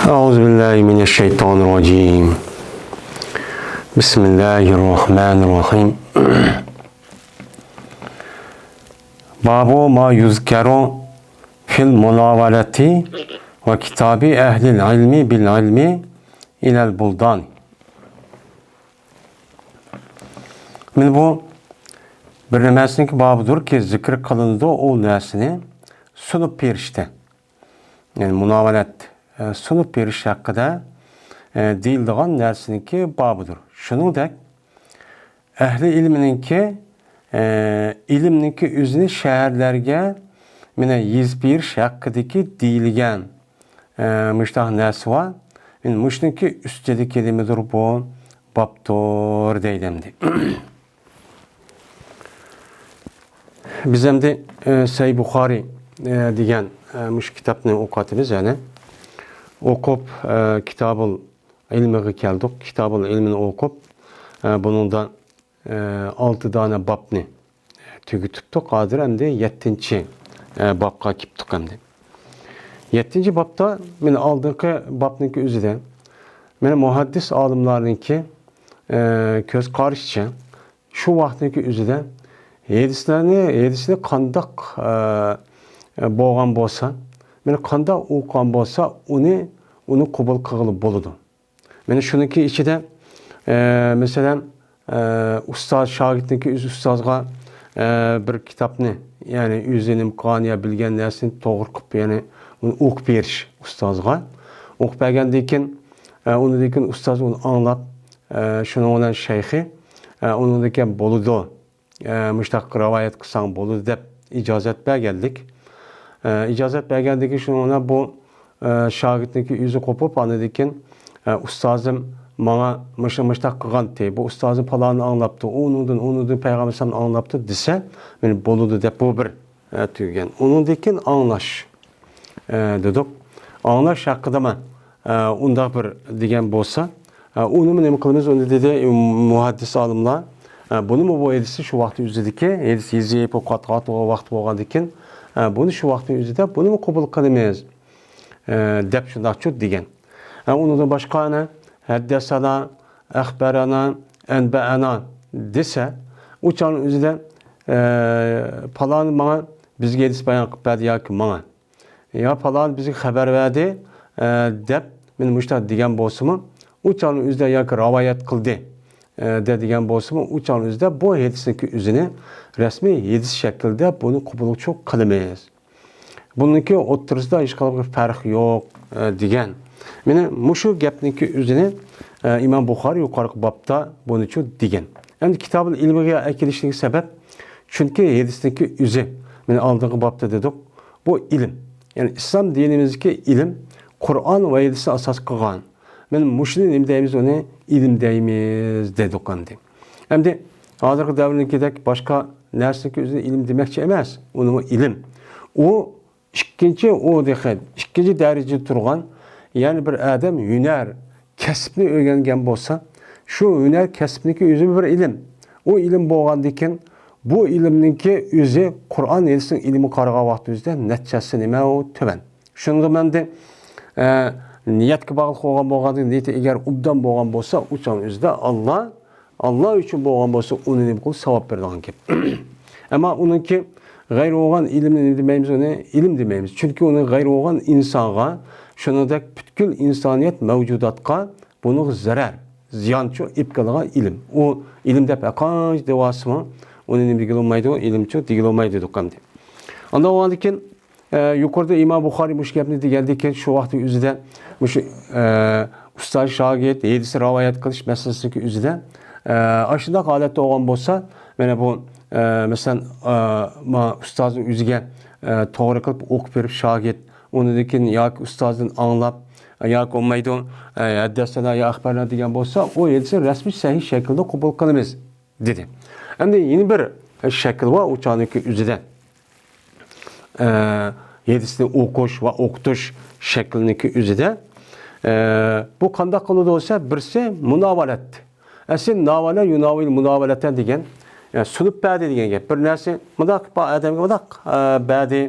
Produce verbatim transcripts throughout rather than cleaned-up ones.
أعوذ بالله من الشيطان الرجيم. بسم الله الرحمن الرحيم. باب ما يذكر في المناولة وكتاب أهل العلم بالعلم إلى البلدان. مانا بۇ بىر نەرسىنىڭكى بابىدۇركى، زىكىر قىلىنىدۇ ئۇ نەرسىنى سۇنۇپ بېرىشتە. يەنى مۇناۋەلەت، ئە، سۇنۇپ بېرىش ھەققىدە، ئە، دېيىلىدىغان نەرسىنىڭكى بابىدۇر. شۇنىڭدەك ئەھلى ئىلمىنىڭكى، ئە، ئىلىمنىڭكى ئۆزىنى شەھەرلەرگە مانا يېزىپ بېرىش ھەققىدىكى دېيىلگەن، ئە، مۇشۇنداق نەرسە بار. مانا مۇشۇنىڭكى ئۈستىدىكى نېمىدۇر بۇ؟ بابتۇر دەيدۇ ئەمدى. بىز ئەمدى، ئە، سەھىھ بۇخارى، ئە، دېگەن، ئە، مۇشۇ كىتابنى ئوقۇۋاتىمىز، يەنى. ئوقۇپ، ئە، كىتابۇل ئىلمىغا كەلدۇق. كىتابۇل ئىلمىنى ئوقۇپ، ئە، بۇنىڭدا، ئە، ئالتە دانە بابنى تۈگىتىپتۇق. ھازىر ئەمدى يەتتىنچى، ئە، بابقا كېلىپتۇق ئەمدى. يەتتىنچى بابتا، مانا ئالدىنقى بابنىڭكى ئۆزىدە، مانا مۇھەددىس ئالىملارنىڭكى، ئە، كۆز قارىشىچە، شۇ ۋاقىتنىڭكى ئۆزىدە ھەدىسلەرنى، ھەدىسنى قانداق، ئە، بولغان بولسا، مانا قانداق ئوقۇغان بولسا، ئۇنى، ئۇنى قوبۇل قىلغىلى بولىدۇ. مانا شۇنىڭكى ئىچىدە، ئە، مەسىلەن، ئە، ئۇستاز شاگىرتنىڭكى ئۆزى ئۇستازغا، ئە، بىر كىتابنى، يەنى ئۆزى نېمە قىلغان يا بىلگەن نەرسىنى توغرا قىلىپ، يەنى ئۇنى ئوقۇپ بېرىش ئۇستازغا. ئوقۇپ بەرگەندىن كېيىن، ئە، ئۇنىڭدىن كېيىن ئۇستاز ئۇنى ئاڭلاپ، ئە، شۇنىڭ بىلەن شەيخى، ئە، ئۇنىڭدىن كېيىن بولىدۇ. ئە، مۇشۇنداق رىۋايەت قىلساڭ بولىدۇ دەپ ئىجازەت بەرگەنلىك. ئە، ئىجازەت بەرگەندىن كېيىن شۇنىڭ بىلەن بۇ، ئە، شاگىرتنىڭكى ئۆزى قوپۇپ، ئاندىن كېيىن، ئە، ئۇستازىم ماڭا مۇشۇ، مۇشۇنداق قىلغانتى، بۇ ئۇستازىم پالاننى ئاڭلاپتۇ، ئۇ ئۇنىڭدىن، ئۇنىڭدىن پەيغەمبەر ئەلەيھىسسالامنى ئاڭلاپتۇ دېسە، مانا بولىدۇ دەپ بۇ بىر، ئە، تۈگىگەن. ئۇنىڭدىن كېيىن ئاڭلاش. ئە، دېدۇق. ئاڭلاش ھەققىدىمۇ، ئە، ئۇنداق بىر دېگەن بولسا، ئە، ئۇنىمۇ نېمە قىلىمىز؟ ئۇنى دېدى، مۇھەددىس ئالىملار، ئە، بۇنىمۇ بۇ ھەدىسى شۇ ۋاقىت ئۆزىدىكى، ھەدىس يېزىپ ئوقۇۋاتقان ۋاقتى بولغاندىكىن، ئە، بۇنى شۇ ۋاقىتنىڭ ئۆزىدە بۇنىمۇ قوبۇل قىلىمىز، ئە، دەپ شۇنداقچۇ دېگەن. ئە، ئۇنىڭدىن باشقا ئەنە، ھەددەسەنا، ئەخبەرەنا، ئەنبەئەنا دېسە، ئۇ چاغنىڭ ئۆزىدە، ئە، پالان ماڭا بىزگە ھەدىس بايان قىلىپ بەردى ياكى ماڭا يا پالان بىزگە خەۋەر بەردى، ئە، دەپ، مانا مۇشۇنداق دېگەن بولسىمۇ، ئۇ چاغنىڭ ئۆزىدە ياكى رىۋايەت قىلدى، ئە، دە دېگەن بولسىمۇ، ئۇ چاغنىڭ ئۆزىدە بۇ ھەدىسنىڭكى ئۆزىنى رەسمىي ھەدىس شەكلىدە بۇنى قوبۇلچۇ قىلىمىز. بۇنىڭكى ئوتتۇرىسىدا ھېچقانداق بىر پەرق يوق، ئە، دېگەن. مانا مۇشۇ گەپنىڭكى ئۆزىنى، ئە، ئىمام بۇخارى يۇقىرىقى بابتا بۇنىچۇ دېگەن. ئەمدى كىتابىل ئىلمىغا ئەكېلىشلىكى سەۋەب، چۈنكى ھەدىسنىڭكى ئۆزى، مانا ئالدىنقى بابتا دېدۇق، بۇ ئىلىم. يەنى ئىسلام دىنىمىزدىكى ئىلىم قۇرئان ۋە ھەدىسنى ئاساس قىلغان. مانا مۇشۇنى نېمە دەيمىز، ئۇنى ئىلىم دەيمىز دېدۇق ئەمدى. ئەمدى ھازىرقى دەۋردىكىدەك باشقا نەرسىنىڭكى ئۆزىنى ئىلىم دېمەكچى ئەمەس، ئۇنىمۇ ئىلىم. ئۇ ئىككىنچى، ئۇ دېخى ئىككىنچى دەرىجىدە تۇرغان، يەنى بىر ئادەم ھۈنەر، كەسىپنى ئۆگەنگەن بولسا، شۇ ھۈنەر كەسىپنىڭكى ئۆزى بىر ئىلىم. ئۇ ئىلىم بولغاندىكىن، بۇ ئىلىمنىڭكى ئۆزى قۇرئان ھەدىسنىڭ ئىلمىگە قارىغان ۋاقتىمىزدا نەتىجىسى نېمە ئۇ تۆۋەن. شۇنىڭدا مەندە، ئە، نىيەتكە باغلىق بولغان، بولغاندىن نىيىتى ئەگەر ئوبدان بولغان بولسا، ئۇ چاغنىڭ ئۆزىدە ئاللا، ئاللا ئۈچۈن بولغان بولسا، ئۇنى نېمە قىلىدۇ؟ ساۋاب بېرىدىغان گەپ. ئەمما ئۇنىڭكى غەيرى بولغان ئىلىمنى نېمە دېمەيمىز ئۇنى؟ ئىلىم دېمەيمىز. چۈنكى ئۇنى غەيرى بولغان ئىنسانغا، شۇنىڭدەك پۈتكۈل ئىنسانىيەت مەۋجۇداتقا بۇنىڭغا زەرەر، زىيانچۇ ئېلىپ كېلىدىغان ئىلىم. ئۇ ئىلىم دەپ ھەرقانچە دېۋالسىمۇ، ئۇنى نېمە دېگىلى بولمايدۇ؟ ئىلىمچۇ دېگىلى بولمايدۇ دېدۇق ئەمدى. ئانداق بولغاندىكىن، ئە، يۇقىرىدا ئىمام بۇخارىي مۇشۇ گەپنى دېگەندىن كېيىن، شۇ ۋاقىتنىڭ ئۆزىدە مۇشۇ، ئە، ئۇستاز شاگىرت ھەدىسنى رىۋايەت قىلىش مەسىلىسىنىڭكى ئۆزىدە، ئە، ئاشۇنداق ھالەتتە بولغان بولسا، مانا بۇ، ئە، مەسىلەن، ئە، ما ئۇستازنىڭ ئۆزىگە، ئە، توغرا قىلىپ ئوقۇپ بېرىپ شاگىرت، ئۇنىڭدىن كېيىن ياكى ئۇستازدىن ئاڭلاپ، ياكى بولمايدۇ، ئە، ھەددەسەنا يا ئەخبەرنا دېگەن بولسا، ئۇ ھەدىسنى رەسمىي سەھىھ شەكىلدە قوبۇل قىلىمىز دېدى. ئەمدى يەنە بىر شەكىل بار ئۇ چاغنىڭكى ئۆزىدە. ئە، ھەدىسنى ئوقۇش ۋە ئوقۇتۇش شەكلىنىڭكى ئۆزىدە. ئە، بۇ قانداق قىلىدۇ دېسە، بىرسى مۇناۋالەت. ئەسلى ناۋالە، يۇناۋىل مۇناۋالەتەن دېگەن، ئە، سۇنۇپ بەردى دېگەن گەپ. بىر نەرسە مۇنداق قىلىپ ئادەمگە مۇنداق، ئە، بەردى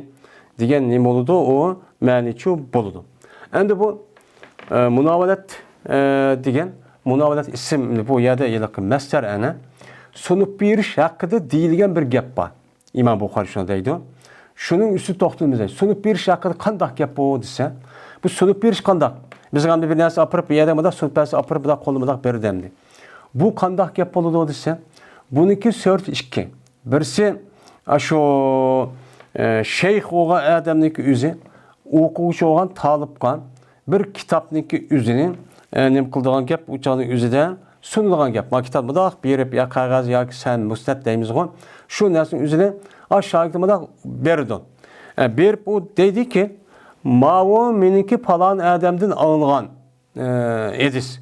دېگەن نېمە بولىدۇ؟ ئۇ مەنىچۇ بولىدۇ. ئەمدى بۇ، ئە، مۇناۋالەت، ئە، دېگەن، مۇناۋالەت ئىسىم، بۇ يەردە ھېلىقى مەسدەر ئەنە. سۇنۇپ بېرىش ھەققىدە دېيىلگەن بىر گەپ بار. ئىمام بۇخارى شۇنى دەيدۇ. شۇنىڭ ئۈستىدە توختىلىمىز. سۇنۇپ بېرىش ھەققىدە قانداق گەپ بۇ دېسە، بۇ سۇنۇپ بېرىش قانداق؟ بىز ئەمدى بىر نەرسە ئاپىرىپ، بۇ يەردە مۇنداق سۇنۇپ بەرسە، ئاپىرىپ، مۇنداق قولدا مۇنداق بېرىدۇ ئەمدى. بۇ قانداق گەپ بولىدۇ دېسە، بۇنىڭكى سۈرىتى ئىككى. بىرسى، ئاشۇ، ئە، شەيخ بولغان ئادەمنىڭكى ئۆزى، ئوقۇغۇچى بولغان تالىپقا بىر كىتابنىڭكى ئۆزىنى، ئە، نېمە قىلىدىغان گەپ، ئۇ چاغنىڭ ئۆزىدە سۇنىدىغان گەپ. ما كىتاب مۇنداق بېرىپ، يا قەغەز ياكى سەن مۇسنەد دەيمىزغۇ، شۇ نەرسىنىڭ ئۆزىنى ئاش شاگىرتى مۇنداق بېرىدۇ. ئە، بېرىپ ئۇ دەيدىكى، ماۋۇ مېنىڭكى پالان ئادەمدىن ئاڭلىغان، ئە، ھەدىس.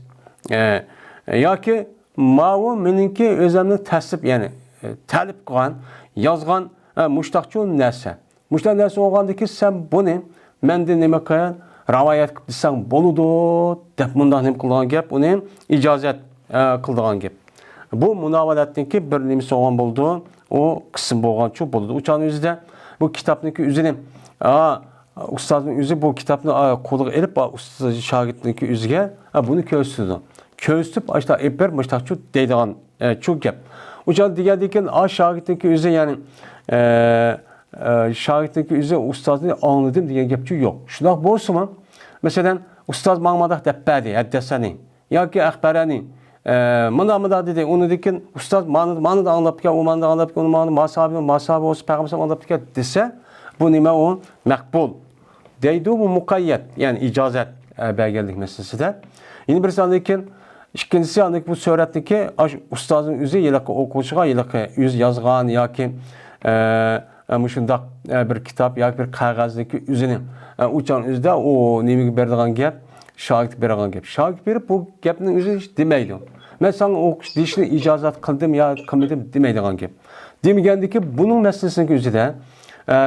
ئە، ياكى ماۋۇ مېنىڭكى ئۆزۈمنىڭ تەسىپ، يەنى، ئە، تەلىپ قىلغان، يازغان، ئە، مۇشتاقچۇ نەرسە. مۇشۇنداق نەرسە بولغاندىكىن سەن بۇنى مەندىن نېمە قىل، رىۋايەت قىلىپ دېسەڭ بولىدۇ، دەپ مۇنداق نېمە قىلىدىغان گەپ، ئۇنى ئىجازەت، ئە، قىلىدىغان گەپ. بۇ مۇناۋالەتنىڭكى بىر نېمىسى بولغان بولىدۇ، ئۇ قىسىم بولغانچۇ بولىدۇ. ئۇ چاغنىڭ ئۆزىدە بۇ كىتابنىڭكى ئۆزىنى، ئا، ئۇستازنىڭ ئۆزى بۇ كىتابنى، ئا، قولىغا ئېلىپ، ئا، ئۇستاز شاگىرتنىڭكى ئۆزىگە، ئا، بۇنى كۆرسىتىدۇ. كۆرسىتىپ، ئاشتا ئېلىپ بېرىپ، مۇشتاقچۇ دەيدىغان ئە، چۇ گەپ. ئۇ چاغدا دېگەندىكىن، ئا، شاگىرتنىڭكى ئۆزى، يەنى، ئە، ئە، شاگىرتنىڭكى ئۆزى ئۇستازنى ئاڭلىدىم دېگەن گەپچۇ يوق. شۇنداق بولسىمۇ، مەسىلەن، ئۇستاز ماڭا مانداق دەپ بەردى، ھەددەسەنى ياكى ئەخبەرەنى، ئە، مانا مانداق دېدى، ئۇنىڭدىن كېيىن ئۇستاز مانا، مانا ئاڭلاپتىكەن، ئۇ مانا ئاڭلاپتىكەن، ئۇ مانا ما ساھابى، ما ساھابى بولسا پەيغەمبەر ئاڭلاپتىكەن دېسە، بۇ نېمە ئۇ؟ مەقبۇل. دەيدۇ، بۇ مۇقەييەت، يەنى ئىجازەت، ئە، بەرگەنلىك مەسىلىسىدە. يەنە بىرسى ئاندىن كېيىن، ئىككىنچىسى ئاندىن كېيىن بۇ سۈرەتنىكى ئاشۇ ئۇستازنىڭ ئۆزى ھېلىقى ئوقۇغۇچىغا ھېلىقى ئۆزى يازغان ياكى، ئە، ئە، مۇشۇنداق، ئە، بىر كىتاب ياكى بىر قەغەزنىڭكى ئۆزىنى، ئە، ئۇ چاغنىڭ ئۆزىدە ئۇ نېمىگە بېرىدىغان گەپ، شاگىرتقا بېرىدىغان گەپ. شاگىرت بېرىپ بۇ گەپنىڭ ئۆزىنى ھېچ دېمەيدۇ. مەن ساڭا ئوقۇش دېيىشنى ئىجازەت قىلدىم يا قىلمىدىم دېمەيدىغان گەپ. دېمىگەندىكى بۇنىڭ مەسىلىسىنىڭكى ئۆزىدە، ئە،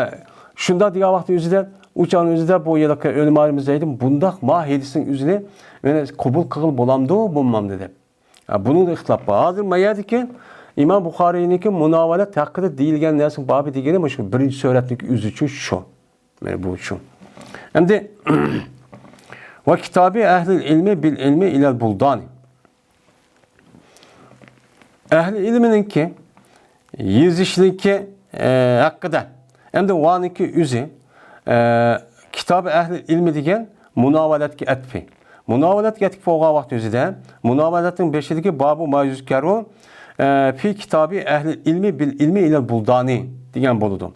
شۇنداق دېگەن ۋاقىتنىڭ ئۆزىدە، ئۇ چاغنىڭ ئۆزىدە بۇ ھېلىقى ئۆلىمالىرىمىز دەيدۇ، بۇنداق ما ھەدىسنىڭ ئۆزىنى مانا قوبۇل قىلغىلى بولامدۇ، بولمامدۇ دەپ. ئە، بۇنىڭدا ئىختىلاپ بار. ھازىر ما يەردىكى ئىمام بۇخارىينىڭكى مۇناۋالەت ھەققىدە دېيىلگەن نەرسىنىڭ بابى دېگىنى مۇشۇ بىرىنچى سۈرەتنىڭكى ئۆزىچۇ شۇ. مانا بۇ شۇ. ئەمدى ۋە كىتابى ئەھلىل ئىلمى بىل ئىلمى ئىلەل بۇلدانى. ئەھلى ئىلمىنىڭكى يېزىشنىڭكى، ئە، ھەققىدە. ئەمدى ۋانىڭكى ئۆزى، ئە، كىتابى ئەھلى ئىلمى دېگەن مۇناۋالەتكە ئەتپى. مۇناۋالەتكە ئەتپى بولغان ۋاقىت ئۆزىدە مۇناۋالەتنىڭ بېشىدىكى بابۇ ما يۇزكەرۇ، ئە، فى كىتابى ئەھلى ئىلمى بىل ئىلمى ئىلەل بۇلدانى دېگەن بولىدۇ.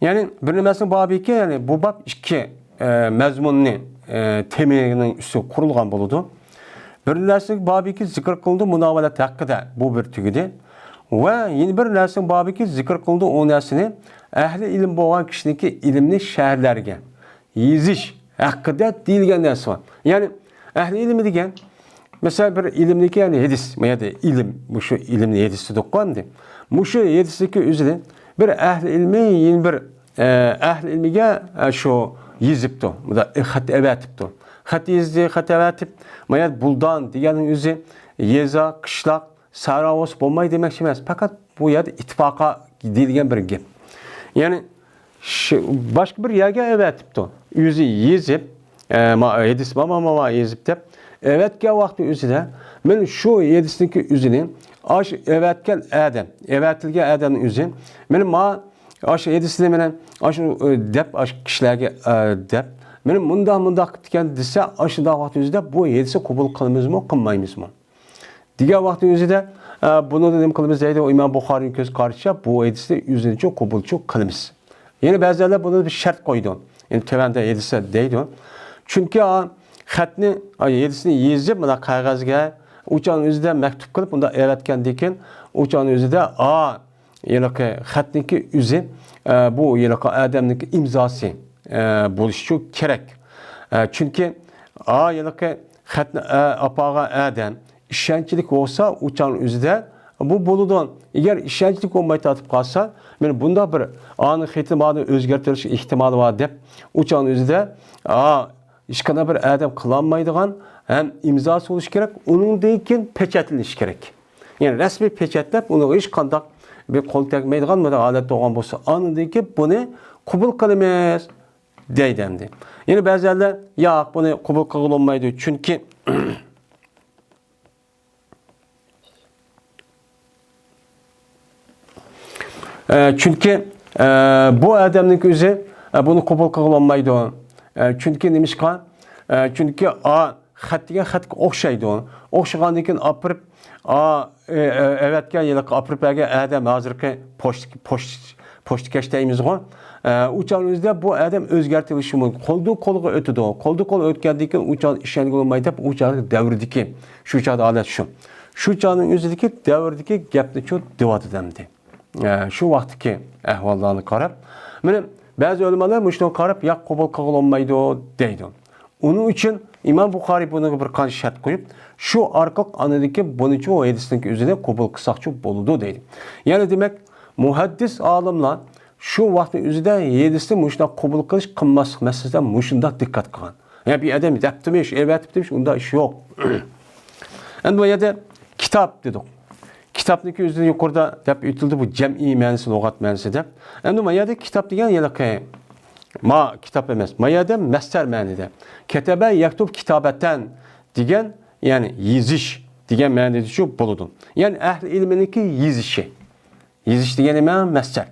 يەنى بىر نېمىسىنىڭ بابىكى، يەنى بۇ باب ئىككى، ئە، مەزمۇننى، ئە، تېمىنىڭ ئۈستىگە قۇرۇلغان بولىدۇ. بىر نەرسىنىڭ بابىكى زىكىر قىلىنىدۇ مۇناۋالەت ھەققىدە، بۇ بىر تۈگىدى. ۋە يەنە بىر نەرسىنىڭ بابىكى زىكىر قىلىنىدۇ ئۇ نەرسىنى ئەھلى ئىلىم بولغان كىشىنىڭكى ئىلىمنى شەھەرلەرگە يېزىش ھەققىدە دېيىلگەن نەرسە بار. يەنى ئەھلى ئىلىم دېگەن مەسىلەن، بىر ئىلىمنىڭكى، يەنى ھەدىس، ما يەردە ئىلىم، مۇشۇ ئىلىمنى ھەدىس دېدۇققۇ ئەمدى. مۇشۇ ھەدىسنىڭكى ئۆزىنى بىر ئەھلى ئىلمى، يەنە بىر، ئە، ئەھلى ئىلمىگە، ئە، شۇ يېزىپتۇ. بۇندا خەت ئەۋەتىپتۇ. خەت يېزدى، خەت ئەۋەتىپ، ما يەردە بۇلدان دېگەننىڭ ئۆزى يېزا، قىشلاق، سەھرا بولسا بولماي دېمەكچى ئەمەس. پەقەت بۇ يەردە ئىتتىپاقا دېيىلگەن بىر گەپ. يەنى شۇ باشقا بىر يەرگە ئەۋەتىپتۇ. ئۆزى يېزىپ، ئە، ما، ھەدىس ما، ما، ما، ما يېزىپ دەپ ئەۋەتكەن ۋاقتى ئۆزىدە، مانا شۇ ھەدىسنىڭكى ئۆزىنى، ئاشۇ ئەۋەتكەن ئادەم، ئەۋەتىلگەن ئادەمنىڭ ئۆزى، مانا ما، ئاشۇ ھەدىسنى مانا ئاشۇ، ئە، دەپ، ئاشۇ كىشىلەرگە، ئە، دەپ، مانا مۇنداق، مۇنداق قىپتىكەن دېسە، ئاشۇنداق ۋاقىت ئۆزىدە بۇ ھەدىسنى قوبۇل قىلىمىزمۇ، قىلمايمىزمۇ؟ دېگەن ۋاقىتنىڭ ئۆزىدە، ئە، بۇنىڭدا نېمە قىلىمىز دەيدۇ، ئىمام بۇخارىينىڭ كۆز قارىشىچە بۇ ھەدىسنى ئۆزىنىچۇ قوبۇلچۇ قىلىمىز. يەنە بەزىلەر بۇنى بىر شەرت قويىدۇ. يەنى تۆۋەندە ھەدىسە دەيدۇ. چۈنكى، ئا، خەتنى، ئا، ھەدىسنى يېزىپ، مانا قەغەزگە، ئۇ چاغنىڭ ئۆزىدە مەكتۇپ قىلىپ، ئۇنداق ئەۋەتكەندىن كېيىن، ئۇ چاغنىڭ ئۆزىدە، ئا، ھېلىقى خەتنىڭكى ئۆزى، ئە، بۇ ھېلىقى ئادەمنىڭكى ئىمزاسى، ئە، بولۇشىچۇ كېرەك. ئە، چۈنكى، ئا، ھېلىقى خەتنى، ئە، ئاپارغان ئادەم، ئىشەنچلىك بولسا، ئۇ چاغنىڭ ئۆزىدە بۇ بولىدۇ. ئەگەر ئىشەنچلىك بولماي تارتىپ قالسا، مانا بۇنداق بىر ئانىڭ خېتىنى مانا ئۆزگەرتىۋېلىش ئېھتىمالى بار دەپ، ئۇ چاغنىڭ ئۆزىدە، ئا، ھېچقانداق بىر ئادەم قىلالمايدىغان ھەم ئىمزاسى بولۇشى كېرەك، ئۇنىڭدىن كېيىن پېچەتلىنىشى كېرەك. يەنى رەسمىي پېچەتلەپ، ئۇنىڭغا ھېچقانداق بىر قول تەگمەيدىغان بىر ھالەت بولغان بولسا، ئاندىن كېيىن بۇنى قوبۇل قىلىمىز. دەيدۇ ئەمدى. يەنە بەزىلەر، ياق، بۇنى قوبۇل قىلغىلى بولمايدۇ، چۈنكى ئە، چۈنكى، ئە، بۇ ئادەمنىڭ ئۆزى، ئە، بۇنى قوبۇل قىلغىلى بولمايدۇ. ئە، چۈنكى نېمىشقا؟ ئە، چۈنكى ئا، خەت دېگەن خەتكە ئوخشايدۇ. ئوخشىغاندىن كېيىن ئاپىرىپ، ئا، ئە، ئە، ئەۋەتكەن يىلقى ئاپىرىپ بەرگەن ئادەم ھازىرقى پوچت-، پوچت-، پوچتىكەش دەيمىزغۇ. ئە، ئۇ چاغنىڭ ئۆزىدە بۇ ئادەم ئۆزگەرتىۋېلىشى مۇمكىن. قولدىن قولغا ئۆتىدۇ. قولدىن قولغا ئۆتكەندىن كېيىن ئۇ چاغدا ئىشەنگىلى بولمايدۇ دەپ، ئۇ چاغدىكى دەۋردىكى، شۇ چاغدا ھالەت شۇ. شۇ چاغنىڭ ئۆزىدىكى دەۋردىكى گەپنى شۇ دېۋاتىدۇ ئەمدى. ئە، شۇ ۋاقىتتىكى ئەھۋاللارنى قاراپ، مانا، بەزى ئۆلىمالار مۇشۇنىڭغا قاراپ، ياق، قوبۇل قىلغىلى بولمايدۇ دەيدۇ. ئۇنىڭ ئۈچۈن ئىمام بۇخارىي بۇنىڭغا بىر قانچە شەرت قويۇپ، شۇ ئارقىلىق ئاندىن كېيىن بۇنىچۇ ھەدىسنىڭ ئۆزىنى قوبۇل قىلساقچۇ بولىدۇ دەيدۇ. يەنى دېمەك، مۇھەددىس ئالىملار شۇ ۋاقىتنىڭ ئۆزىدە ھەدىسنى مۇشۇنداق قوبۇل قىلىش، قىلماسلىق مەسىلىسىدە مۇشۇنداق دىققەت قىلغان. يا بىر ئادەم دەپتىمىش، ئەۋەتىپتىمىش، ئۇنداق ئىش يوق. ئەمدى بۇ يەردە كىتاب دېدۇق. كىتابنىڭكى ئۆزىدە يۇقىرىدا دەپ ئېيتىلدى، بۇ جەمئىي مەنىسى، لۇغەت مەنىسى دەپ. ئەمدى ما يەردە كىتاب دېگەن ھېلىقى، ما كىتاب ئەمەس، ما يەردە مەسدەر مەنىدە. كەتەبە يەكتۇب كىتابەتەن دېگەن، يەنى يېزىش دېگەن مەنىدە شۇ بولىدۇ. يەنى ئەھلى ئىلمىنىڭكى يېزىشى. يېزىش دېگەن نېمە؟ مەسدەر.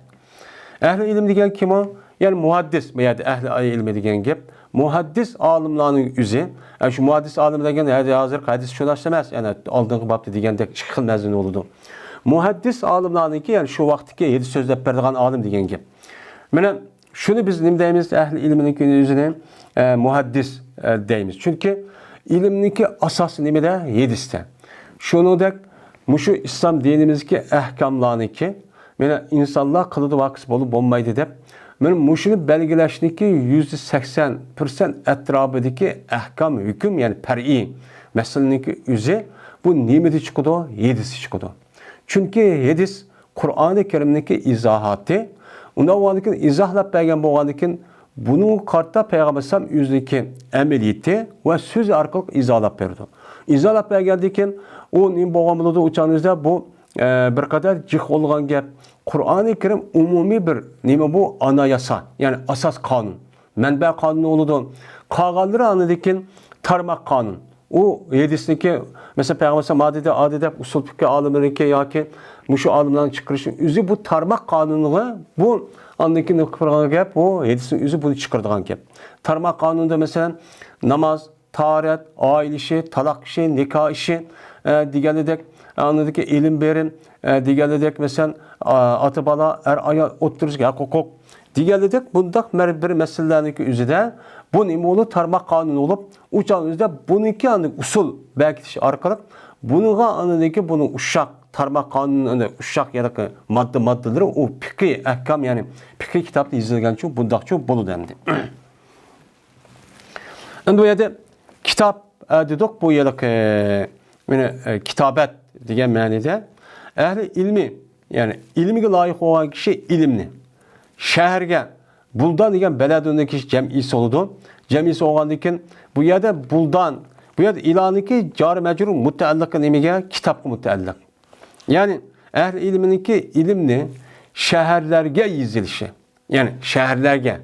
ئەھلى ئىلىم دېگەن كىم ئۇ؟ يەنى مۇھەددىس، بۇ يەردە ئەھلى ئىلمى دېگەن گەپ. مۇھەددىس ئالىملارنىڭ ئۆزى. ئە، شۇ مۇھەددىس ئالىم دېگەن ھە-، ھازىرقى ھەدىسشۇناس ئەمەس، يەنى ئالدىنقى بابتا دېگەندەك ئىككى خىل مەزمۇن بولىدۇ. مۇھەددىس ئالىملارنىڭكى، يەنى شۇ ۋاقىتتىكى ھەدىس سۆزلەپ بېرىدىغان ئالىم دېگەن گەپ. مانا شۇنى بىز نېمە دەيمىز؟ ئەھلى ئىلمىنىڭكى ئۆزىنى، ئە، مۇھەددىس، ئە، دەيمىز. چۈنكى ئىلىمنىڭكى ئاساسى نېمىدە؟ ھەدىستە. شۇنىڭدەك مۇشۇ ئىسلام دىنىمىزدىكى ئەھكاملارنىڭكى، مانا، ئىنسانلار قىلىدۇ ۋاقىس بولۇپ بولمايدۇ دەپ، مانا مۇشۇنى بەلگىلەشنىڭكى يۈزدە سەكسەن پىرسەنت ئەتراپىدىكى ئەھكام، ھۆكۈم، يەنى پەرئىي مەسىلىنىڭكى ئۆزى بۇ نېمىدە چىقىدۇ؟ ھەدىستە چىقىدۇ. چۈنكى ھەدىس قۇرئانى كەرىمنىڭكى ئىزاھاتى. ئۇنداق بولغاندىن كېيىن ئىزاھلاپ بەرگەن بولغاندىن كېيىن بۇنىڭغا قارىتا پەيغەمبەر ئەلەيھىسسالام ئۆزىنىڭكى ئەمەلىيىتى ۋە سۆزى ئارقىلىق ئىزاھلاپ بېرىدۇ. ئىزاھلاپ بەرگەندىن كېيىن ئۇ نېمە بولغان بولىدۇ؟ ئۇ چاغنىڭ ئۆزىدە بۇ، ئە، بىر قەدەر جىق بولغان گەپ. قۇرئانى كەرىم ئومۇمىي بىر نېمە بۇ؟ ئاناياسا، يەنى ئاساس قانۇن. مەنبە قانۇنى بولىدۇ. قالغانلىرى ئاندىن كېيىن تارماق قانۇن. ئۇ ھەدىسنىڭكى، مەسىلەن، پەيغەمبەر ئەلەيھىسسالام ھادىدە، ئادى دەپ ئۇسۇل پىقھى ئالىملىرىنىڭكى ياكى مۇشۇ ئالىملارنىڭ چىقىرىشىنىڭ ئۆزى بۇ تارماق قانۇنىغا، بۇ ئاندىن كېيىن قىلىدىغان گەپ، بۇ ھەدىسنىڭ ئۆزى بۇنى چىقىرىدىغان گەپ. تارماق قانۇندا، مەسىلەن، ناماز، تاھارەت، ئائىلە ئىشى، تالاق ئىشى، نىكاھ ئىشى، ئە، دېگەنلىدەك، ئاندىكى ئىلىم بېرىم، ئە، دېگەنلىدەك، مەسىلەن، ئا-، ئاتا بالا، ئەر ئايال ئوتتۇرىسىدىكى ھەق ھوقۇق دېگەنلىدەك، بۇنداق مەر-، بىر مەسىلىلەرنىڭكى ئۆزىدە بۇ نېمە بولۇپ، تارماق قانۇن بولۇپ، ئۇ چاغ ئۆزىدە بۇنىڭكى ئاندىن ئۇسۇل بەركىتىش ئارقىلىق بۇنىڭغا ئاندىن بۇنىڭ ئۇششاق تارماق قانۇن، ئۇششاق يەنى ماددا، ماددىلىرى ئۇ پىقھى ئەھكام، يەنى پىقھى كىتابتا يېزىلگەنچۇ، بۇنداقچۇ بولىدۇ ئەمدى. ئەمدى بۇ يەردە كىتاب، ئە، دېدۇق، بۇ يەرلىك، ئە، مانا، ئە، كىتابەت دېگەن مەنىدە ئەھلى ئىلمى، يەنى ئىلمىگە لايىق بولغان كىشى ئىلىمنى، شەھەرگە، بۇلدان دېگەن بەلەدۇننىڭ كىشى جەمئىيسى بولىدۇ. جەمئىيسى بولغاندىن كېيىن بۇ يەردە بۇلدان، بۇ يەردە ئىلانىڭكى جارى مەجرۇر مۇتەئەللىقى نېمىگە؟ كىتابقا مۇتەئەللىق. يەنى ئەھلى ئىلمىنىڭكى ئىلىمنى شەھەرلەرگە يېزىلىشى. يەنى شەھەرلەرگە.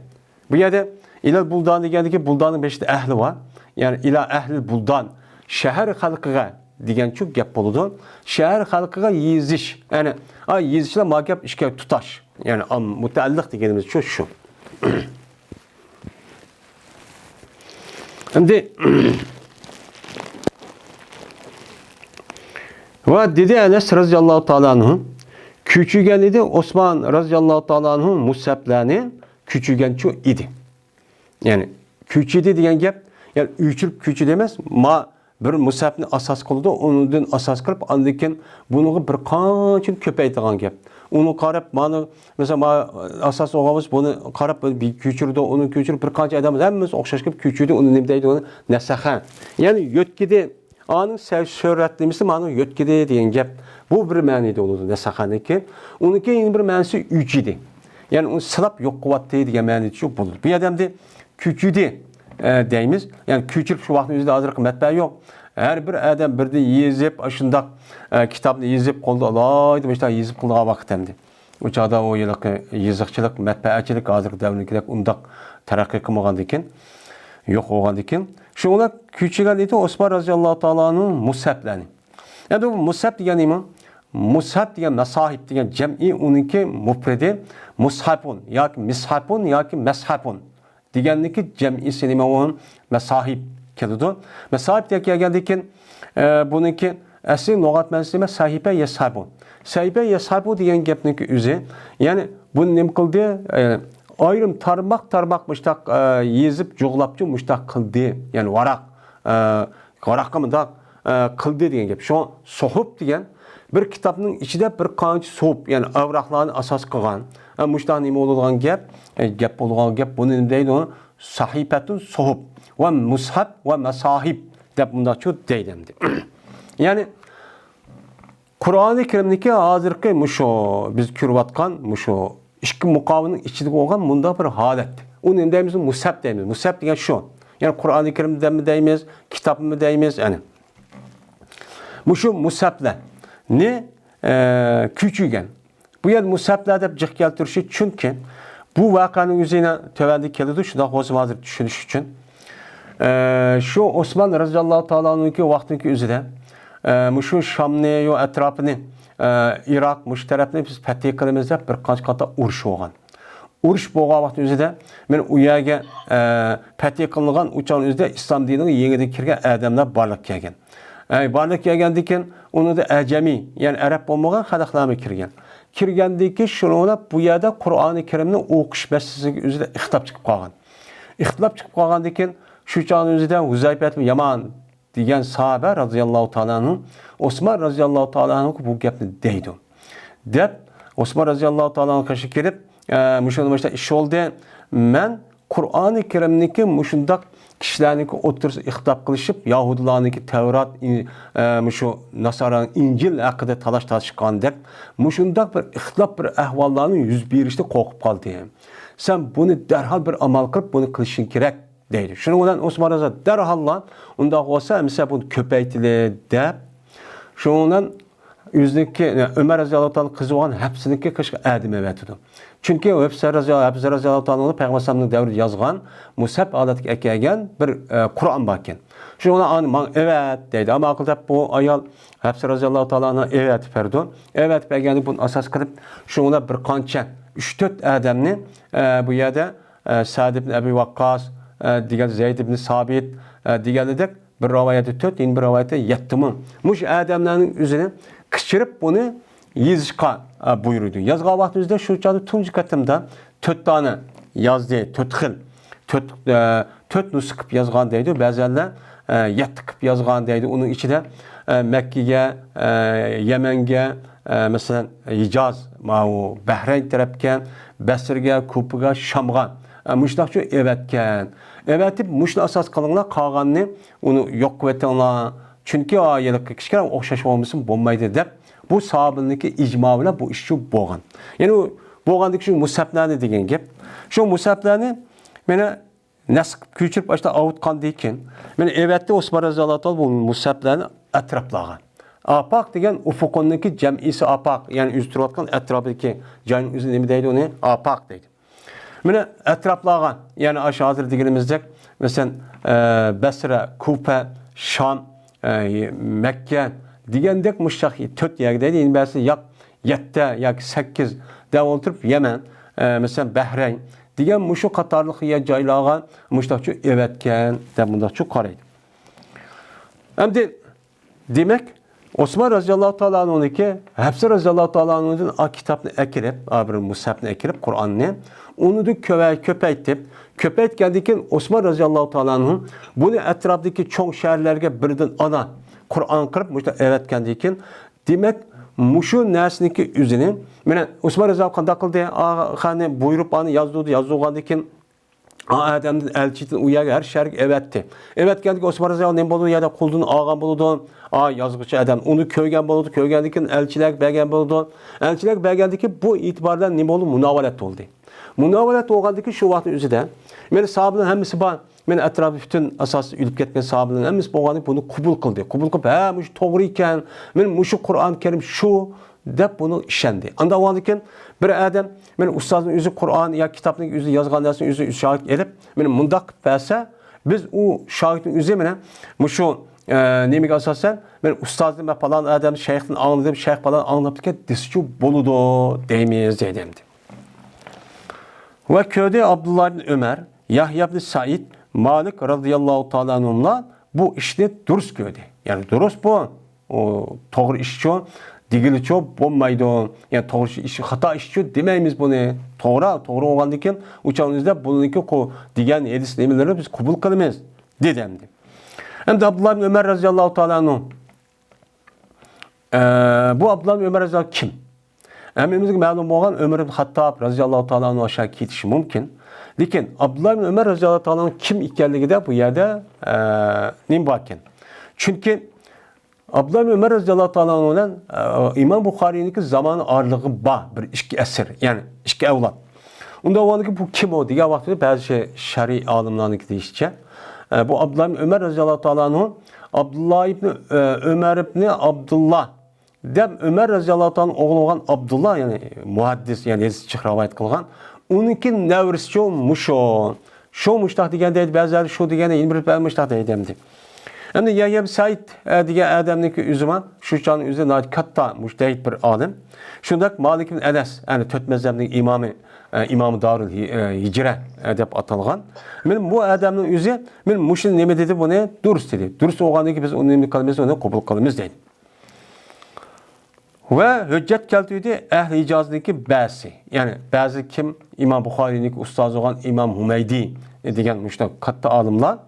بۇ يەردە ئىلەل بۇلدان دېگەندىكى بۇلداننىڭ بېشىدا ئەھلى بار. يەنى ئىلا ئەھلىل بۇلدان، شەھەر خەلقىگە دېگەنچۇ گەپ بولىدۇ. شەھەر خەلقىگە يېزىش. يەنى، ئا، يېزىشلا ما گەپ ئىككى تۇتاش. يەنى، ئام، مۇتەئەللىق دېگىنىمىزچۇ شۇ. ئەمدى ۋە دېدى ئەنەس رەزىياللاھۇ تائالا ئەنھۇ، كۆچۈرگەن ئىدى ئوسمان رەزىياللاھۇ تائالا ئەنھۇ مۇسھەپلەرنى، كۆچۈرگەنچۇ ئىدى. يەنى كۆچۈردى دېگەن گەپ، يەنى ئۆچۈرۈپ كۆچۈردى ئەمەس، ما بىر مۇسھەپنى ئاساس قىلىدۇ، ئۇنىڭدىن ئاساس قىلىپ، ئاندىن كېيىن بۇنىڭغا بىر قانچىنى كۆپەيتىدىغان گەپ. ئۇنى قاراپ، مانا، مەسىلەن، ما ئاساس ئوقۇغانمىز، بۇنى قاراپ، بىر كۆچۈرىدۇ، ئۇنى كۆچۈرۈپ، بىر قانچە ئادەم ھەممىسى ئوخشاش قىلىپ كۆچۈردى، ئۇنى نېمە دەيدۇ؟ ئۇنى نەسەخە. يەنى يۆتكىدى. ئانىڭ سە-، سۈرەتلىمىسى مانا يۆتكىدى دېگەن گەپ. بۇ بىر مەنىدە بولىدۇ نەسەخەنىڭكى. ئۇنىڭكى يەنە بىر مەنىسى ئۆچۈردى. يەنى ئۇنى سىلاپ يوق قىلىۋەتتى دېگەن مەنىدە شۇ بولىدۇ. بۇ يەردە ئەمدى كۆچۈردى، ئە، دەيمىز. يەنى كۆچۈرۈپ شۇ ۋاقىتنىڭ ئۆزىدە ھازىرقى مەتبەئە يوق. ھەر بىر ئادەم بىردىن يېزىپ، ئاشۇنداق، ئە، كىتابنى يېزىپ، قولدا ئالايدۇ، مۇشۇنداق يېزىپ قىلىدىغان ۋاقىت ئەمدى. ئۇ چاغدا ئۇ ھېلىقى يېزىقچىلىق، مەتبەئەچىلىك ھازىرقى دەۋردىكىدەك ئۇنداق تەرەققىي قىلمىغاندىكىن، يوق بولغاندىكىن، شۇڭا كۆچۈرگەن ئىدى ئوسمان رەزىياللاھۇ تائالا ئەنھۇ مۇسھەپلەرنى. ئەمدى بۇ مۇسھەپ دېگەن نېمە؟ مۇسھەپ دېگەن، مەساھىب دېگەن جەمئىي، ئۇنىڭكى مۇپرىدى مۇسھەپۇن ياكى مىسھەپۇن ياكى مەسھەپۇن دېگەننىكى جەمئىيسى نېمە؟ ئۇ مەساھىب كېلىدۇ. مەساھىب دېگەن كەلگەندىن كېيىن، ئە، بۇنىڭكى ئەسلى لۇغەت مەنىسى نېمە؟ سەھىپە يەسھەبۇ. سەھىپە يەسھەبۇ دېگەن گەپنىڭكى ئۆزى، يەنى بۇنى نېمە قىلدى؟ ئە، ئايرىم تارماق تارماق مۇشتاق، ئە، يېزىپ جۇغلاپچۇ مۇشتاق قىلدى. يەنى ۋاراق، ئە، ۋاراققا مۇنداق، ئە، قىلدى دېگەن گەپ. شۇڭا سوھۇپ دېگەن بىر كىتابنىڭ ئىچىدە بىر قانچە سوھۇپ، يەنى ئەۋراقلارنى ئاساس قىلغان، ئە، مۇشتاق نېمە بولىدىغان گەپ، ئە، گەپ بولىدىغان گەپ. بۇنى نېمە دەيدۇ؟ سەھىپەتۇن سوھۇپ ۋە مۇسھەپ ۋە مەساھىب دەپ مۇنداقچۇ دەيدۇ ئەمدى. يەنى قۇرئانى كەرىمدىكى ھازىرقى مۇشۇ بىز كۆرۈۋاتقان مۇشۇ ئىككى مۇقاۋىنىڭ ئىچىدە بولغان مۇنداق بىر ھالەت. ئۇنى نېمە دەيمىز؟ مۇسھەپ دەيمىز. مۇسھەپ دېگەن شۇ. يەنى قۇرئانى كەرىمدەنمۇ دەيمىز، كىتابمۇ دەيمىز، يەنى. مۇشۇ مۇسھەپلەرنى، ئە، كۆچۈرگەن. بۇ يەردە مۇسھەپلەر دەپ جىق كەلتۈرۈشى، چۈنكى بۇ ۋەقەنىڭ ئۆزى يەنە تۆۋەندە كېلىدۇ، شۇنداق بولسىمۇ ھازىر چۈشىنىش ئۈچۈن. ئە، شۇ ئوسمان رەزىياللاھۇ تائالا ئەنھۇنىڭكى ۋاقتىنىڭكى ئۆزىدە، ئە، مۇشۇ شامنى، يو ئەتراپىنى، ئە، ئىراق، مۇشۇ تەرەپنى بىز پەتھى قىلىمىز دەپ بىر قانچە قاتار ئۇرۇش بولغان. ئۇرۇش بولغان ۋاقىت ئۆزىدە مەن ئۇ يەرگە، ئە، پەتھى قىلىنغان ئۇ چاغنىڭ ئۆزىدە ئىسلام دىنىغا يېڭىدىن كىرگەن ئادەملەر بارلىققا كەلگەن. ئە، بارلىققا كەلگەندىن كېيىن ئۇنىڭدا ئەجەمىي، يەنى ئەرەب بولمىغان خەلقلەرمۇ كىرگەن. كىرگەندىن كېيىن شۇنىڭ بىلەن بۇ يەردە قۇرئانى كەرىمنى ئوقۇش مەسىلىسىنىڭ ئۆزىدە ئىختىلاپ چىقىپ قالغان. ئىختىلاپ چىقىپ قالغاندىن كېيىن شۇ چاغنىڭ ئۆزىدە ھۇزەيپە ئىبنى يامان دېگەن ساھابە رەزىياللاھۇ تائالا ئەنھۇ، ئوسمان رەزىياللاھۇ تائالا ئەنھۇغا بۇ گەپنى دەيدۇ. دەپ، ئوسمان رەزىياللاھۇ تائالا ئەنھۇ قېشىغا كېلىپ، ئە، مۇشۇنداق، مۇشۇنداق ئىش بولدى. مەن قۇرئانى كەرىمنىكى مۇشۇنداق كىشىلەرنىڭكى ئوتتۇرىسىدا ئىختىلاپ قىلىشىپ، يەھۇدىيلارنىڭكى تەۋرات، ئى-، ئە، مۇشۇ ناسارانىڭ ئىنجىل ھەققىدە تالاش تارتىشقاندەك، مۇشۇنداق بىر ئىختىلاپ، بىر ئەھۋاللارنىڭ يۈز بېرىشىدىن قورقۇپ قالدىم. سەن بۇنى دەرھال بىر ئامال قىلىپ، بۇنى قىلىشىڭ كېرەك. دەيدۇ. شۇنىڭ بىلەن ئوسمان رەزىياللاھۇ دەرھاللا، ئۇنداق بولسا، ئەمىسە بۇنى كۆپەيتىلى دەپ، شۇنىڭ بىلەن ئۆزىنىڭكى، ئۆمەر رەزىياللاھۇ تائالا قىزى بولغان ھەپسىنىڭكى قېشىغا ئادەم ئەۋەتىدۇ. چۈنكى ھەپسە رەزىياللاھۇ، ھەپسە رەزىياللاھۇ تائالا پەيغەمبەر ئەلەيھىسسالامنىڭ دەۋرىدە يازغان مۇسھەپ ھالەتتە ئەكەلگەن بىر، ئە، قۇرئان بار ئىكەن. شۇنىڭ بىلەن ئانى ماڭا ئەۋەت دەيدۇ. ئەمما ئاقىل دەپ بۇ ئايال ھەپسە رەزىياللاھۇ تائالا ئەۋەتىپ بەردى. ئەۋەتىپ بەرگەندە بۇنى ئاساس قىلىپ، شۇنىڭ بىلەن بىر قانچە ئۈچ تۆت ئادەمنى، ئە، بۇ يەردە ئە، سەئد ئىبن ئەبى ۋەققاس، ئە، دېگەن زەيد ئىبن سابىت، ئە، دېگەنلىدەك بىر رىۋايەتتە تۆت، يەنە بىر رىۋايەتتە يەتتە مىڭ. مۇشۇ ئادەملەرنىڭ ئۆزىنى قىچىرىپ بۇنى يېزىشقا، ئە، بۇيرۇيدۇ. يازغان ۋاقتىمىزدا شۇ چاغدا تۇنجى قېتىمدا تۆت دانە يازدى، تۆت خىل، تۆت، ئە، تۆت نۇسخا قىلىپ يازغان دەيدۇ. بەزەنلەر، ئە، يەتتە قىلىپ يازغان دەيدۇ. ئۇنىڭ ئىچىدە، ئە، مەككىگە، ئە، يەمەنگە، ئە، مەسىلەن، ھىجاز، ماۋۇ بەھرەين تەرەپكە، بەسرىگە، كۇپىگە، شامغا، ئە، مۇشۇنداقچۇ ئەۋەتكەن. ئەۋەتىپ، مۇشۇنى ئاساس قىلىڭلار، قالغاننى ئۇنى يوق قىلىۋېتىڭلار. چۈنكى ھېلىقى كىشىلەر ئوخشاش بولمىسا بولمايدۇ دەپ، بۇ ساھابىنىڭكى ئىجما بىلەن بۇ ئىشچۇ بولغان. يەنى ئۇ بولغاندىكى شۇ مۇسھەپلەرنى دېگەن گەپ. شۇ مۇسھەپلەرنى مانا نەسخ كۆچۈرۈپ ئاشتا ئاۋۇتقاندىن كېيىن، مانا ئەۋەتتى ئوسمان رەزىياللاھۇ تائالا بۇ مۇسھەپلەرنى ئەتراپلارغا. ئاپاق دېگەن ئۇفۇقۇننىڭكى جەمئىسى ئاپاق، يەنى ئۆزى تۇرۇۋاتقان ئەتراپىدىكى جاينىڭ ئۆزىنى نېمە دەيدۇ؟ ئۇنى ئاپاق دەيدۇ. مانا ئەتراپلارغا، يەنى ئاشۇ ھازىر دېگىنىمىزدەك، مەسىلەن، ئە، بەسرە، كۇفە، شام، ئە، مەككە دېگەندەك مۇشۇ تۆت يەرگە دەيدۇ. يەنە بەزى ياق يەتتە ياكى سەككىز دەپ ئولتۇرۇپ يەمەن، ئە، مەسىلەن، بەھرەين دېگەن مۇشۇ قاتارلىق يەر جايلارغا مۇشۇنداقچۇ ئەۋەتكەن دەپ مۇنداقچۇ قارايدۇ. ئەمدى دېمەك، ئوسمان رەزىياللاھۇ تائالا ئەنھۇنىڭكى ھەپسە رەزىياللاھۇ تائالا ئەنھۇدىن ئا كىتابنى ئەكىرىپ، ئا بىر مۇسھەپنى ئەكىرىپ، قۇرئاننى، ئۇنى كۆپەي-، كۆپەيتىپ، كۆپەيتكەندىن كېيىن ئوسمان رەزىياللاھۇ تائالا ئەنھۇ بۇنى ئەتراپتىكى چوڭ شەھەرلەرگە بىردىن ئانا قۇرئان قىلىپ، مۇشۇنداق ئەۋەتكەندىن كېيىن، دېمەك، مۇشۇ نەرسىنىڭكى ئۆزىنى، مانا، ئوسمان رەزىياللاھۇ قانداق قىلدى؟ ئا، خاننى بۇيرۇپ، ئانى يازدۇردى، يازدۇرغاندىن كېيىن، ئا ئادەمدىن ئەلچىدىن ئۇ يەرگە ھەر شەھەرگە ئەۋەتتى. ئەۋەتكەندىكىن ئوسمان رەزىياللاھۇ نېمە بولىدۇ؟ يەردە قۇلدىن ئالغان بولىدۇ. ئا يازغۇچى ئادەم ئۇنى كۆرگەن بولىدۇ. كۆرگەندىن كېيىن ئەلچىلەرگە بەرگەن بولىدۇ. ئەلچىلەرگە بەرگەندىن كېيىن بۇ ئېتىبار بىلەن نېمە بولدى؟ مۇناۋەلەت بولدى. مۇناۋەلەت بولغاندىن كېيىن شۇ ۋاقىتنىڭ ئۆزىدە، مانا، ساھابىلەرنىڭ ھەممىسى بار. مانا، ئەتراپى پۈتۈن ئاساسىي ئۆلۈپ كەتكەن ساھابىلەرنىڭ ھەممىسى بولغاندىن كېيىن بۇنى قوبۇل قىلدى. قوبۇل قىلىپ، ھە، مۇشۇ توغرا ئىكەن. مانا، مۇشۇ قۇرئان كەرىم شۇ دەپ بۇنى ئىشەندى. ئاندىن ئاۋۋالدىن كېيىن بىر ئادەم، مانا ئۇستازنىڭ ئۆزى قۇرئان يا كىتابنىڭ ئۆزى يازغان نەرسىنى ئۆزى شاھىت ئېلىپ، مانا مۇنداق قىلىپ بەرسە، بىز ئۇ شاھىتنىڭ ئۆزى مانا مۇشۇ، ئە، نېمىگە ئاساسەن، مەن ئۇستازدىن، مەن پالان ئادەم شەيختىن ئاڭلىدىم، شەيخ پالان ئاڭلاپتىكەن دېسىچۇ بولىدۇ دەيمىز دېدى ئەمدى. ۋە كۆردى ئابدۇللا ئىبن ئۆمەر، يەھيا ئىبن سەئىد، مالىك رازىياللاھۇ تائالا ئەنھۇملار بۇ ئىشنى دۇرۇس كۆردى. يەنى دۇرۇس بۇ، ئۇ توغرا ئىشچۇ، دېگىلىچۇ بولمايدۇ. يەنى توغرا ئىش، خاتا ئىشچۇ دېمەيمىز بۇنى. توغرا، توغرا بولغاندىن كېيىن ئۇ چاغنىڭ ئۆزىدە بۇنىڭكى قۇ-، دېگەن ھەدىس نېمىلىرىنى بىز قوبۇل قىلىمىز، دېدى ئەمدى. ئەمدى ئابدۇللا ئىبن ئۆمەر رازىياللاھۇ تائالا ئەنھۇ، ئە، بۇ ئابدۇللا ئىبن ئۆمەر رازىياللاھۇ كىم؟ ھەممىمىزگە مەلۇم بولغان ئۆمەر ئىبن خاتتاب رازىياللاھۇ تائالا ئەنھۇ ئاشۇ كېتىشى مۇمكىن. لېكىن ئابدۇللا ئىبن ئۆمەر رازىياللاھۇ تائالا ئەنھۇ كىم ئىكەنلىكىدە بۇ يەردە، ئە، نېمە باركەن؟ چۈنكى ئابدۇللا ئىبن ئۆمەر رازىياللاھۇ تائالا ئەنھۇ بىلەن، ئە، ئىمام بۇخارىينىڭكى زامانى ئارىلىقى بار، بىر ئىككى ئەسىر، يەنى ئىككى ئەۋلاد. ئۇنداق بولغاندىكىن بۇ كىم ئۇ دېگەن ۋاقىتتا بەزى شەرئىي ئالىملارنىڭكى دېيىشىچە، ئە، بۇ ئابدۇللا ئىبن ئۆمەر رازىياللاھۇ تائالا ئەنھۇ، ئابدۇللا ئىبن، ئە، ئۆمەر ئىبن ئابدۇللا دەپ ئۆمەر رازىياللاھۇ تائالا ئوغلى بولغان ئابدۇللا، يەنى مۇھەددىس، يەنى ھەدىس جىق رىۋايەت قىلغان. ئۇنىڭكى نەۋرىسىچۇ مۇشۇ. شۇ مۇشتاق دېگەن دەيدۇ، بەزىلەر شۇ دېگەن، يەنە بىر مۇشتاق دەيدۇ ئەمدى. ئەمدى يەھيا ئىبن سەئىد، ئە، دېگەن ئادەمنىڭكى ئۆزى بار. شۇ چاغنىڭ ئۆزىدە ناھايىتى كاتتا مۇجتەھىد بىر ئالىم. شۇنداق مالىك ئىبن ئەنەس، يەنى تۆت مەزھەپنىڭ ئىمامى، ئە، ئىمامى دارۇل ھى-، ئە، ھىجرە، ئە، دەپ ئاتالغان. مانا بۇ ئادەمنىڭ ئۆزى، مانا مۇشۇنى نېمە دېدى، بۇنى دۇرۇس دېدى. دۇرۇس بولغاندىن كېيىن بىز ئۇنى نېمە قىلىمىز، ئۇنى قوبۇل قىلىمىز دەيدۇ. ۋە ھۆججەت كەلتۈردى ئەھلى ھىجازنىڭكى بەزىسى. يەنى بەزى كىم؟ ئىمام بۇخارىينىڭكى ئۇستازى بولغان ئىمام ھۇمەيدى دېگەن مۇشۇنداق كاتتا ئالىملار،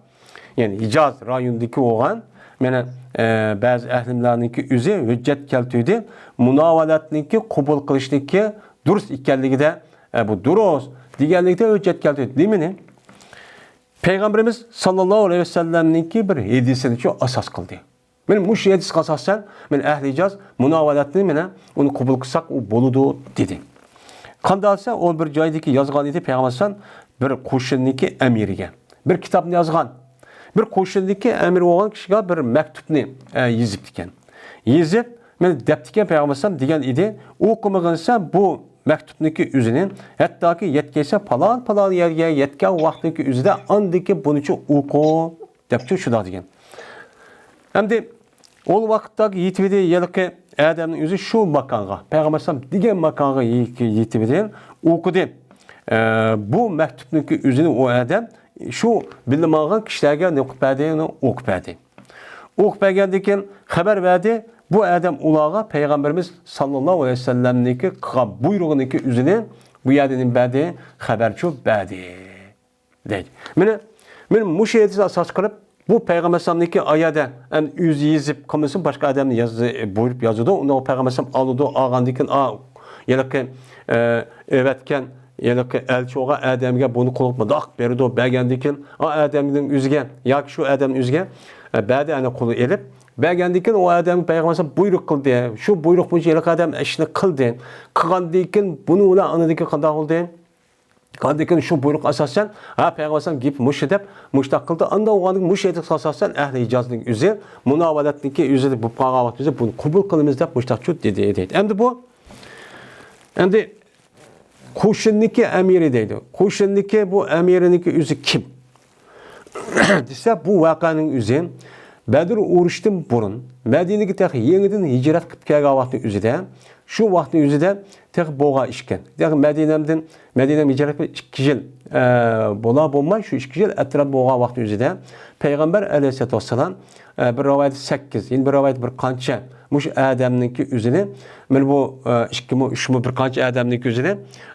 يەنى ھىجاز رايونىدىكى بولغان، مانا، ئە، بەزى ئەھلىملەرنىڭكى ئۆزى ھۆججەت كەلتۈردى. مۇناۋەلەتنىڭكى قوبۇل قىلىشنىڭكى دۇرۇس ئىكەنلىكىدە، ئە، بۇ دۇرۇس دېگەنلىكتە ھۆججەت كەلتۈردى. نېمىنى؟ پەيغەمبىرىمىز ساللاللاھۇ ئەلەيھى ۋەسەللەمنىڭكى بىر ھەدىسىنىچۇ ئاساس قىلدى. مانا مۇشۇ ھەدىسكە ئاساسەن، مانا ئەھلى ھىجاز مۇناۋەلەتنى مانا ئۇنى قوبۇل قىلساق ئۇ بولىدۇ دېدى. قانداق دېسە، ئۇ بىر جايدىكى يازغان ئىدى، پەيغەمبەر ئەلەيھىسسالام بىر قوشۇننىڭكى ئەمىرىگە بىر كىتابنى يازغان. بىر قوشۇننىڭكى ئەمىرى بولغان كىشىگە بىر مەكتۇپنى، ئە، يېزىپتىكەن. يېزىپ، مانا دەپتىكەن پەيغەمبەر ئەلەيھىسسالام دېگەن ئىدى، ئوقۇمىغىنسەن بۇ مەكتۇپنىڭكى ئۆزىنى، ھەتتاكى يەتكەنسە پالان پالان يەرگە يەتكەن ۋاقىتنىڭكى ئۆزىدە ئاندىكى بۇنىچۇ ئوقۇ دەپتۇ شۇنداق دېگەن. ئەمدى ئول ۋاقىتتا يېتىۋىدى ھېلىقى ئادەمنىڭ ئۆزى شۇ ماكانغا، پەيغەمبەر ئەلەيھىسسالام دېگەن ماكانغا يېتىۋىدى، ئوقۇدى. ئە، بۇ مەكتۇپنىڭكى ئۆزىنى ئۇ ئادەم شۇ بىللە ماڭغان كىشىلەرگە نېمە قىلىپ بەردى؟ ئۇنى ئوقۇپ بەردى. ئوقۇپ بەرگەندىن كېيىن خەۋەر بەردى. بۇ ئادەم ئۇلارغا پەيغەمبىرىمىز ساللاللاھۇ ئەلەيھى ۋەسەللەمنىڭكى قىلغان بۇيرۇغىنىڭكى ئۆزىنى بۇ يەردە نېمە بەردى؟ خەۋەرچۇ بەردى. دەيدۇ. مانا، مانا مۇشۇ ھەدىسكە ئاساس قىلىپ، بۇ پەيغەمبەر ئەلەيھىسسالامنىڭكى ئايەدە، ئەمدى ئۆزى يېزىپ قىلمىسۇن، باشقا ئادەمنى يازدى، بۇيرۇپ يازىدۇ. ئۇندا پەيغەمبەر ئەلەيھىسسالام ئالىدۇ، ئالغاندىن كېيىن، ئا، ھېلىقى، ئە، ئەۋەتكەن، ھېلىقى ئەلچى بولغان ئادەمگە بۇنى قولغا مۇنداق بېرىدۇ، بەرگەندىن كېيىن، ئا ئادەمنىڭ ئۆزىگە ياكى شۇ ئادەمنىڭ ئۆزىگە، ئە، بەردى، ئەنە قولى ئېلىپ، بەرگەندىن كېيىن ئۇ ئادەمگە پەيغەمبەر ئەلەيھىسسالام بۇيرۇق قىلدى. شۇ بۇيرۇق بويىچە ھېلىقى ئادەم ئىشنى قىلدى. قىلغاندىن كېيىن بۇنىڭ بىلەن ئاندىن كېيىن قانداق بولدى؟ ئاندىن كېيىن شۇ بۇيرۇققا ئاساسەن، ھە، پەيغەمبەر ئەلەيھىسسالام گېپى مۇشۇ دەپ، مۇشۇنداق قىلدى. ئاندىن ئۇ مۇشۇ ھەدىسكە ئاساسەن، ئەھلى ھىجازنىڭ ئۆزى، مۇناۋەلەتنىڭكى ئۆزى بولۇپ قالغان ۋاقتىمىزدا بۇنى قوبۇل قىلىمىز دەپ مۇشۇنداقچۇ دېدى، دەيدۇ. ئەمدى بۇ، ئەمدى قوشۇننىڭكى ئەمىرى دەيدۇ. قوشۇننىڭكى بۇ ئەمىرىنىڭكى ئۆزى كىم؟ دېسە، بۇ ۋەقەنىڭ ئۆزى بەدر ئۇرۇشىدىن بۇرۇن، مەدىنىگە تېخى يېڭىدىن ھىجرەت قىلىپ كەلگەن ۋاقىتنىڭ ئۆزىدە، شۇ ۋاقىتنىڭ ئۆزىدە تېخى بولغان ئىشكەن. تېخى مەدىنەمدىن، مەدىنەم ھىجرەت قىلىپ ئىككى يىل، ئە، بولا بولماي، شۇ ئىككى يىل ئەتراپ بولغان ۋاقىتنىڭ ئۆزىدە پەيغەمبەر ئەلەيھىسسالاتۇ ۋەسسالام، ئە، بىر رىۋايەتتە سەككىز، يەنە بىر رىۋايەتتە بىر قانچە مۇشۇ ئادەمنىڭكى ئۆزىنى، مانا بۇ، ئە، ئىككىمۇ، ئۈچمۇ، بىر قانچە ئادەمنىڭكى ئۆزىنى،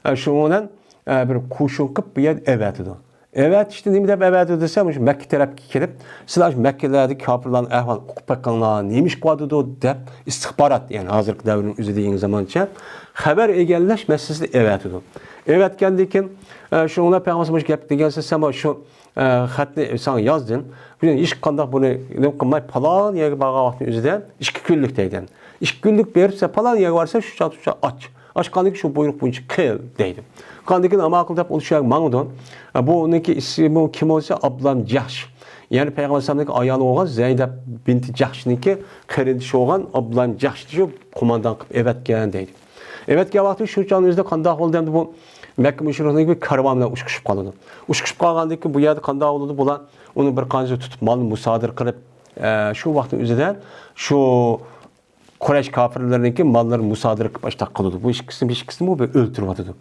ئە، شۇنىڭ بىلەن، ئە، بىر قوشۇن قىلىپ بۇ يەرگە ئەۋەتىدۇ. ئەۋەتىشتە نېمە دەپ ئەۋەتىدۇ دېسە، مۇشۇ مەككە تەرەپكە كېلىپ، سىلەر شۇ مەككىلەردىكى كاپىرلارنىڭ ئەھۋالىنى ئوقۇپ بېقىڭلار، نېمە ئىش قىلىۋاتىدۇ دەپ ئىستىخبارات، يەنى ھازىرقى دەۋرنىڭ ئۆزىدە يېڭى زامانچە خەۋەر ئىگىلەش مەسىلىسىنى ئەۋەتىدۇ. ئەۋەتكەندىن كېيىن، ئە، شۇنىڭ بىلەن پەيغەمبەر مۇشۇ گەپنى دېگەنسىز، سەن بار شۇ، ئە، خەتنى ساڭا يازدىم. بۇ يەردە ھېچقانداق بۇنى نېمە قىلماي، پالان يەرگە بارغان ۋاقتىنىڭ ئۆزىدە ئىككى كۈنلۈك دەيدۇ. ئىككى كۈنلۈك بېرىپ، سەن پالان يەرگە بارسا، شۇ چاغدا، شۇ چاغدا ئاچ. ئاچقاندىن كېيىن شۇ بۇيرۇق بويىچە قىل دەيدۇ. قىلغاندىن كېيىن ئامان قىل دەپ ئۇ شۇ يەرگە ماڭىدۇ. ئە، بۇنىڭكى ئىسمى كىم بولسا ئابدۇللا ئىبن جەھش. يەنى پەيغەمبەر ئەلەيھىسسالامنىڭ ئايالى بولغان زەينەپ بىنتى جەھشنىڭكى قېرىندىشى بولغان ئابدۇللا ئىبن جەھشنى شۇ قوماندان قىلىپ ئەۋەتكەن دەيدۇ. ئەۋەتكەن ۋاقتى شۇ چاغنىڭ ئۆزىدە قانداق بولدى ئەمدى بۇ مەككە مۇشرىكلىرىنىڭ بىر كارۋانى بىلەن ئۇچرىشىپ قالىدۇ. ئۇچرىشىپ قالغاندىن كېيىن بۇ يەردە قانداق بولىدۇ؟ بۇلار ئۇنى بىر قانچە تۇتۇپ مالنى مۇسادىرە قىلىپ، ئە، شۇ ۋاقىتنىڭ ئۆزىدە شۇ قۇرەيش كاپىرلىرىنىڭكى ماللىرىنى مۇسادىرە قىلىپ ئاشتاق قىلىدۇ. بۇ ئىككىسىنى، بۇ ئىككىسىنى بۇ ئۆلتۈرۈۋاتىدۇ.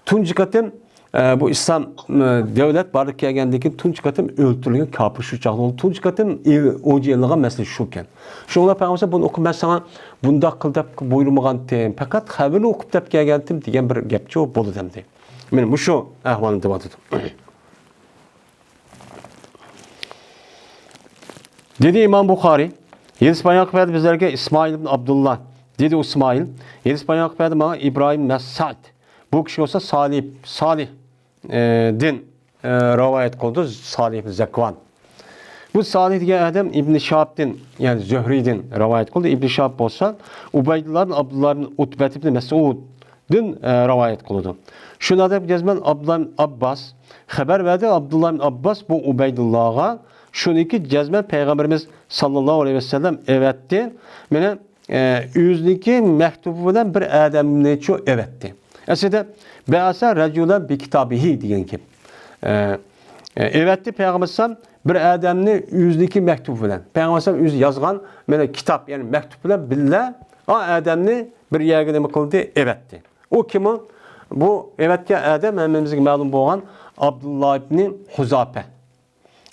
تۇنجى قېتىم، ئە، بۇ ئىسلام، ئە، دۆلەت بارلىققا كەلگەندىن كېيىن تۇنجى قېتىم ئۆلتۈرۈلگەن كاپىر شۇ چاغدا بولدى. تۇنجى قېتىم ئېل-، ئوجا ئېلىنغان مەسىلە شۇكەن. شۇڭا پەيغەمبەر بۇنى ئوقۇپ، مەن ساڭا بۇنداق قىل دەپ بۇيرۇمىغانتىم، پەقەت خەۋىرىنى ئوقۇپ دەپ كەلگەنتىم دېگەن بىر گەپچۇ بولىدۇ ئەمدى. مانا مۇشۇ ئەھۋالنى دەۋاتىدۇ. دېدى ئىمام بۇخارىي، ھەدىس بايان قىلىپ بەردى بىزلەرگە ئىسمائىل ئىبن ئابدۇللا. دېدى ئىسمائىل، ھەدىس بايان قىلىپ بەردى ماڭا ئىبراھىم مەسئەد. بۇ كىشى بولسا سالىھ، سالىھ، ئە، دىن، ئە، رىۋايەت قىلدى، سالىھ ئىبن زەكۋان. بۇ سالىھ دېگەن ئادەم ئىبن شىھابتىن، يەنى زۆھرىدىن رىۋايەت قىلدى. ئىبن شىھاب بولسا ئۇبەيدۇللا ئابدۇللا ئىبن ئۇتبەت ئىبن مەسئۇد دىن، ئە، رىۋايەت قىلىدۇ. شۇنىڭ دەپ جەزمەن ئابدۇللا ئىبن ئابباس خەۋەر بەردى. ئابدۇللا ئىبن ئابباس بۇ ئۇبەيدۇللاغا شۇنىكى جەزمەن پەيغەمبىرىمىز ساللاللاھۇ ئەلەيھى ۋەسەللەم ئەۋەتتى. مانا، ئە، ئۆزىنىكى مەكتۇبى بىلەن بىر ئادەمنىچۇ ئەۋەتتى. ئەسلىدە بەئەسە رەجۇلەن بىكىتابىھى دېگەن گەپ. ئە، ئە، ئەۋەتتى پەيغەمبەر ئەلەيھىسسالام بىر ئادەمنى ئۆزىنىڭكى مەكتۇبى بىلەن، پەيغەمبەر ئەلەيھىسسالام ئۆزى يازغان مانا كىتاب، يەنى مەكتۇپ بىلەن بىللە ئا ئادەمنى بىر يەرگە نېمە قىلدى؟ ئەۋەتتى. ئۇ كىم ئۇ؟ بۇ ئەۋەتكەن ئادەم ھەممىمىزگە مەلۇم بولغان ئابدۇللا ئىبنى ھۇزاپە.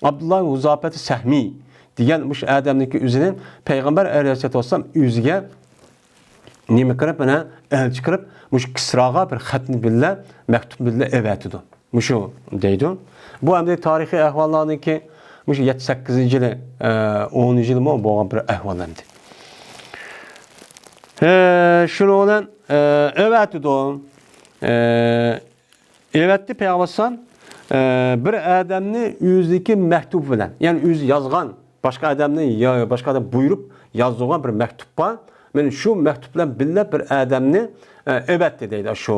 ئابدۇللا ھۇزاپەتى سەھمى دېگەن مۇشۇ ئادەمنىڭكى ئۆزىنى پەيغەمبەر ئەلەيھىسسالاتۇ ۋەسسالام ئۆزىگە نېمە قىلىپ، مانا ئەلچى قىلىپ، مۇشۇ كىسراغا بىر خەتنى بىللە، مەكتۇپ بىللە ئەۋەتىدۇ. مۇشۇ دەيدۇ. بۇ ئەمدى تارىخىي ئەھۋاللارنىڭكى مۇشۇ يەتتە سەككىزىنچى يىلى، ئە، ئونىنچى يىلىمۇ بولغان بىر ئەھۋال ئەمدى. ئە، شۇنىڭ بىلەن، ئە، ئەۋەتىدۇ. ئە، ئەۋەتتى پەيغەمبەر ئەلەيھىسسالام، ئە، بىر ئادەمنى ئۆزىنىڭكى مەكتۇبى بىلەن، يەنى ئۆزى يازغان، باشقا ئادەمنى يا باشقا ئادەم بۇيرۇپ يازدۇرغان بىر مەكتۇپ بار. مانا شۇ مەكتۇپ بىلەن بىللە بىر ئادەمنى، ئە، ئەۋەتتى دەيدۇ. شۇ،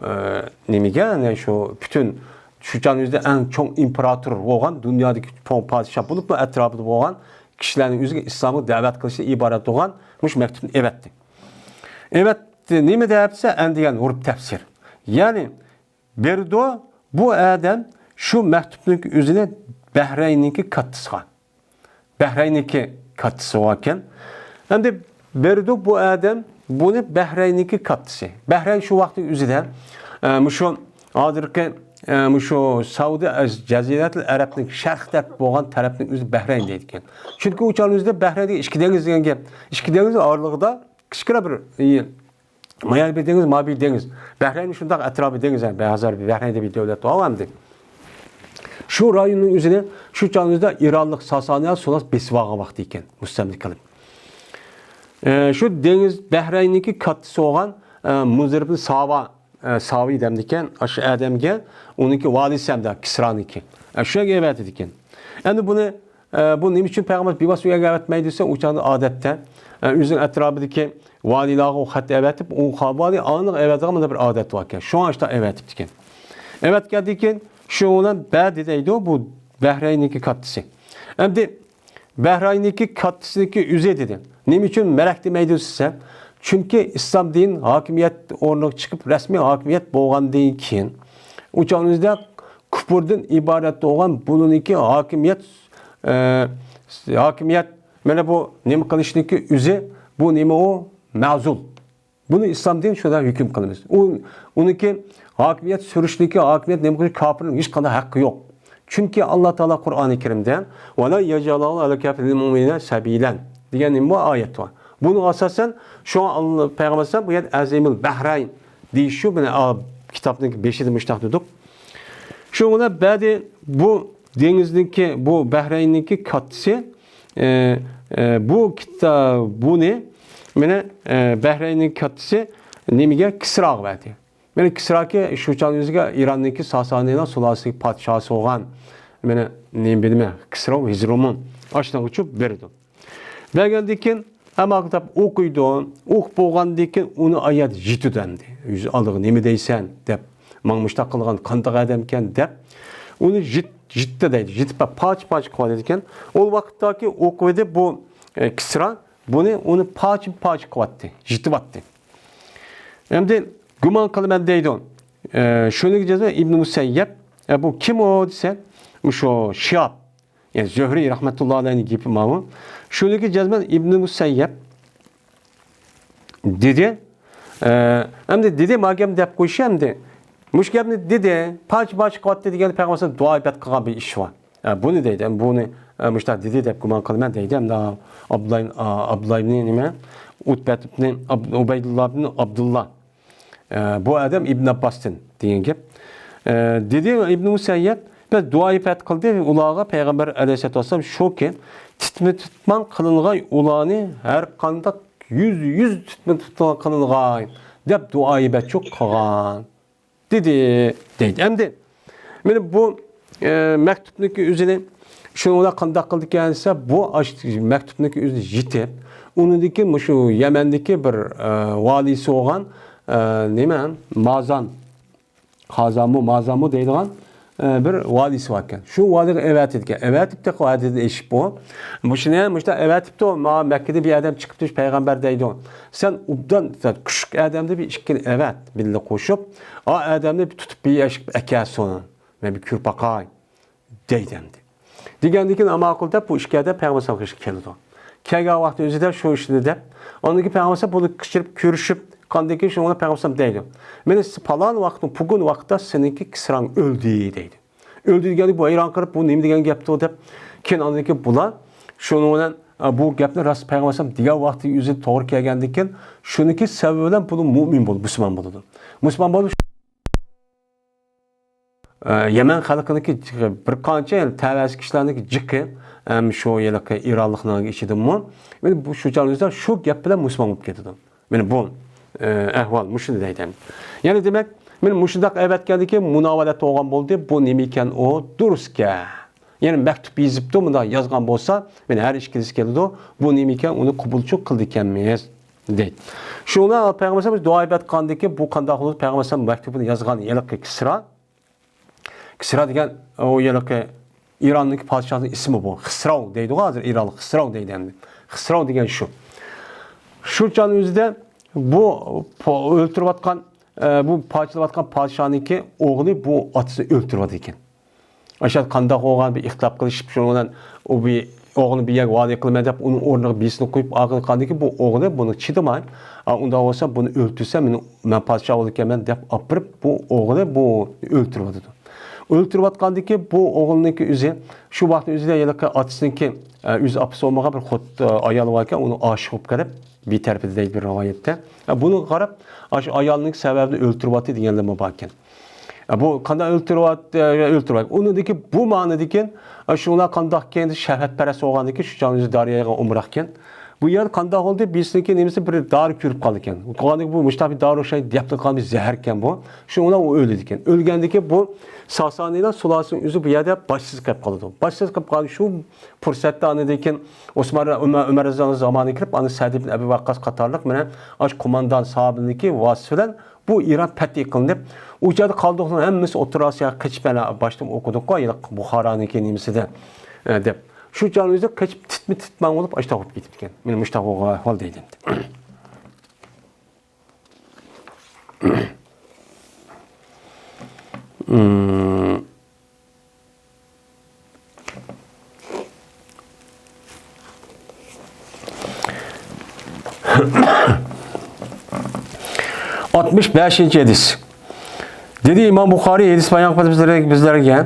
ئە، نېمىگە، يەنى شۇ پۈتۈن شۇ چاغنىڭ ئۆزىدە ئەڭ چوڭ ئىمپېراتور بولغان، دۇنيادىكى چوڭ پادىشاھ بولۇپمۇ ئەتراپىدا بولغان كىشىلەرنىڭ ئۆزىگە ئىسلامغا دەۋەت قىلىشتىن ئىبارەت بولغان مۇشۇ مەكتۇپنى ئەۋەتتى. ئەۋەتتى نېمە دەپ دېسە، ئەن دېگەن ھۇرۇپ تەپسىر. يەنى بېرىدۇ بۇ ئادەم شۇ مەكتۇپنىڭ ئۆزىنى بەھرەيننىڭكى كاتتىسىغا. بەھرەيننىڭكى كاتتىسى باركەن. ئەمدى بېرىدۇ بۇ ئادەم بۇنى بەھرەيننىڭكى كاتتىسى. بەھرەين شۇ ۋاقىتنىڭ ئۆزىدە، ئە، مۇشۇ ھازىرقى، ئە، مۇشۇ سەئۇدى جەزىرەتۇل ئەرەبنىڭ شەرق تەرەپ بولغان تەرەپنىڭ ئۆزى بەھرەين دەيدىكەن. چۈنكى ئۇ چاغنىڭ ئۆزىدە بەھرەينگە ئىككى دېڭىز دېگەن گەپ. ئىككى دېڭىز ئارىلىقىدا كىچىككىنە بىر، ئى، مايا بىر دېڭىز، ما بىر دېڭىز. بەھرەين شۇنداق ئەتراپى دېڭىز، ھە، ھازىر بەھرەين دەپ بىر دۆلەت بار ئەمدى. شۇ رايوننىڭ ئۆزىنى شۇ چاغنىڭ ئۆزىدە ئىرانلىق ساسانىيە سۇلاس بېسىپ ئالغان ۋاقتى ئىكەن، مۇستەملىكە قىلىپ. ئە، شۇ دېڭىز بەھرەيننىڭكى كاتتىسى بولغان، ئە، مۇنزىر ئىبن ساۋا، ئە، ساۋى دەمدىكەن، ئاشۇ ئادەمگە ئۇنىڭكى ۋالىسى ھەمدە كىسرانىڭكى. ئە، شۇ يەرگە ئەۋەتىدىكەن. ئەمدى بۇنى ئە، بۇ نېمە ئۈچۈن پەيغەمبەر بىۋاسىتە ئۇ يەرگە ئەۋەتمەيدۇ دېسە، ئۇ چاغدا ئادەتتە، ئە، ئۆزىنىڭ ئەتراپىدىكى ۋالىيلارغا ئۇ خەت ئەۋەتىپ، ئۇ خا-، ۋالىي ئاندىن ئەۋەتىدىغان مۇنداق بىر ئادەت باركەن. شۇڭا شۇنداق ئەۋەتىپتىكەن. ئەۋەتكەندىن كېيىن شۇ بىلەن بەدى دەيدۇ، بۇ بەھرەيننىڭكى كاتتىسى. ئەمدى بەھرەيننىڭكى كاتتىسىنىڭكى ئۆزى دېدى. نېمە ئۈچۈن مەرەك دېمەيدۇ دېسە، چۈنكى ئىسلام دىن ھاكىمىيەت ئورنىغا چىقىپ، رەسمىي ھاكىمىيەت بولغاندىن كېيىن، ئۇ چاغنىڭىزدا كۇپۇردىن ئىبارەت بولغان بۇنىڭكى ھاكىمىيەت، ئە، ھاكىمىيەت، مانا بۇ نېمە قىلىشنىڭكى ئۆزى، بۇ نېمە ئۇ؟ مەزۇل. بۇنى ئىسلام دىنى شۇنداق ھۆكۈم قىلىمىز. ئۇ، ئۇنىڭكى ھاكىمىيەت سۈرۈشنىڭكى، ھاكىمىيەت نېمە قىلىش كاپىرنىڭ ھېچقانداق ھەققى يوق. چۈنكى ئاللا تائالا قۇرئانى كەرىمدە «ۋە لەن يەجئەلەللاھۇ ئەلەل كافىرىنە ئەلەل مۇئمىنىنە سەبىلەن» دېگەن نېمە بۇ ئايەت بار. بۇنىڭ ئاساسەن شۇڭا ئاللا پەيغەمبەر بۇ يەردە ئەزىمۇل بەھرەين دېيىش شۇ، مانا، ئا، كىتابنىڭ بېشىدا مۇشۇنداق دېدۇق. شۇنىڭ بىلەن بەدى بۇ دېڭىزنىڭكى، بۇ بەھرەيننىڭكى كاتتىسى، ئە، ئە، بۇ كىتا-، بۇنى، مانا، ئە، بەھرەيننىڭ كاتتىسى نېمىگە؟ كىسراغا بەردى. مانا كىسراكى شۇ چاغنىڭ ئۆزىگە ئىراننىڭكى ساسانىيلار سۇلالىسىنىڭ پادىشاھى بولغان، مانا، نېمە بىلىمەن، كىسرا ھىزرۇمۇن ئاشۇنىڭغا چۈشۈپ بېرىدۇ. بەرگەندىن كېيىن ھەممە قىتاب ئوقۇيدۇ. ئوقۇپ بولغاندىن كېيىن ئۇنى ئايەت يېتىدۇ ئەمدى. يۈز ئالدىغا نېمە دەيسەن دەپ، ماڭا مۇشتاق قىلغان قانداق ئادەمكەن دەپ، ئۇنى يېت-، يىتتى دەيدۇ. يىتىپ پارچە-پارچە قىلىۋاتىدىكەن. ئۇ ۋاقىتتاكى ئوقۇۋىدى بۇ، ئە، كىسرا بۇنى، ئۇنى پارچە-پارچە قىلىۋاتتى، يىتىۋاتتى. ئەمدى گۇمان قىلىمەن دەيدۇ. ئە، شۇنىڭغا جەزمەن ئىبنى مۇسەييەب، ئە، بۇ كىم ئۇ دېسە، مۇشۇ شىھاب، يەنى زۆھرى رەھمەتۇللا ئەلەيھنىڭ گېپى ماۋۇ. شۇنىڭغا جەزمەن ئىبنى مۇسەييەب دېدى. ئە، ئەمدى دېدى، ما گەپنى دەپ قويۇشى ئەمدى. مۇشۇ گەپنى دېدى، پارچە-پارچە قىلىۋاتتى دېگەندە پەيغەمبەر ئەلەيھىسسالام دۇئا ئىبادەت قىلغان بىر ئىش بار. ئە، بۇنى دەيدۇ، ئەمدى بۇنى، ئە، مۇشۇنداق دېدى دەپ گۇمان قىلىمەن دەيدۇ. ئەمدى ئابدۇللا، ئا، ئابدۇللا ئىبنى نېمە؟ ئۇتبەت ئىبنى ئاب-، ئۇبەيدۇللا ئىبنى ئابدۇللا. ئە، بۇ ئادەم ئىبن ئابباستىن دېگەن گەپ. ئە، دېدى ئىبن مۇسەييەب، بەس دۇئا ئىبادەت قىلدى ئۇلارغا پەيغەمبەر ئەلەيھىسسالاتۇ ۋەسسالام شۇكى، تىتما-تىتمان قىلىنغاي ئۇلارنى ھەر قانداق يۈز، يۈز تىتما-تىتمان قىلىنغاي دەپ دۇئا ئىبادەت قىلغان. دېدى، دەيدۇ. ئەمدى، مانا بۇ، ئە، مەكتۇپنىڭكى ئۆزىنى شۇنىڭ بىلەن قانداق قىلدىكەن دېسە، بۇ ئاش-، مەكتۇپنىڭكى ئۆزىنى يېتىپ، ئۇنىڭدىن كېيىن مۇشۇ يەمەندىكى بىر، ئە، ۋالىيسى بولغان، ئە، نېمە، مازان، قازانمۇ، مازانمۇ دەيدىغان، ئە، بىر ۋالىيسى باركەن. شۇ ۋالىيغا ئەۋەتىدىكەن. ئەۋەتىپتۇ، ھەددىدىن ئېشىپ بۇ. مۇشۇنى مۇشۇنداق ئەۋەتىپتۇ، ماڭا مەككىدىن بىر ئادەم چىقىپتۇ، پەيغەمبەر دەيدۇ. سەن ئوبدان، سەن كۈچلۈك ئادەمنى بىر ئىككىنى ئەۋەت، بىللە قوشۇپ. ئا ئادەمنى بىر تۇتۇپ بىر ئەكەلسۇن. مەن بىر كۆرۈپ باقاي، دەيدۇ ئەمدى. دېگەندىن كېيىن، ماقۇل دەپ، بۇ ئىككى ئادەم پەيغەمبەر ئەلەيھىسسالامغا كېلىدۇ. كەلگەن ۋاقتى ئۆزىدە شۇ ئىشنى دەپ، ئاندىن كېيىن پەيغەمبەر ئەلەيھىسسالام بۇنى قىچىرىپ كۆرۈشۈپ، قاندىن كېيىن شۇنىڭ بىلەن پەيغەمبەر ئەلەيھىسسالام دەيدۇ، مانا پالان ۋاقىتنىڭ، بۈگۈن ۋاقىتتا سېنىڭكى كىسراڭ ئۆلدى، دەيدۇ. ئۆلدى دېگەندە بۇ ھەيران قېلىپ، بۇ نېمە دېگەن گەپتۇ دەپ، كېيىن ئاندىن كېيىن بۇلار شۇنىڭ بىلەن، ئە، بۇ گەپنى راست پەيغەمبەر ئەلەيھىسسالام دېگەن ۋاقتى ئۆزى توغرا كەلگەندىن كېيىن، شۇنىڭكى سەۋەبى بىلەن بۇ مۇئمىن بولدى، مۇسۇلمان بولدى. مۇسۇلمان بولۇپ، ئە، يەمەن خەلقىنىڭكى بىر قانچە، يەنى تەۋەسى كىشىلەرنىڭكى جىقى، ھەم شۇ ھېلىقى ئىرانلىقلارنىڭ ئىچىدىمۇ، مانا بۇ شۇ چاغدا شۇ گەپ بىلەن مۇسۇلمان بولۇپ كېتىدۇ. مانا بۇ، ئە، ئەھۋال مۇشۇنى دەيدۇ. يەنى دېمەك، مانا مۇشۇنداق ئەۋەتكەندىن كېيىن مۇناۋالەت بولغان بولدى. بۇ نېمە ئىكەن ئۇ؟ دۇرۇسكەن. يەنى مەكتۇپ يېزىپتۇ، مۇنداق يازغان بولسا، مانا ھەر ئىككىلىسى كېلىدۇ. بۇ نېمە ئىكەن؟ ئۇنى قوبۇلچۇ قىلىدىكەنمىز، دەيدۇ. شۇڭا پەيغەمبەر ئەلەيھىسسالام دۇئا ئىبادەت قىلغاندىن كېيىن بۇ قانداق بولىدۇ؟ پەيغەمبەر ئەلەيھىسسالام مەكتۇبىنى يازغان ھېلىقى كىسرا. كىسرا دېگەن ئۇ ھېلىقى ئىراننىڭكى پادىشاھىنىڭ ئىسمى بۇ. خىسراۋ دەيدىغۇ ھازىر ئىرانلىق. خىسراۋ دەيدۇ ئەمدى. خىسراۋ دېگەن شۇ. شۇ چاغنىڭ ئۆزىدە بۇ پو-، ئۆلتۈرۈۋاتقان، ئە، بۇ پارچىلاۋاتقان پادىشاھنىڭكى ئوغلى بۇ ئاتىسىنى ئۆلتۈرۈۋاتىدىكەن. ئاشۇ قانداق بولغان بىر ئىختىلاپ قىلىشىپ، شۇنىڭ بىلەن ئۇ بىر ئوغلىنى بىر يەرگە ۋالىي قىلىمەن دەپ، ئۇنىڭ ئورنىغا بىرسىنى قويۇپ، ئاخىرقاندىكى بۇ ئوغلى بۇنى چىدىماي، ئا، ئۇنداق بولسا بۇنى ئۆلتۈرسەم، مېنى، مەن پادىشاھ بولىدىكەنمەن دەپ ئاپىرىپ، بۇ ئوغلى بۇ ئۆلتۈرۈۋاتىدۇ. ئۆلتۈرۈۋاتقاندىكى بۇ ئوغلىنىڭكى ئۆزى، شۇ ۋاقىتنىڭ ئۆزىدە ھېلىقى ئاتىسىنىڭكى، ئە، ئۆز ئاپىسى بولمىغان بىر خوت-، ئە، ئايال باركەن، ئۇنىڭ ئاشىقى بولۇپ قېلىپ، بىر تەرىپىدە دەيدۇ بىر رىۋايەتتە. ئە، بۇنىڭغا قاراپ، ئاشۇ ئايالنىڭ سەۋەبىنى ئۆلتۈرۈۋاتتى دېگەنلەرمۇ باركەن. ئە، بۇ قانداق ئۆلتۈرۈۋات-، ئە، ئۆلتۈرۈۋات-، ئۇنىڭدىكى بۇ مەنىدىكى، ئە، شۇڭلار قانداقكەن، شەھۋەتپەرەس بولغاندىكى، شۇ چاغدا ئۆزى دارياغا ئومراقكەن. بۇ يەر قانداق بولدى؟ بىرسىنىڭكى نېمىسى بىر دارى كۆرۈپ قالدىكەن. قالغاندىكى بۇ مۇشتاق بىر دارى ئوخشايدۇ دەپ قالغان بىر زەھەركەن بۇ. شۇ ئۇلار ئۇ ئۆلىدىكەن. ئۆلگەندىكى بۇ ساسانىيلار سۇلالىسىنىڭ ئۆزى بۇ يەردە باشسىز قېلىپ قالىدۇ. باشسىز قېلىپ قالغان شۇ پۇرسەتتە ئاندىن كېيىن ئوسمان، ئۆمەر، ئۆمەر رەزىياللاھۇ زامانىغا كىرىپ، ئاندىن سەئد ئىبن ئەبى ۋەققاس قاتارلىق مانا ئاشۇ قوماندان ساھابىنىڭكى ۋاسىتىسى بىلەن بۇ ئىران پەتھى قىلىنىپ، ئۇ يەردە قالدۇقلارنىڭ ھەممىسى ئوتتۇرا ئاسىياغا قېچىپ، مانا باشتا ئوقۇدۇققۇ، بۇخارانىڭكى نېمىسىدە، ئە، دەپ. شۇ چاغنىڭ ئۆزىدە قېچىپ، تىتما-تىتماڭ بولۇپ، ئاشۇنداق بولۇپ كېتىپتىكەن. مانا مۇشۇنداق بولغان ئەھۋال دەيدۇ ئەمدى. ئاتمىش بەشىنچى ھەدىس. دېدى ئىمام بۇخارى، ھەدىس بايان قىلىپ بىزلەرگە، بىزلەرگە،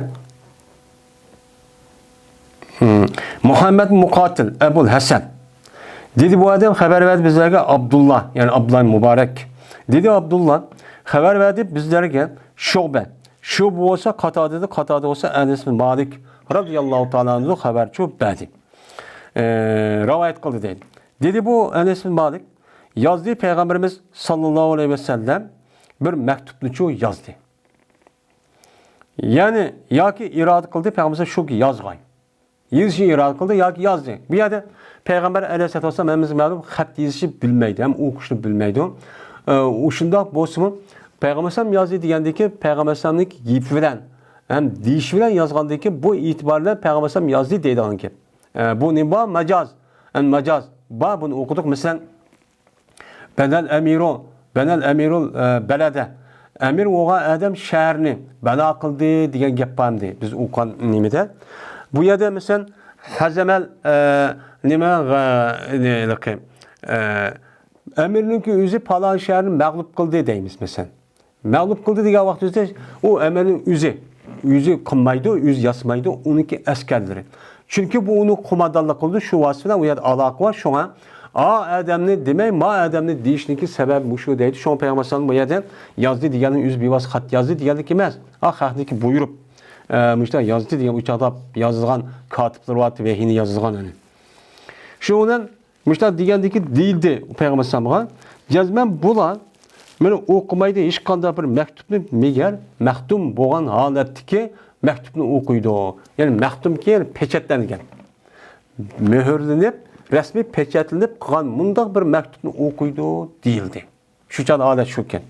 مۇھەممەد مۇقاتىل، ئەبۇل ھەسەن. دېدى بۇ ئادەم خەۋەر بەردى بىزلەرگە ئابدۇللا، يەنى ئابدۇللا مۇبارەك. دېدى ئابدۇللا خەۋەر بەردى بىزلەرگە شۇبە. شۇبە بولسا قاتادىدە، قاتادە بولسا ئەنەس بىن مالىك رەزىياللاھۇ تائالا ئەنھۇ خەۋەرچۇ بەردى. ئە، رىۋايەت قىلدى دەيدۇ. دېدى بۇ ئەنەس بىن مالىك يازدى پەيغەمبىرىمىز ساللاللاھۇ ئەلەيھى ۋەسەللەم بىر مەكتۇپنىچۇ يازدى. يەنى ياكى ئىرادە قىلدى پەيغەمبەر شۇ يازغاي. يېزىشنى ئىرادە قىلدى ياكى يازدى. بۇ يەردە پەيغەمبەر ئەلەيھىسسالاتۇ ۋەسسالام ھەممىمىزگە مەلۇم خەت يېزىشنى بىلمەيدۇ، ھەم ئوقۇشنى بىلمەيدۇ. ئە، ئۇ شۇنداق بولسىمۇ پەيغەمبەر ئەلەيھىسسالام يازدى دېگەندىكى پەيغەمبەر ئەلەيھىسسالامنىڭ گېپى بىلەن ھەم دېيىشى بىلەن يازغاندىن كېيىن، بۇ ئېتىبار بىلەن پەيغەمبەر ئەلەيھىسسالام يازدى دەيدىغان گەپ. ئە، بۇ نېمە بار؟ مەجاز. ئەمدى مەجاز بار، بۇنى ئوقۇدۇق. مەسىلەن، بەنەل ئەمىرۇ، بەنەل ئەمىرۇل، ئە، بەلەدە. ئەمىر بولغان ئادەم شەھەرنى بەنا قىلدى دېگەن گەپ بار ئەمدى بىز ئوقۇغان نېمىدە. بۇ يەردە، مەسىلەن، ھەزەمەل، ئە، نېمە، غە-، نېمىلىقى، ئە، ئەمىرنىڭكى ئۆزى پالان شەھەرنى مەغلۇپ قىلدى دەيمىز، مەسىلەن. مەغلۇپ قىلدى دېگەن ۋاقتىمىزدا ئۇ ئەمەلنىڭ ئۆزى، ئۆزى قىلمايدۇ، ئۆزى ياسىمايدۇ، ئۇنىڭكى ئەسكەرلىرى. چۈنكى بۇ ئۇنىڭ قوماندانلىق قىلىدۇ، شۇ ۋاسىتە بىلەن ئۇ يەردە ئالاقە بار. شۇڭا ئا ئادەمنى دېمەي، ما ئادەمنى دېيىشنىڭكى سەۋەبى مۇشۇ دەيدۇ. شۇڭا پەيغەمبەر ئەلەيھىسسالام بۇ يەردە يازدى دېگەننىڭ ئۆزى بىۋاسىتە خەت يازدى دېگەنلىك ئەمەس. ئا خەقنىڭكى بۇيرۇق، ئە، مۇشۇنداق يازدى دېگەن ئۇ چاغدا يازىدىغان كاتىپلىرى بار، ۋەھىينى يازىدىغان ئەنە. شۇنىڭ بىلەن مۇشۇنداق دېگەندىكى دېيىلدى پەيغەمبەر ئەلەيھىسسالامغا، جەزمەن بۇلار مېنى ئوقۇمايدۇ ھېچقانداق بىر مەكتۇبنى، مەگەر مەختۇم بولغان ھالەتتىكى مەكتۇبنى ئوقۇيدۇ. يەنى مەختۇمكى، يەنى پېچەتلەنگەن، مۆھۈرلىنىپ، رەسمىي پېچەتلىنىپ قالغان مۇنداق بىر مەكتۇبنى ئوقۇيدۇ دېيىلدى. شۇ چاغدا ئادەت شۇكەن.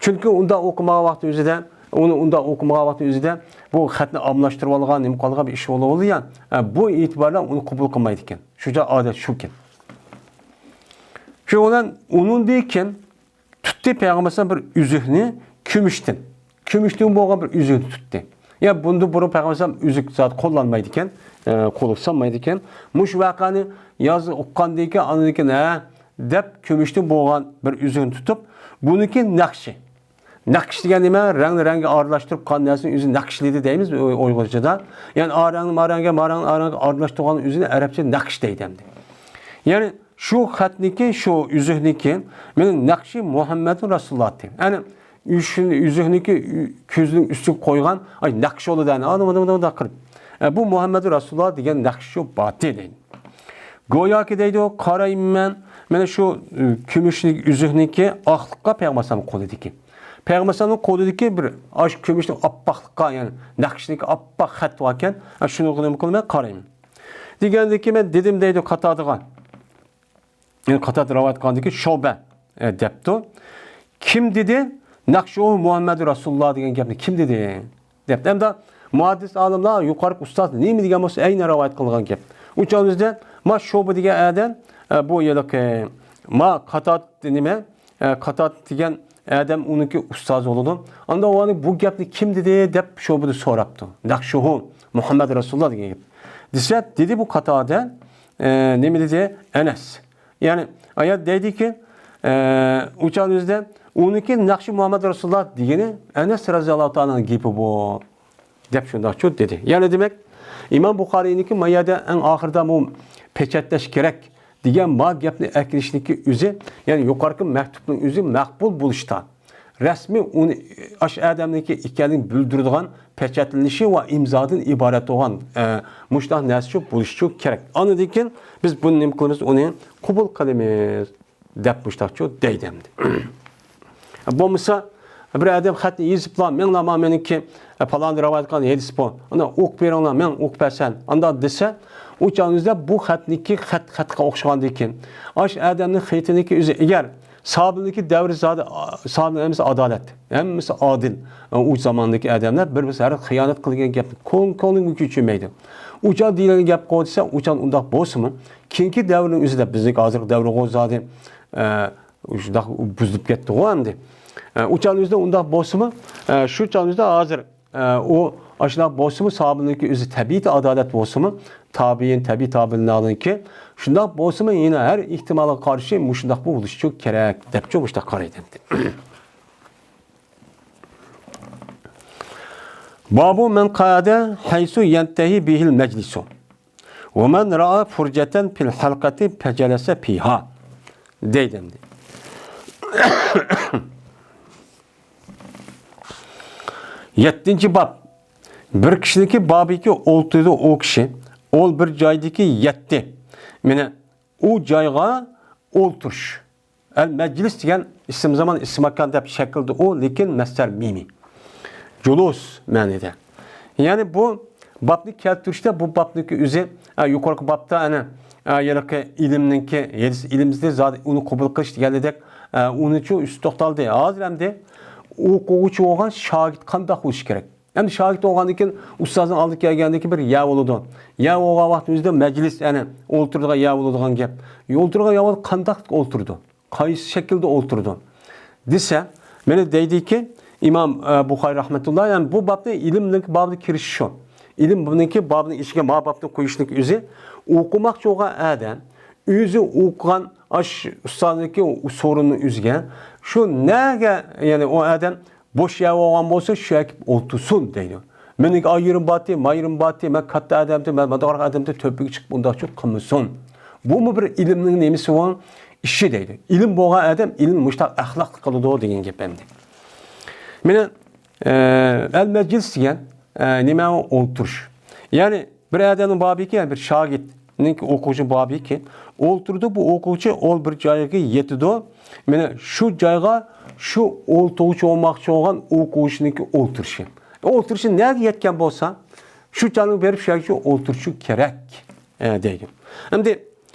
چۈنكى ئۇنداق ئوقۇمىغان ۋاقتى ئۆزىدە، ئۇنى ئۇنداق ئوقۇمىغان ۋاقتى ئۆزىدە بۇ خەتنى ئالماشتۇرۇۋالغان، نېمە قىلغان بىر ئىش بولۇۋالىدۇ يا. ئە، بۇ ئېتىبار بىلەن ئۇنى قوبۇل قىلمايدىكەن. شۇ چاغ ئادەت شۇكەن. شۇنىڭ بىلەن ئۇنىڭدىن كېيىن تۇتتى پەيغەمبەر بىر ئۈزۈكنى كۈمۈشتىن. كۈمۈشتىن بولغان بىر ئۈزۈكنى تۇتتى. يا بۇندىن بۇرۇن پەيغەمبەر ئۈزۈك زادى قوللانمايدىكەن، ئە، قولغا سالمايدىكەن. مۇشۇ ۋەقەنى ياز ئۇققاندىن كېيىن، ئاندىن كېيىن، ھە، دەپ كۈمۈشتىن بولغان بىر ئۈزۈكنى تۇتۇپ، بۇنىڭكى نەقشى. نەقىش دېگەن نېمە؟ رەڭنى رەڭگە ئارىلاشتۇرۇپ قىلغان نەرسىنى ئۆزى نەقىشلىدى دەيمىز ئۇيغۇرچىدا. يەنى ئا رەڭنى ما رەڭگە، ما رەڭنى ئا رەڭگە ئارىلاشتۇرغان ئۆزىنى ئەرەبچە نەقىش دەيدۇ ئەمدى. يەنى شۇ خەتنىكى، شۇ ئۈزۈكنىكى مېنىڭ نەقشى مۇھەممەدۇر رەسۇلۇللاھ دەيدۇ. يەنى ئۈزۈكنىكى كۆزىنىڭ ئۈستىگە قويغان، ئاي، نەقىش بولىدۇ، يەنى ئانا مۇنداق، مۇنداق قىلىپ. ئە، بۇ مۇھەممەدۇر رەسۇلۇللاھ دېگەن نەقىش شۇ باتى دەيدۇ. گوياكى دەيدۇ، قارايمەن، مانا شۇ، ئە، كۈمۈشلۈك ئۈزۈكنىكى ئاقلىققا پەيغەمبەر ئەلەيھىسسالامنىڭ قولىدىكى. پەيغەمبەر ئەلەيھىسسالامنىڭ قولىدىكى بىر ئاشۇ كۈمۈشلۈك ئاپئاقلىققا، يەنى نەقىشلىك ئاپئاق خەت باركەن، ئە، شۇنىڭغا نېمە قىلىمەن؟ قارايمەن. دېگەندىكى مەن دېدىم دەيدۇ قاتادىغا. يەنى قاتادە رىۋايەت قىلغاندىكى شۇبە، ئە، دەپتۇ. كىم دېدى؟ نەقشۇھۇ مۇھەممەدۇر رەسۇلۇللاھ دېگەن گەپنى كىم دېدى؟ دەپتۇ. ئەمدى مۇھەددىس ئالىملار، يۇقىرىقى ئۇستاز نېمە دېگەن بولسا، ئەينى رىۋايەت قىلغان گەپ. ئۇ چاغىمىزدا ما شۇبە دېگەن ئادەم، ئە، بۇ ھېلىقى ما قاتادە نېمە، ئە، قاتادە دېگەن ئادەم ئۇنىڭكى ئۇستازى بولىدۇ. ئاندا ئۇ بۇ گەپنى كىم دېدى دەپ شۇبىدىن سوراپتۇ. نەقشۇھۇ مۇھەممەد رەسۇلۇللاھ دېگەن گەپ. دېسە، دېدى بۇ قاتادە، ئە، نېمە دېدى؟ ئەنەس. يەنى ئايەت دەيدىكى، ئە، ئۇ چاغدا ئۆزىدە ئۇنىڭكى نەقشى مۇھەممەد رەسۇلۇللاھ دېگىنى ئەنەس رەزىياللاھۇ تائالانىڭ گېپى بۇ، دەپ شۇنداقچۇ دېدى. يەنى دېمەك، ئىمام بۇخارىينىڭكى ما يەردە ئەڭ ئاخىرىدا بۇ پېچەتلەش كېرەك دېگەن ما گەپنى ئەكىرىشنىڭكى ئۆزى، يەنى يۇقىرىقى مەكتۇبنىڭ ئۆزى مەقبۇل بولۇشتا، رەسمىي ئۇنى ئاشۇ ئادەمنىڭكى ئىكەنلىكىنى بىلدۈرىدىغان پېچەتلىنىشى ۋە ئىمزادىن ئىبارەت بولغان، ئە، مۇشۇنداق نەرسىچۇ بولۇشىچۇ كېرەك. ئاندىن كېيىن بىز بۇنى نېمە قىلىمىز؟ ئۇنى قوبۇل قىلىمىز، دەپ مۇشۇنداقچۇ دەيدۇ ئەمدى. بولمىسا، بىر ئادەم خەتنى يېزىپلا، مېڭلا ما مېنىڭكى، ئە، پالان رىۋايەت قىلغان ھەدىس بۇ. ئانا ئوقۇپ بېرىڭلار، مەن ئوقۇپ بەرسەم. ئانداق دېسە، ئۇ چاغىڭىزدا بۇ خەتنىكى خەت، خەتقە ئوخشىغاندىكىن، ئاشۇ ئادەمنىڭ خېتىنىكى ئۆزى ئەگەر ساھابىنىڭكى دەۋرى زادى، ساھابىنىڭ ھەممىسى ئادالەت، ھەممىسى ئادىل. ئۇ زاماندىكى ئادەملەر بىر-بىرسى ھەر خىيانەت قىلغان گەپنى كۆڭ-، كۆڭلىگە چۈشۈرمەيدۇ. ئۇ چاغ دېيىلگەن گەپ قىلىۋاتسا، ئۇ چاغ ئۇنداق بولسىمۇ، كېيىنكى دەۋرنىڭ ئۆزىدە، بىزنىڭكى ھازىرقى دەۋرغۇ زادى، ئە، شۇنداق بۇزۇلۇپ كەتتىغۇ ئەمدى. ئە، ئۇ چاغنىڭ ئۆزىدە ئۇنداق بولسىمۇ، ئە، شۇ چاغنىڭ ئۆزىدە ھازىر، ئە، ئۇ ئاشۇنداق بولسىمۇ، ساھابىنىڭكى ئۆزى تەبىئىتى ئادالەت بولسىمۇ، تابىئىن، تەبىئىي تابىئىنلارنىڭكى شۇنداق بولسىمۇ، يەنە ھەر ئېھتىمالغا قارشى مۇشۇنداق بولۇشىچۇ كېرەك، دەپچۇ مۇشۇنداق قارايدۇ ئەمدى. بابۇ مەن قەئەدە ھەيسۇ يەنتەھى بىھىل مەجلىسۇ. ۋە مەن رائا فۇرجەتەن پىل ھەلقەتى پەجەلەسە پىھا. دەيدۇ ئەمدى. يەتتىنچى باب. بىر كىشىنىڭكى بابىكى ئولتۇرىدۇ ئۇ كىشى. ئول بىر جايدىكى يەتتى. مانا ئۇ جايغا ئولتۇرۇش. ئەل مەجلىس دېگەن ئىسىم زامان، ئىسىم ماكان دەپ شەكىلدە ئۇ، لېكىن مەسدەر مىمى. جۇلۇس مەنىدە. يەنى بۇ بابنى كەلتۈرۈشتە، بۇ بابنىڭكى ئۆزى، ئە، يۇقىرىقى بابتا، ئەنە، ئە، ھېلىقى ئىلىمنىڭكى، ھەدىس ئىلىمىزدە زادى ئۇنى قوبۇل قىلىش دېگەندەك، ئە، ئۇنىچۇ ئۈستى توختالدى. ھازىر ئەمدى ئوقۇغۇچى بولغان شاگىرت قانداق بولۇشى كېرەك؟ ئەمدى شاگىرت بولغاندىن كېيىن ئۇستازنىڭ ئالدىغا كەلگەندىن كېيىن بىر يەر بولىدۇ. يەر بولغان ۋاقىتنىڭ ئۆزىدە مەجلىس، يەنى ئولتۇرىدىغان يەر بولىدىغان گەپ. ئولتۇرىدىغان يەر بولغاندا قانداق ئولتۇرىدۇ؟ قايسى شەكىلدە ئولتۇرىدۇ؟ دېسە، مانا دەيدىكى، ئىمام، ئە، بۇخارىي رەھمەتۇللا، يەنى بۇ بابنى ئىلىمنىڭ بابىدا كىرىشىش شۇ. ئىلىم بۇنىڭكى بابنىڭ ئىچىگە ما بابنى قويۇشنىڭ ئۆزى ئوقۇماقچى بولغان ئادەم ئۆزى ئوقۇغان ئاش ئۇستازنىڭكى سورۇننىڭ ئۆزىگە شۇ نەگە، يەنى ئۇ ئادەم بوش يەر بولغان بولسا، شۇ يەرگە ئولتۇرسۇن دەيدۇ. مېنىڭكى ئايرىم باتى، مايرىم باتى، مەن كاتتا ئادەمدىم، مەن مۇنداقراق ئادەمدىم، تۆپىگە چىقىپ ئۇنداقچۇ قىلمىسۇن. بۇمۇ بىر ئىلىمنىڭ نېمىسى بۇ؟ ئىشى دەيدۇ. ئىلىم بولغان ئادەم ئىلىم مۇشتاق ئەخلاقلىق قىلىدۇ دېگەن گەپ ئەمدى. مانا، ئە، ئەل مەجلىس دېگەن، ئە، نېمە ئۇ؟ ئولتۇرۇش. يەنى بىر ئادەمنىڭ بابىكى، بىر شاگىرتنىڭكى، ئوقۇغۇچى بابىكى ئولتۇرىدۇ، بۇ ئوقۇغۇچى ئول بىر جايغا يېتىدۇ. مانا شۇ جايغا شۇ ئولتۇرغۇچى بولماقچى بولغان ئوقۇغۇچىنىڭكى ئولتۇرۇشى. ئولتۇرۇشى نەگە يەتكەن بولسا، شۇ جايغا بېرىپ شۇ يەرگە ئولتۇرۇشى كېرەك، ئە، دەيدۇ. ئەمدى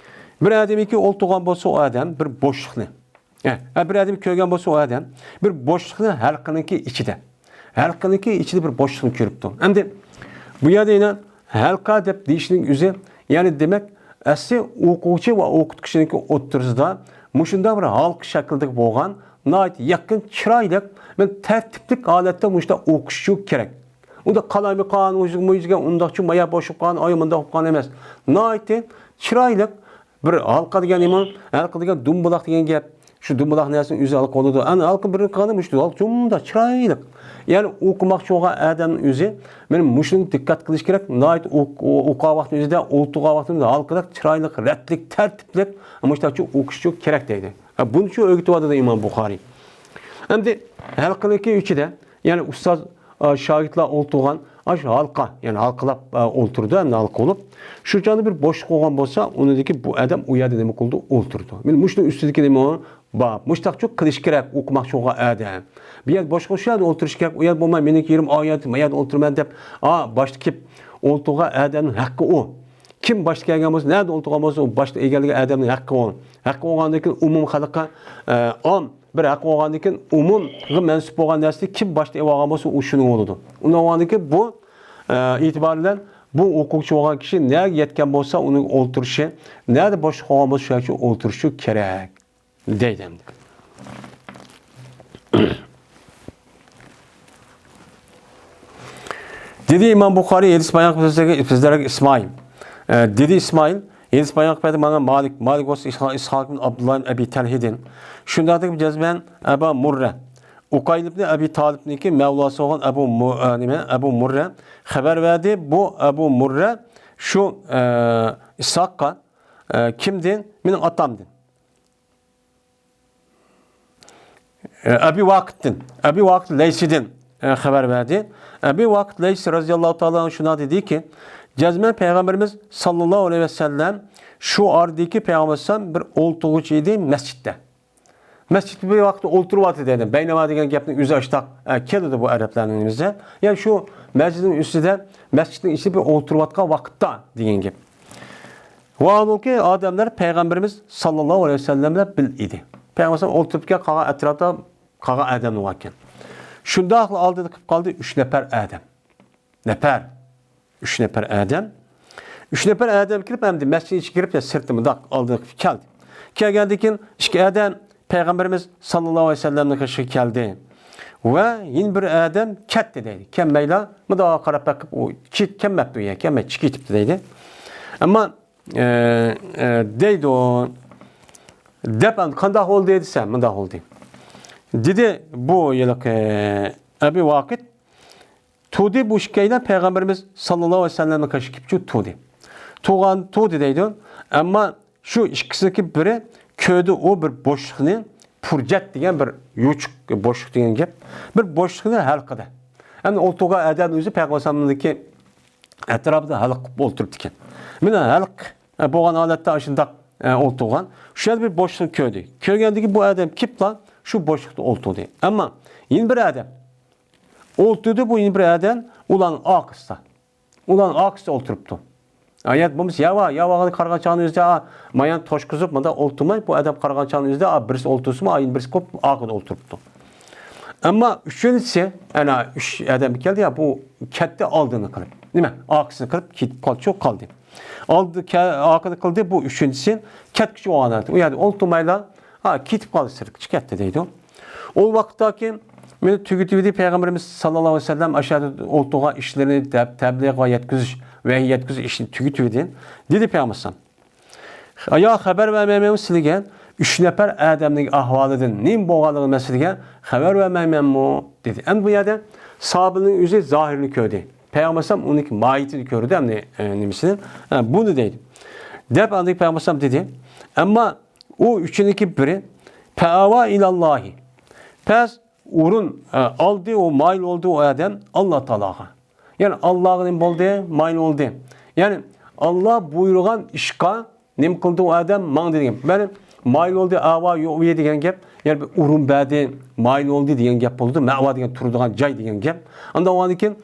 بىر ئادەمكى ئولتۇرغان بولسا، ئۇ ئادەم بىر بوشلۇقنى، ئە، ئە، بىر ئادەم كۆرگەن بولسا، ئۇ ئادەم بىر بوشلۇقنى ھەلقىنىڭكى ئىچىدە، ھەلقىنىڭكى ئىچىدە بىر بوشلۇقنى كۆرۈپتۇ. ئەمدى بۇ يەردە يەنە ھەلقە دەپ دېيىشنىڭ ئۆزى، يەنى دېمەك، ئەسلى ئوقۇغۇچى ۋە ئوقۇتقۇچىنىڭكى ئوتتۇرىسىدا مۇشۇنداق بىر ھالقا شەكلىدىكى بولغان، ناھايىتى يېقىن، چىرايلىق، بىر تەرتىپلىك ھالەتتە مۇشۇنداق ئوقۇشۇشى كېرەك. ئۇنداق قالايمىقان، مۇيۇزگە ئۇنداقچۇ مايا بوشۇپ قالغان، ئاي مۇنداق بولۇپ قالغان ئەمەس. ناھايىتى چىرايلىق بىر ھالقا دېگەن نېمە؟ ھالقا دېگەن دۇمبىلاق دېگەن گەپ. شۇ دۇمبىلاق نەرسىنىڭ ئۆزى ھالقا بولىدۇ. ئەنە ھالقا بىرنى قىلغاندا مۇشۇ ھالقا جۇمدا چىرايلىق. يەنى ئوقۇماقچى بولغان ئادەمنىڭ ئۆزى، مانا مۇشۇنىڭغا دىققەت قىلىش كېرەك. ناھايىتى ئوق-، ئوقۇغان ۋاقتىنىڭ ئۆزىدە، ئولتۇرغان ۋاقتىنىڭ ئۆزىدە ھالقىدەك چىرايلىق، رەتلىك، تەرتىپلىك، مۇشۇنداقچە ئوقۇشچۇ كېرەك دەيدۇ. ھە، بۇنچە ئۆگىتىۋاتىدۇ ئىمام بۇخارىي. ئەمدى ھەلقىنىڭكى ئىچىدە، يەنى ئۇستاز، ئا، شاگىرتلار ئولتۇرغان ئاشۇ ھالقا، يەنى ھالقىلاپ، ئا، ئولتۇرىدۇ، ھەمدە ھالقا بولۇپ. شۇ چاغدا بىر بوشلۇق بولغان بولسا، ئۇنىڭدىكى بۇ ئادەم ئۇ يەردە نېمە قىلىدۇ؟ ئولتۇرىدۇ. مانا مۇشۇنىڭ ئۈستىدىكى نېمە بار؟ مۇشۇنداقچۇ قىلىش كېرەك ئوقۇماقچى بولغان ئادەم. بۇ يەردە بوشلۇق، شۇ يەردە ئولتۇرۇش كېرەك، ئۇ يەردە بولماي، مېنىڭكى يېرىم ئا يەردە، ما يەردە ئولتۇرىمەن دەپ، ئا، باشتا كېلىپ ئولتۇرغان ئادەمنىڭ ھەققى ئۇ. كىم باشتا كەلگەن بولسا، نەدە ئولتۇرغان بولسا، ئۇ باشتا ئىگىلىگەن ئادەمنىڭ ھەققى ئۇ. ھەققى بولغاندىن كېيىن ئومۇم خەلققە، ئە، ئام بىر ھەققى بولغاندىن كېيىن ئومۇمغا مەنسۇپ بولغان نەرسىنى كىم باشتا ئېلىۋالغان بولسا، ئۇ شۇنىڭ بولىدۇ. ئۇنداق بولغاندىن كېيىن بۇ، ئە، ئېتىبارى بىلەن بۇ ئوقۇغۇچى بولغان كىشى نەگە يەتكەن بولسا، ئۇنىڭ ئولتۇرۇشى، نەدە بوشلۇق بولغان بولسا، شۇ يەرگە ئولتۇرۇشى كېرەك. دەيدۇ ئەمدى. دېدى ئىمام بۇخارىي، ھەدىس بايان قىلىپ سۆزلەرگە، سۆزلەرگە ئىسمائىل. ئە، دېدى ئىسمائىل، ھەدىس بايان قىلىپ بەردى ماڭا مالىك. مالىك بولسا ئىسھاق، ئىسھاق ئىبن ئابدۇللا ئىبن ئەبى تەلھىدىن. شۇنداقتىكى جەزمەن ئەبا مۇررە. ئۇقايل ئىبن ئەبى تالىپنىڭكى مەۋلاسى بولغان ئەبۇ مۇ-، ئە، نېمە؟ ئەبۇ مۇررە خەۋەر بەردى. بۇ ئەبۇ مۇررە شۇ، ئە، ئىسھاققا، ئە، كىمدىن؟ مېنىڭ ئاتامدىن. ئەبى ۋاقىتتىن، ئەبى ۋاقىت لەيسىدىن، ئە، خەۋەر بەردى. ئەبى ۋاقىت لەيسى رەزىياللاھۇ تائالا ئەنھۇ شۇنداق دېدىكى، جەزمەن پەيغەمبىرىمىز ساللاللاھۇ ئەلەيھى ۋەسەللەم شۇ ئارىدىكى پەيغەمبەر ئەلەيھىسسالام بىر ئولتۇرغۇچى ئىدى مەسچىتتە. مەسچىتتە بىر ۋاقىتتا ئولتۇرۇۋاتىدۇ دەيدۇ. بەينەما دېگەن گەپنىڭ ئۆزى ئاشتاق، ئە، كېلىدۇ بۇ ئەرەبلەرنىڭ نېمىسى. يەنى شۇ مەسچىتنىڭ ئۈستىدە، مەسچىتنىڭ ئىچىدە بىر ئولتۇرۇۋاتقان ۋاقىتتا دېگەن گەپ. ۋاھالبۇكى، ئادەملەر پەيغەمبىرىمىز ساللاللاھۇ ئەلەيھى ۋەسەللەم بىلەن بىر ئىدى. پەيغەمبەر ئولتۇرۇپكەن، قالغان ئەتراپتا قالغان ئادەملەر باركەن. شۇنداقلا ئالدىدا قېلىپ قالدى ئۈچ نەپەر ئادەم. نەپەر. ئۈچ نەپەر ئادەم. ئۈچ نەپەر ئادەم كىرىپ، ئەمدى مەسچىت ئىچىگە كىرىپ، يا سىرتى مۇنداق ئالدىغا كىرىپ كەلدى. كەلگەندىن كېيىن ئىككى ئادەم پەيغەمبىرىمىز ساللاللاھۇ ئەلەيھى ۋەسەللەمنىڭ قېشىغا كەلدى. ۋە يەنە بىر ئادەم كەتتى دەيدۇ. كەلمەيلا، مۇنداق قاراپ بېقىپ، ئۇ كېت-، كەلمەپتۇ، يا كەلمەي، چىقىپ كېتىپتۇ دەيدۇ. ئەمما، ئە، ئە، دەيدۇ. دەپ، قانداق بولدى دېسە، مۇنداق بولدى. دېدى بۇ ھېلىقى ئەبى ۋاقىت، تۇردى بۇ ئىككىيلەن پەيغەمبىرىمىز ساللاللاھۇ ئەلەيھى ۋەسەللەمنىڭ قېشىغا كېلىپ تۇردى. تۇرغان، تۇردى دەيدۇ. ئەمما شۇ ئىككىسىدىكى بىرى كۆردى ئۇ بىر بوشلۇقنى، پۇرجەت دېگەن بىر يوچۇق بوشلۇق دېگەن گەپ. بىر بوشلۇقنى ھەلقىدە. ئەمدى ئولتۇرغان ئادەم ئۆزى پەيغەمبەر ئەلەيھىسسالامنىڭكى ئەتراپىدا ھەلقە قىلىپ ئولتۇرۇپتىكەن. مانا ھەلقە، ئە، بولغان ھالەتتە ئاشۇنداق، ئە، ئولتۇرغان. شۇ يەردە بىر بوشلۇقنى كۆردى. كۆرگەندىكى بۇ ئادەم كېلىپلا شۇ بوشلۇقتا ئولتۇردى. ئەمما يەنە بىر ئادەم ئولتۇردى، بۇ يەنە بىر ئادەم ئۇلارنىڭ ئارقىسىدا. ئۇلارنىڭ ئارقىسىدا ئولتۇرۇپتۇ. ئايەت بولمىسا، ياۋا، ياۋاغا قارىغان چاغنىڭ ئۆزىدە، ئا، مايان توشقۇزۇپ، مۇنداق ئولتۇرماي، بۇ ئادەم قارىغان چاغنىڭ ئۆزىدە، ئا، بىرسى ئولتۇرسىمۇ، ئا، يەنە بىرسى قوپ ئارقىدا ئولتۇرۇپتۇ. ئەمما ئۈچىنچىسى، ئەنە ئۈچ ئادەم كەلدى يا، بۇ كەتتى ئالدىنى قىلىپ. نېمە؟ ئارقىسىنى قىلىپ كېتىپ قالدى، شۇ قالدى. ئالدى كە-، ئارقىنى قىلدى، بۇ ئۈچىنچىسى كەتكۈچى بولغان ئادەم. ئۇ يەردە ئولتۇرمايلا، ھا، كېتىپ قالدى، سىرتقا چىقىپ كەتتى دەيدۇ. ئۇ ۋاقىتتاكى مېنى تۈگىتىۋىدى، پەيغەمبىرىمىز ساللاللاھۇ ئەلەيھى ۋەسەللەم ئاشۇ يەردە ئولتۇرغان ئىشلىرىنى دەپ، تەبلىغ ۋە يەتكۈزۈش، ۋەھىي يەتكۈزۈش ئىشىنى تۈگىتىۋىدى، دېدى پەيغەمبەر ئەلەيھىسسالام. يا خەۋەر بەرمەيمەنمۇ سىلىگە، ئۈچ نەپەر ئادەمنىڭ ئەھۋالىدىن نېمە بولغانلىقىنى مەن سىلىگە خەۋەر بەرمەيمەنمۇ؟ دېدى. ئەمدى بۇ يەردە ساھابىنىڭ ئۆزى زاھىرىنى كۆردى. پەيغەمبەر ئەلەيھىسسالام ئۇنىڭ ماھىيىتىنى كۆردى، ئەمدى، ئە، نېمىسىنى، ئە، بۇنى دەيدۇ. دەپ ئاندىن پەيغەمبەر ئەلەيھىسسالام دېدى. ئەمما ئۇ ئۈچىنىڭكى بىرى، پەئاۋا ئىلاللاھى. پەس ئورۇن، ئە، ئالدى، ئۇ مايىل بولدى ئۇ ئادەم ئاللا تائالاغا. يەنى ئاللاغا نېمە بولدى؟ مايىل بولدى. يەنى ئاللا بۇيرۇغان ئىشقا نېمە قىلدى ئۇ ئادەم؟ ماڭدى دېگەن. يەنى مايىل بولدى، ئاۋا يوۋى دېگەن گەپ. يەنى بىر ئورۇن بەردى، مايىل بولدى دېگەن گەپ بولىدۇ. مەۋا دېگەن تۇرىدىغان جاي دېگەن گەپ. ئاندىن بولغاندىن كېيىن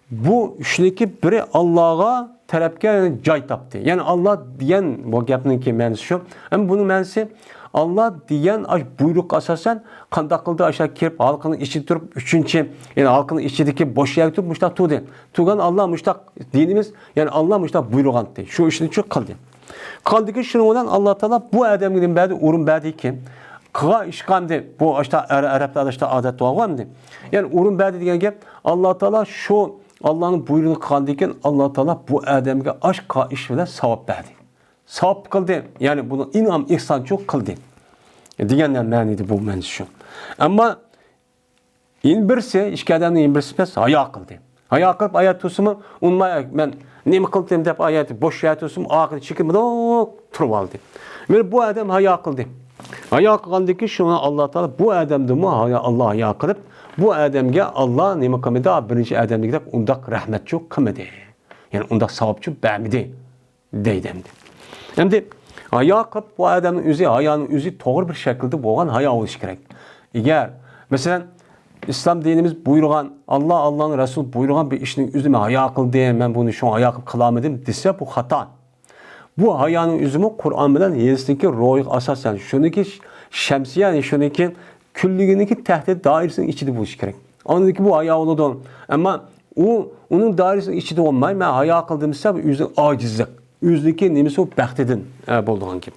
بۇ ئۈچنىڭكى بىرى ئاللاغا تەرەپكە جاي تاپتى. يەنى ئاللا دېگەن بۇ گەپنىڭكى مەنىسى شۇ. ئەمما بۇنىڭ مەنىسى ئاللا دېگەن ئاش بۇيرۇققا ئاساسەن قانداق قىلدى؟ ئاشۇ كىرىپ ھالقىنىڭ ئىچىدە تۇرۇپ، ئۈچىنچى، يەنى ھالقىنىڭ ئىچىدىكى بوش يەرگە تۇرۇپ مۇشتاق تۇردى. تۇرغان ئاللا مۇشتاق دىنىمىز، يەنى ئاللا مۇشتاق بۇيرۇغانتى. شۇ ئىشنى شۇ قىلدى. قىلغاندىكىن شۇنىڭ بىلەن ئاللا تائالا بۇ ئادەمگە نېمە بەردى؟ ئورۇن بەردىكى، قىلغان ئىشقا ئەمدى بۇ ئاشتا ئەر-، ئەرەبلەردە ئاشتا ئادەت بارغۇ ئەمدى. يەنى ئورۇن بەردى دېگەن گەپ، ئاللا تائالا شۇ ئاللانىڭ بۇيرۇقىنى قىلغاندىن كېيىن ئاللا تائالا بۇ ئادەمگە ئاشقا ئىش بىلەن ساۋاب بەردى. ساۋاب قىلدى. يەنى بۇنىڭ ئىنئام، ئېھسانچۇ قىلدى. دېگەن مەنىدە بۇ مەنىسى شۇ. ئەمما يەنە بىرسى، ئىككى ئادەمنىڭ يەنە بىرسى پەس ھايا قىلدى. ھايا قىلىپ ئايا تۇرسىمۇ، ئۇنىماي، مەن نېمە قىلدىم دەپ ئايا بوش يەر تۇرسىمۇ، ئاخىرى چېكىنمىدى، تۇرۇۋالدى. مانا بۇ ئادەم ھايا قىلدى. ھايا قىلغاندىن كېيىن شۇڭا ئاللا تائالا بۇ ئادەمدىنمۇ ھايا، ئاللا ھايا قىلىپ، بۇ ئادەمگە ئاللا نېمە قىلمىدى؟ بىرىنچى ئادەمدىكىدەك ئۇنداق رەھمەتچۇ قىلمىدى. يەنى ئۇنداق ساۋابچۇ بەرمىدى. دەيدۇ ئەمدى. ئەمدى ھايا قىلىپ بۇ ئادەمنىڭ ئۆزى، ھايانىڭ ئۆزى توغرا بىر شەكىلدە بولغان ھايا بولۇشى كېرەك. ئەگەر، مەسىلەن، ئىسلام دىنىمىز بۇيرۇغان، ئاللا، ئاللانىڭ رەسۇلى بۇيرۇغان بىر ئىشنىڭ ئۆزىنى مەن ھايا قىلدىم، مەن بۇنى شۇڭا ھايا قىلىپ قىلالمىدىم دېسە، بۇ خاتا. بۇ ھايانىڭ ئۆزىمۇ قۇرئان بىلەن ھەدىستىكى روھىغا ئاساسەن، شۇنىڭكى شەمسىيە، شۇنىڭكى كۈنلۈكىنىڭكى تەھدىت دائىرىسىنىڭ ئىچىدە بولۇشى كېرەك. ئاندىن كېيىن بۇ ھايا بولىدۇ. ئەمما ئۇ، ئۇنىڭ دائىرىسىنىڭ ئىچىدە بولماي، مەن ھايا قىلدىم دېسە، بۇ ئۆزىنىڭ ئاجىزلىق، ئۆزىنىڭكى نېمىسى، ئۇ بەختىدىن، ئە، بولىدىغان گەپ.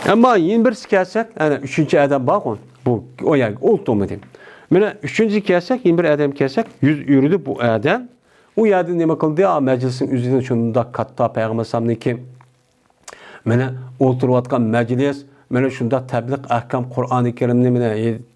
ئەمما يەنە بىرسى كەلسەك، ئەنە ئۈچىنچى ئادەم بارغۇ، بۇ ئۇ يەرگە ئولتۇرمىدى. مانا ئۈچىنچى كەلسەك، يەنە بىر ئادەم كەلسەك، يۈز ئۆرۈدى بۇ ئادەم. ئۇ يەردە نېمە قىلدى؟ ئا، مەجلىسنىڭ ئۆزىدىن شۇنداق كاتتا پەيغەمبەر ئەلەيھىسسالامنىڭكى مانا ئولتۇرۇۋاتقان مەجلىس، مانا شۇنداق تەبلىغ ئەھكام قۇرئانى كەرىمنى مانا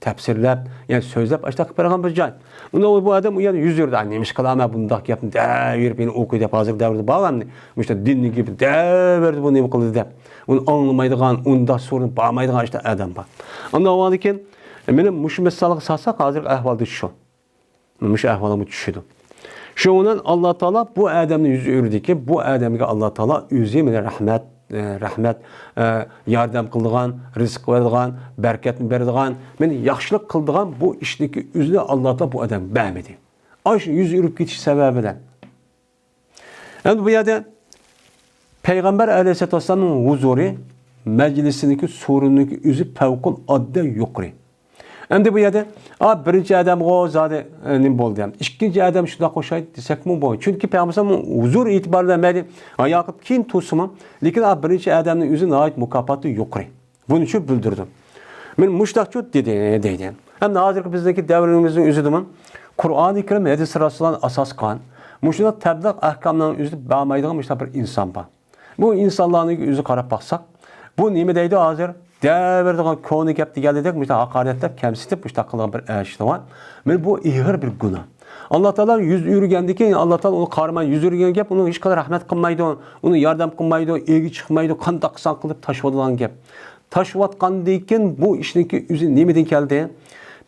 تەپسىرلەپ، يەنى سۆزلەپ، ئاشۇنداق قىلىپ بەرگەن بىر جاي. ئۇندا بۇ ئادەم ئۇ يەردە يۈز ئۆرۈدى، ئاي، نېمە ئىش قىلىمەن بۇنداق گەپنى دەۋېرىپ، يەنە ئوقۇي دەپ، ھازىرقى دەۋردە بار ئەمدى. مۇشۇنداق دىننىڭ گېپى دەۋېرىدۇ، بۇ نېمە قىلدى دەپ. ئۇنى ئاڭلىمايدىغان، ئۇنداق سورۇنغا بارمايدىغان ئاشۇنداق ئادەم بار. ئاندىن بولغاندىن كېيىن، مانا مۇشۇ مىسالغا سالساق، ھازىرقى ئەھۋالدا شۇ. مۇشۇ ئەھۋالغا چۈشىدۇ. شۇنىڭ بىلەن ئاللا تائالا بۇ ئادەمنى يۈز ئۆرۈدىكى، بۇ ئادەمگە ئاللا تائالا ئۆزى مانا رەھمەت، ئە، رەھمەت، ئە، ياردەم قىلىدىغان، رىزىق بېرىدىغان، بەرىكەتنى بېرىدىغان، مانا ياخشىلىق قىلىدىغان بۇ ئىشنىڭكى ئۆزىنى ئاللا تائالا بۇ ئادەمگە بەرمىدى. ئاشۇ يۈز ئۆرۈپ كېتىش سەۋەبى بىلەن. ئەمدى بۇ يەردە پەيغەمبەر ئەلەيھىسسالاتۇ ۋەسسالامنىڭ ھۇزۇرى، مەجلىسىنىڭكى سورۇنىنىڭكى ئۆزى پەۋقۇلئاددە يۇقىرى. ئەمدى بۇ يەردە، ئا، بىرىنچى ئادەمغۇ زادى، ئە، نېمە بولدى؟ ئىككىنچى ئادەم شۇنداق ئوخشايدۇ دېسەكمۇ بولىدۇ. چۈنكى پەيغەمبەر ھۇزۇر ئېتىبارى بىلەن مەيلى ھايا قىلىپ كېيىن تۇرسىمۇ، لېكىن ئا، بىرىنچى ئادەمنىڭ ئۆزى ناھايىتى مۇكاپاتى يۇقىرى. بۇنى شۇ بىلدۈردۈم. مەن مۇشتاقچۇ دېدى، دەيدۇ. ھەم ھازىرقى بىزنىڭكى دەۋرىمىزنىڭ ئۆزىدىمۇ قۇرئانى كەرىم، ھەدىس رەسۇللارنى ئاساس قىلغان مۇشۇنداق تەبلىغ ئەھكاملارنىڭ ئۆزىدە بارمايدىغان مۇشۇنداق بىر ئىنسان بار. بۇ ئىنسانلارنىڭ ئۆزىگە قاراپ باقساق، بۇ نېمە دەيدۇ ھازىر؟ دەۋېرىدىغان كونا گەپ دېگەندەك، مۇشۇنداق ھاقارەتلەپ، كەمسىتىپ، مۇشۇنداق قىلغان بىر ئىشلار بار. مانا بۇ ئېغىر بىر گۇناھ. ئاللا تائالا يۈز ئۆرۈگەندىن كېيىن، ئاللا تائالا ئۇنى قارىماي، يۈز ئۆرۈگەن گەپ، ئۇنىڭ ھېچقانداق رەھمەت قىلمايدۇ، ئۇنى ياردەم قىلمايدۇ، ئېگى چىقمايدۇ، قانداق قىلساڭ قىلىپ تاشلىۋالىدىغان گەپ. تاشلىۋاتقاندىن كېيىن بۇ ئىشنىڭكى ئۆزى نېمىدىن كەلدى؟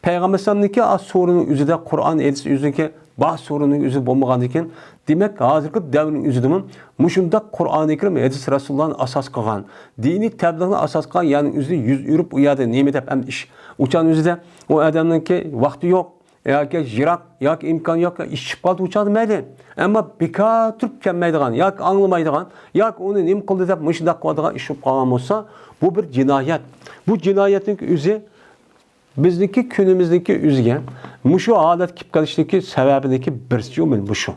پەيغەمبەر ئەلەيھىسسالامنىڭكى ئا سورىنىڭ ئۆزىدە، قۇرئان، ھەدىس ئۆزىنىڭكى بار سورىنىڭ ئۆزى بولمىغاندىن كېيىن، دېمەك، ھازىرقى دەۋرنىڭ ئۆزىدىمۇ مۇشۇنداق قۇرئانى كەرىم، ھەدىس رەسۇللارنى ئاساس قىلغان، دىنىي تەبلىغنى ئاساس قىلغان يەرنىڭ ئۆزىدە يۈز ئۆرۈپ، ئۇ يەردە نېمە دەپ ئەمدى ئىش، ئۇ چاغنىڭ ئۆزىدە ئۇ ئادەمنىڭكى ۋاقتى يوق، ياكى يىراق، ياكى ئىمكانى يوق، ئىش چىقىپ قالدى ئۇ چاغدا مەيلى. ئەمما بىكار تۇرۇپ كەلمەيدىغان، ياكى ئاڭلىمايدىغان، ياكى ئۇنى نېمە قىلدى دەپ مۇشۇنداق قىلىدىغان ئىش بولۇپ قالغان بولسا، بۇ بىر جىنايەت. بۇ جىنايەتنىڭ ئۆزى بىزنىڭكى كۈنىمىزنىڭكى ئۆزىگە مۇشۇ ھالەت كېلىپ قېلىشنىڭكى سەۋەبىنىڭكى بىرسى مۇشۇ.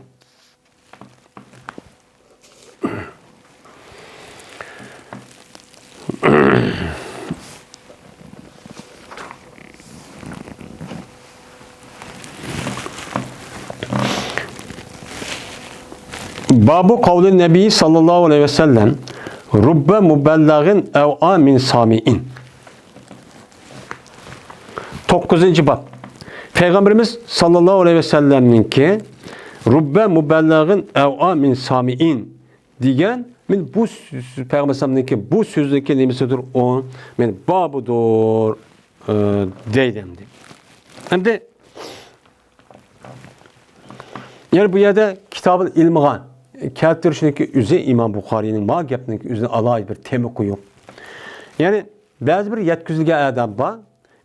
بابۇ قەۋلى نەبىي ساللاللاھۇ ئەلەيھى ۋەسەللەم، رۇببە مۇبەللەغىن ئەۋئا مىن سامىئىن. توققۇزىنچى باب. پەيغەمبىرىمىز ساللاللاھۇ ئەلەيھى ۋەسەللەمنىڭكى، رۇببە مۇبەللەغىن ئەۋئا مىن سامىئىن دېگەن، مەن بۇ سۆ-، سۆ-، پەيغەمبەر ئەلەيھىسسالامنىڭكى بۇ سۆزىنىڭكى نېمىسىدۇر ئۇ، مەن بابىدۇر، ئى، دەيدۇ ئەمدى. ئەمدى يەنە بۇ يەردە كىتابىل ئىلمىغا كەلتۈرۈشنىڭكى ئۆزى ئىمام بۇخارىينىڭ ما گەپنىڭكى ئۆزىنى ئالاھىدە بىر تېما قويۇپ. يەنى بەزى بىر يەتكۈزۈلگەن ئادەم بار.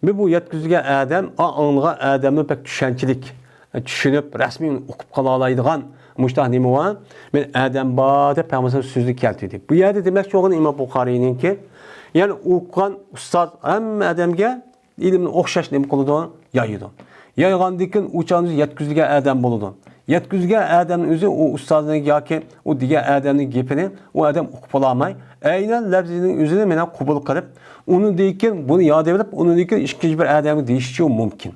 مەن بۇ يەتكۈزۈلگەن ئادەم، ئا، ئاڭلىغان ئادەمنى بەك چۈشەنچىلىك، چۈشىنىپ، رەسمىي ئۇقۇپ قالالايدىغان مۇشۇنداق نېمە بار؟ مەن ئادەم بار دەپ پەيغەمبەر سۆزىنى كەلتۈردى. بۇ يەردە دېمەكچى بولغىنى ئىمام بۇخارىينىڭكى، يەنى ئوقۇغان ئۇستاز ھەممە ئادەمگە ئىلىمنى ئوخشاش نېمە قىلىدۇ؟ يايىدۇ. يايغاندىن كېيىن ئۇ چاغدا يەتكۈزۈلگەن ئادەم بولىدۇ. يەتكۈزگەن ئادەمنىڭ ئۆزى ئۇ ئۇستازنىڭ ياكى ئۇ دېگەن ئادەمنىڭ گېپىنى ئۇ ئادەم ئۇقۇپ بولالماي، ئەينەن لەپزىنىڭ ئۆزىنى مانا قوبۇل قىلىپ، ئۇنىڭدىن كېيىن بۇنى ياد ئېلىپ، ئۇنىڭدىن كېيىن ئىككىنچى بىر ئادەمگە دېيىشىچۇ مۇمكىن.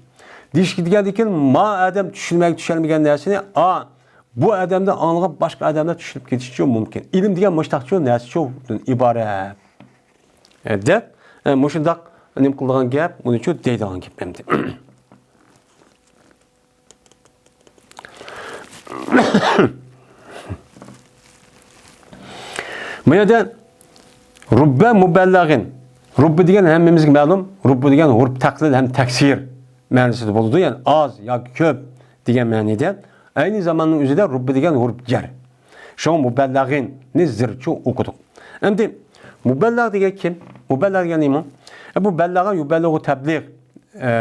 دېيىشكە دېگەندىن كېيىن ما ئادەم چۈشەنمەي، چۈشەنمىگەن نەرسىنى، ئا، بۇ ئادەمدىن ئاڭلىغان باشقا ئادەملەر چۈشىنىپ كېتىشىچۇ مۇمكىن. ئىلىم دېگەن مۇشتاقچۇ نەرسىچۇ ئىبارەت. ئە، دەپ، ئە، مۇشۇنداق نېمە قىلىدىغان گەپ، ئۇنىچۇ دەيدىغان گەپ ئەمدى. بۇ يەردە رۇببە مۇبەللەغىن. رۇببە دېگەن ھەممىمىزگە مەلۇم. رۇببە دېگەن ھۇرۇپ تەقلىل ھەم تەكسىر مەنىسىدە بولىدۇ. يەنى ئاز ياكى كۆپ دېگەن مەنىدە. ئەينى زاماننىڭ ئۆزىدە رۇببە دېگەن ھۇرۇپ جەر. شۇڭا مۇبەللەغىننى زىرچۇ ئوقۇدۇق. ئەمدى مۇبەللەغ دېگەن كىم؟ مۇبەللەغ دېگەن نېمە؟ ئە، بۇ بەللەغە يۇبەللىغۇ تەبلىغ، ئە،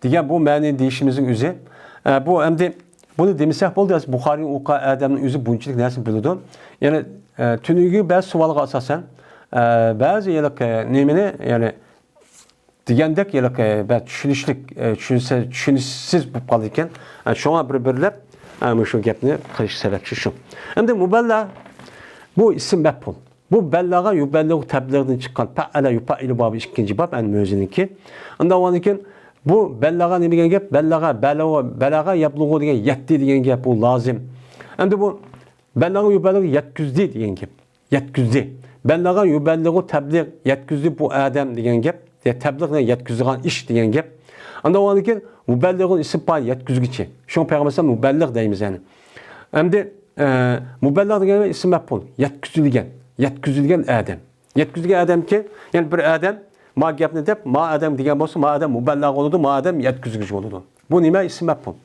دېگەن بۇ مەنىنى دېيىشىمىزنىڭ ئۆزى. ئە، بۇ ئەمدى بۇنى دېمىسەك بولدى، بۇخارىينى ئوقۇغان ئادەمنىڭ ئۆزى بۇنچىلىك نەرسىنى بىلىدۇ. يەنى، ئە، تۈنۈگۈن بەزى سوئالغا ئاساسەن، ئە، بەزى ھېلىقى نېمىنى، يەنى دېگەندەك ھېلىقى بەك چۈشىنىشلىك، ئە، چۈشىنسە، چۈشىنىشسىز بولۇپ قالىدىكەن. ئە، شۇڭا بىر-بىرلەپ، ئە، مۇشۇ گەپنى قىلىش سەۋەبچى شۇ. ئەمدى مۇبەللەغ، بۇ ئىسىم مەپئۇل. بۇ بەللەغە يۇبەللىغۇ تەبلىغدىن چىققان پەئەلە يۇپەئىلۇ بابى ئىككىنچى باب ئەن مۆزىنىڭكى. ئۇنداق بولغاندىكىن بۇ بەللەغە نېمە دېگەن گەپ؟ بەللەغە، بەلەغە، بەلەغە يەبلۇغۇ دېگەن يەتتى دېگەن گەپ، بۇ لازىم. ئەمدى بۇ بەللەغە يۇبەللىغۇ يەتكۈزدى دېگەن گەپ. يەتكۈزدى. بەللەغە يۇبەللىغۇ تەبلىغ، يەتكۈزدى بۇ ئادەم دېگەن گەپ. يە تەبلىغ دېگەن يەتكۈزىدىغان ئىش دېگەن گەپ. ئاندىن ئۇنىڭدىن كېيىن مۇبەللىغۇن ئىسىم پائىل يەتكۈزگۈچى. شۇڭا پەيغەمبەر ئەلەيھىسسالام مۇبەللىغ دەيمىز يەنى. ئەمدى، ئە، مۇبەللىغ دېگەن ئىسىم مەپئۇل. يەتكۈزۈلگەن. يەتكۈزۈلگەن ئادەم. يەتكۈزگەن ئادەمكى، يەنى بىر ئادەم ما گەپنى دەپ، ما ئادەم دېگەن بولسا، ما ئادەم مۇبەللەغ بولىدۇ، ما ئادەم يەتكۈزگۈچى بولىدۇ. بۇ نېمە؟ ئىسىم مەپئۇل.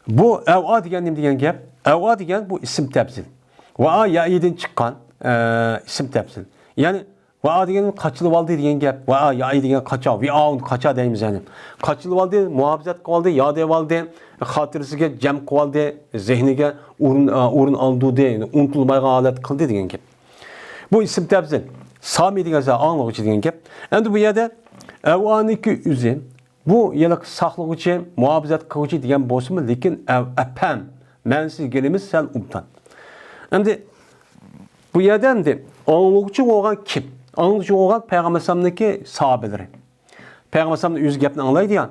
بۇ ئەۋئا دېگەن نېمە دېگەن گەپ؟ ئەۋئا دېگەن بۇ ئىسىم تەپزىل. ۋەئا يائىدىن چىققان، ئە، ئىسىم تەپزىل. يەنى ۋەئا دېگەن قاچىلىۋالدى دېگەن گەپ. ۋەئا يائى دېگەن قاچا، ۋىئاۋۇن قاچا دەيمىز يەنى. قاچىلىۋالدى، مۇھاپىزەت قىلىۋالدى، ياد ئېلىۋالدى، خاتىرىسىگە جەم قىلىۋالدى، زېھنىگە ئورۇن، ئورۇن ئالدۇردى، يەنى ئۇنتۇلمايدىغان ھالەت قىلدى دېگەن گەپ. بۇ ئىسىم تەپزىل. سامى دېگەن سۆز ئاڭلىغۇچى دېگەن گەپ. ئەمدى بۇ يەردە ئەۋئانىڭكى ئۆزى بۇ ھېلىقى ساقلىغۇچى، مۇھاپىزەت قىلغۇچى دېگەن بولسىمۇ، لېكىن ئەۋ-، ئەپھەم مەنىسىگە كېلىمىز سەل ئوبدان. ئەمدى بۇ يەردە ئەمدى ئاڭلىغۇچى بولغان كىم؟ ئاڭلىغۇچى بولغان پەيغەمبەر ئەلەيھىسسالامنىڭكى ساھابىلىرى. پەيغەمبەر ئەلەيھىسسالامنىڭ ئۆزى گەپنى ئاڭلايدۇ يا.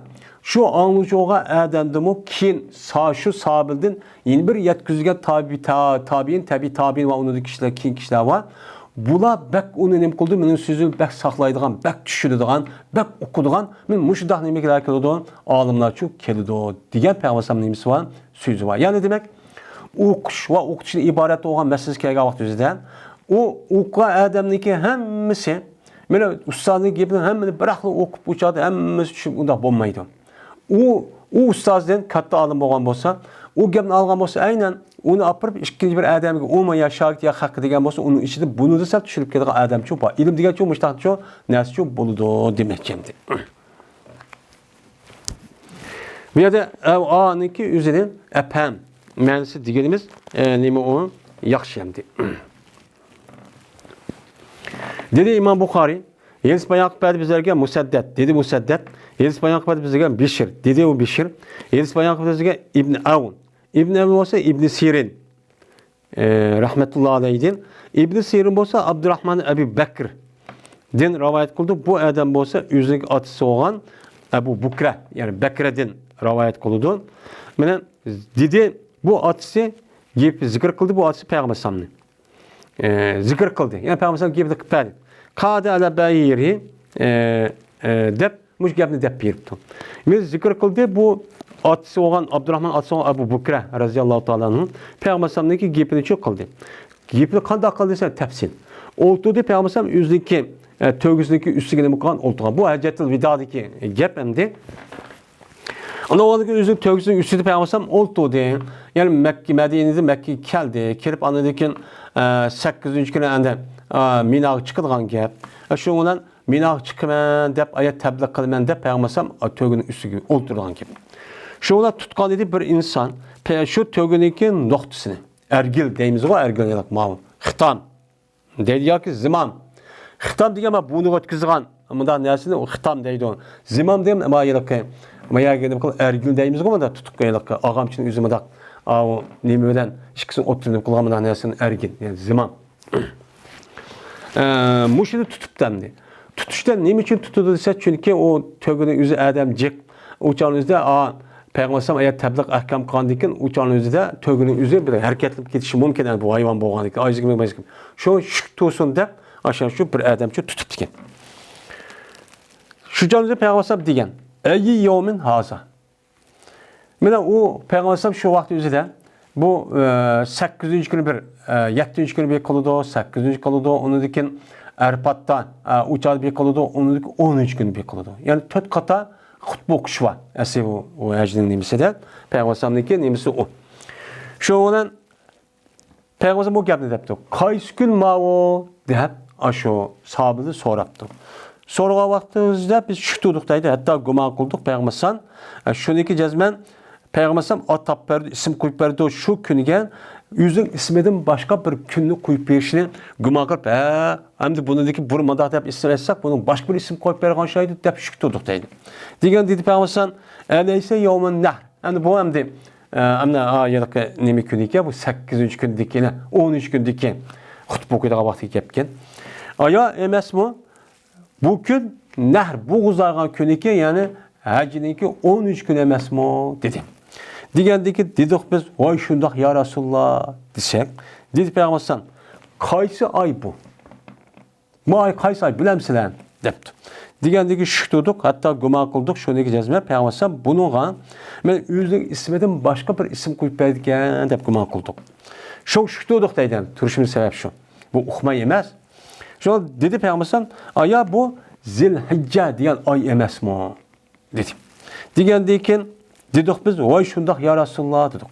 شۇ ئاڭلىغۇچى بولغان ئادەمدىمۇ كېيىن سا-، شۇ ساھابىلىدىن يەنە بىر يەتكۈزگەن تابى-، تا-، تابىئىن، تەبىئىي تابىئىن ۋە ئۇنىڭدىن كىشىلەر، كېيىن كىشىلەر بار. بۇلار بەك ئۇنى نېمە قىلىدۇ؟ مېنىڭ سۆزۈمنى بەك ساقلايدىغان، بەك چۈشىنىدىغان، بەك ئۇقىدىغان، مەن مۇشۇنداق نېمىلەر كېلىدۇ؟ ئالىملارچۇ كېلىدۇ دېگەن پەيغەمبەر ئەلەيھىسسالامنىڭ نېمىسى بار؟ سۆزى بار. يەنى دېمەك، ئوقۇش ۋە ئوقۇتۇشتىن ئىبارەت بولغان مەسىلىسى كەلگەن ۋاقىت ئۆزىدە، ئۇ ئوقۇغان ئادەمنىڭكى ھەممىسى، مانا ئۇستازنىڭ گېپىنى ھەممىنى بىراقلا ئوقۇپ، ئۇ چاغدا ھەممىسى چۈشىنىپ، ئۇنداق بولمايدۇ. ئۇ، ئۇ ئۇستازدىن كاتتا ئالىم بولغان بولسا، ئۇ گەپنى ئالغان بولسا، ئەينەن ئۇنى ئاپىرىپ ئىككىنچى بىر ئادەمگە، ئۇمۇ يا شاگىرت يا خەققە دېگەن بولسا، ئۇنىڭ ئىچىدە بۇنىڭدىن سەل چۈشىنىپ كېتىدىغان ئادەمچۇ بار. ئىلىم دېگەنچۇ مۇشۇنداقچۇ نەرسىچۇ بولىدۇ دېمەكچى ئەمدى. بۇ يەردە ئەۋئانىڭكى ئۆزىنى ئەپھەم مەنىسى دېگىنىمىز، ئە، نېمە ئۇ؟ ياخشى ئەمدى. دېدى ئىمام بۇخارىي، ھېدىس بايان قىلىپ بەردى بىزلەرگە مۇسەددەت، دېدى مۇسەددەت. ھېدىس بايان قىلىپ بەردى بىزلەرگە بىشر، دېدى ئۇ بىشر. ھېدىس بايان قىلىپ بەردى بىزلەرگە ئىبنى ئەۋن. ئىبنى ئەۋن بولسا ئىبنى سىرىن، ئە، رەھمەتۇللا ئەلەيھىدىن. ئىبنى سىرىن بولسا ئابدۇراھمان ئەبۇ بەكردىن رىۋايەت قىلدى. بۇ ئادەم بولسا ئۆزىنىڭ ئاتىسى بولغان ئەبۇ بۇكرە، يەنى بەكرەدىن رىۋايەت قىلىدۇ. مانا دېدى، بۇ ئاتىسى گېپى زىكىر قىلدى، بۇ ئاتىسى پەيغەمبەر ئەلەيھىسسالامنى ئە، زىكىر قىلدى. يەنى پەيغەمبەر ئەلەيھىسسالام گېپىنى قىلىپ بەردى. قەئەدە ئەلە بەئىرىھى، ئە، ئە، دەپ، مۇشۇ گەپنى دەپ بېرىپتۇ. مېنى زىكىر قىلدى، بۇ ئاتىسى بولغان، ئابدۇراھمان ئاتىسى بولغان ئەبۇ بۇكرە رەزىياللاھۇ تائالا ئەنھۇ پەيغەمبەر ئەلەيھىسسالامنىڭكى گېپىنى شۇ قىلدى. گېپىنى قانداق قىلدى دېسە، تەپسىل. ئولتۇردى پەيغەمبەر ئەلەيھىسسالام ئۆزىنىڭكى، ئە، تۆگىسىنىڭكى ئۈستىگە نېمە قىلغان ئولتۇرغان. بۇ ھەججەتۇل ۋىدادىكى گەپ ئەمدى. ئاندىن ئۆزى تۆگىسىنىڭ ئۈستىدە پەيغەمبەر ئەلەيھىسسالام ئولتۇردى. يەنى مەككە، مەدىنىدىن مەككىگە كەلدى. كېلىپ ئاندىن كېيىن، ئە، سەككىزىنچى كۈنى ئەندى، ئە، مىناغا چىقىدىغان گەپ. ئە، شۇنىڭ بىلەن مىناغا چىقىمەن دەپ، ئايەت تەبلىغ قىلىمەن دەپ پەيغەمبەر ئەلەيھىسسالام، ئە، تۆگىنىڭ ئۈستىگە ئولتۇرىدىغان گەپ. شۇنىڭ بىلەن تۇتقان ئىدى بىر ئىنسان، پە-، شۇ تۆگىنىڭكى نۇقتىسىنى. ئەرگىل دەيمىزغۇ، ئەرگىل ياق، ماۋۇ. خىتام. دەيدۇ ياكى زىمام. خىتام دېگەن مانا بۇرنىغا ئۆتكۈزىدىغان مۇنداق نەرسىنى ئۇ خىتام دەيدۇ. زىمام دېگەن مانا ھېلىقى، ما يەرگە نېمە قىل-، ئەرگىل دەيمىزغۇ مۇنداق تۇتۇق ھېلىقى ئاغامچىنىڭ ئۆزى مۇنداق، ئاۋۇ نېمە بىلەن ئىككىسىنى ئوتتۇرىدا نېمە قىلغان مۇنداق نەرسىنى ئەرگىل، يەنى زىمام. ئە، مۇشۇنى تۇتۇپتۇ ئەمدى. تۇتۇشتا نېمە ئۈچۈن تۇتىدۇ دېسە، چۈنكى ئۇ تۆگىنىڭ ئۆزى ئادەم جىق. ئۇ چاغنىڭ ئۆزىدە، ئا، پەيغەمبەر ئەلەيھىسسالام ئايەت تەبلىغ ئەھكام قىلغاندىن كېيىن، ئۇ چاغنىڭ ئۆزىدە تۆگىنىڭ ئۆزى بىر ھەرىكەتلىنىپ كېتىشى مۇمكىن، ئەمدى بۇ ھايۋان بولغاندىن كېيىن، ئاجىزلىق بەرگەن. شۇ شۈك تۇرسۇن دەپ، ئاشۇ شۇ بىر ئادەمچە تۇتۇپتىكەن. شۇ چاغدا پەيغەمبەر ئەلەيھىسسالام دېگەن، ئەييى يەۋمىن ھازا. مانا ئۇ پەيغەمبەر ئەلەيھىسسالام شۇ ۋاقىت ئۆزىدە بۇ، ئە، سەككىزىنچى كۈنى بىر، ئە، يەتتىنچى كۈنى بىر قىلىدۇ، سەككىزىنچى قىلىدۇ، ئۇنىڭدىن كېيىن ئەرپاتتا، ئە، ئۇ چاغدا بىر قىلىدۇ، ئۇنىڭدىن كېيىن ئونىنچى كۈنى بىر قىلىدۇ. يەنى تۆت قاتا خۇتبە ئوقۇش بار. ئەسلى بۇ، بۇ ھەجنىڭ نېمىسىدە، پەيغەمبەر ئەلەيھىسسالامنىڭكى نېمىسى ئۇ. شۇنىڭ بىلەن پەيغەمبەر بۇ گەپنى دەپتۇ. قايسى كۈن ماۋۇ؟ دەپ، ئاشۇ ساھابىدىن سوراپتۇ. سورىغان ۋاقتىمىزدا بىز شۈك تۇردۇق دەيدۇ. ھەتتا گۇمان قىلدۇق پەيغەمبەر ئەلەيھىسسالام، ئە، شۇنىڭكى جەزمەن پەيغەمبەر ئەلەيھىسسالام ئات تاپىپ بەردى، ئىسىم قويۇپ بەردى، شۇ كۈنگە ئۆزىنىڭ ئىسمىدىن باشقا بىر كۈننى قويۇپ بېرىشىنى گۇمان قىلىپ، ھە، ئەمدى بۇنىڭدىكى بۇرۇن مۇنداق دەپ ئىسىم ئېيتساق، بۇنىڭ باشقا بىر ئىسىم قويۇپ بەرگەن ئوخشايدۇ دەپ شۈك تۇردۇق دەيدۇ. دېگەن دېدى پەيغەمبەر ئەلەيھىسسالام، ئەلەيسە يەۋمۇن نەھر؟ ئەمدى بۇ ئەمدى، ئە، ئەمدى، ئا، ھېلىقى نېمە كۈنى ئىكەن؟ بۇ سەككىزىنچى كۈندىكى، ئونىنچى كۈندىكى خۇتبە ئوقۇيدىغان ۋاقتى كەپكەن. ئايا ئەمەسمۇ؟ بۇ كۈن نەھر بوغۇزلايدىغان كۈنىكى، يەنى ھەجنىڭكى ئونىنچى كۈنى ئەمەسمۇ؟ دېدى. دېگەندىكى دېدۇق بىز، ۋاي شۇنداق يا رەسۇلاللا دېسەك، دېدى پەيغەمبەر ئەلەيھىسسالام، قايسى ئاي بۇ؟ ما ئاي قايسى ئاي بىلەمسىلەر؟ دەپتۇ. دېگەندىكى شۈك تۇردۇق، ھەتتا گۇمان قىلدۇق، شۇنىڭكى جەزمەن پەيغەمبەر ئەلەيھىسسالام بۇنىڭغا مەن ئۆزىنىڭ ئىسمىدىن باشقا بىر ئىسىم قويۇپ بەردىكەن دەپ گۇمان قىلدۇق. شۇ شۈك تۇردۇق دەيدۇ، تۇرۇشۇمىز سەۋەب شۇ. بۇ ئۇقماي ئەمەس. شۇ دېدى پەيغەمبەر ئەلەيھىسسالام، ئايا بۇ زىلھىججە دېگەن ئاي ئەمەسمۇ؟ دېدى. دېگەندىن كېيىن دېدۇق بىز، ۋاي شۇنداق يا رەسۇلاللا دېدۇق.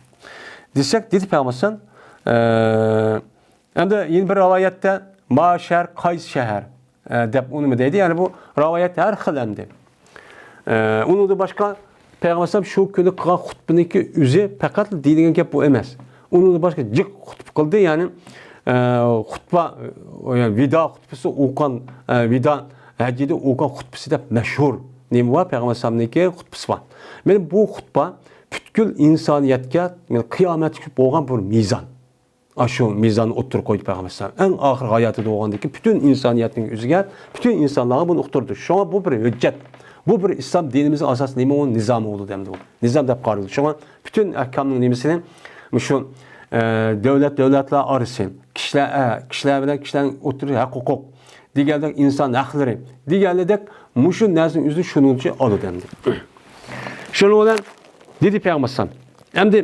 دېسەك، دېدى پەيغەمبەر ئەلەيھىسسالام، ئە، ئەمدى يەنە بىر رىۋايەتتە، ما شەھەر، قايسى شەھەر، ئە، دەپ ئۇنىمۇ دەيدۇ. يەنى بۇ رىۋايەت ھەر خىل ئەمدى. ئە، ئۇنىڭدىن باشقا پەيغەمبەر ئەلەيھىسسالام شۇ كۈنى قىلغان خۇتبىنىڭكى ئۆزى پەقەت دېيىلگەن گەپ بۇ ئەمەس. ئۇنىڭدىن باشقا جىق خۇتبە قىلدى، يەنى، ئە، خۇتبە، ئە، يەنى ۋىدا خۇتبىسى ئوقۇغان، ئە، ۋىدا ھەججىدە ئوقۇغان خۇتبىسى دەپ مەشھۇر نېمە بار؟ پەيغەمبەر ئەلەيھىسسالامنىڭكى خۇتبىسى بار. مانا بۇ خۇتبە پۈتكۈل ئىنسانىيەتكە، مانا قىيامەتكە بولغان بىر مىزان. ئاشۇ مىزاننى ئوتتۇرىغا قويدى پەيغەمبەر ئەلەيھىسسالام. ئەڭ ئاخىرقى ھاياتىدا بولغاندىن كېيىن پۈتۈن ئىنسانىيەتنىڭ ئۆزىگە، پۈتۈن ئىنسانلارغا بۇنى ئۇقتۇردى. شۇڭا بۇ بىر ھۆججەت. بۇ بىر ئىسلام دىنىمىزنىڭ ئاساسىي نېمە؟ ئۇ نىزامى بولدى ئەمدى ئۇ. نىزام دەپ قارىلىدۇ. شۇڭا پۈتۈن ئەھكامنىڭ نېمىسىنى مۇشۇ، ئە، دۆلەت دۆلەتلەر ئارىسى، كىشىلەر، ئە، كىشىلەر بىلەن كىشىلەرنىڭ ئوتتۇرىسى ھەق ھوقۇق دېگەندەك، ئىنسان ھەقلىرى دېگەندەك، مۇشۇ نەرسىنىڭ ئۆزىنى شۇنىڭ ئۈچۈن ئالىدۇ ئەمدى. شۇنىڭ بىلەن دېدى پەيغەمبەر ئەلەيھىسسالام، ئەمدى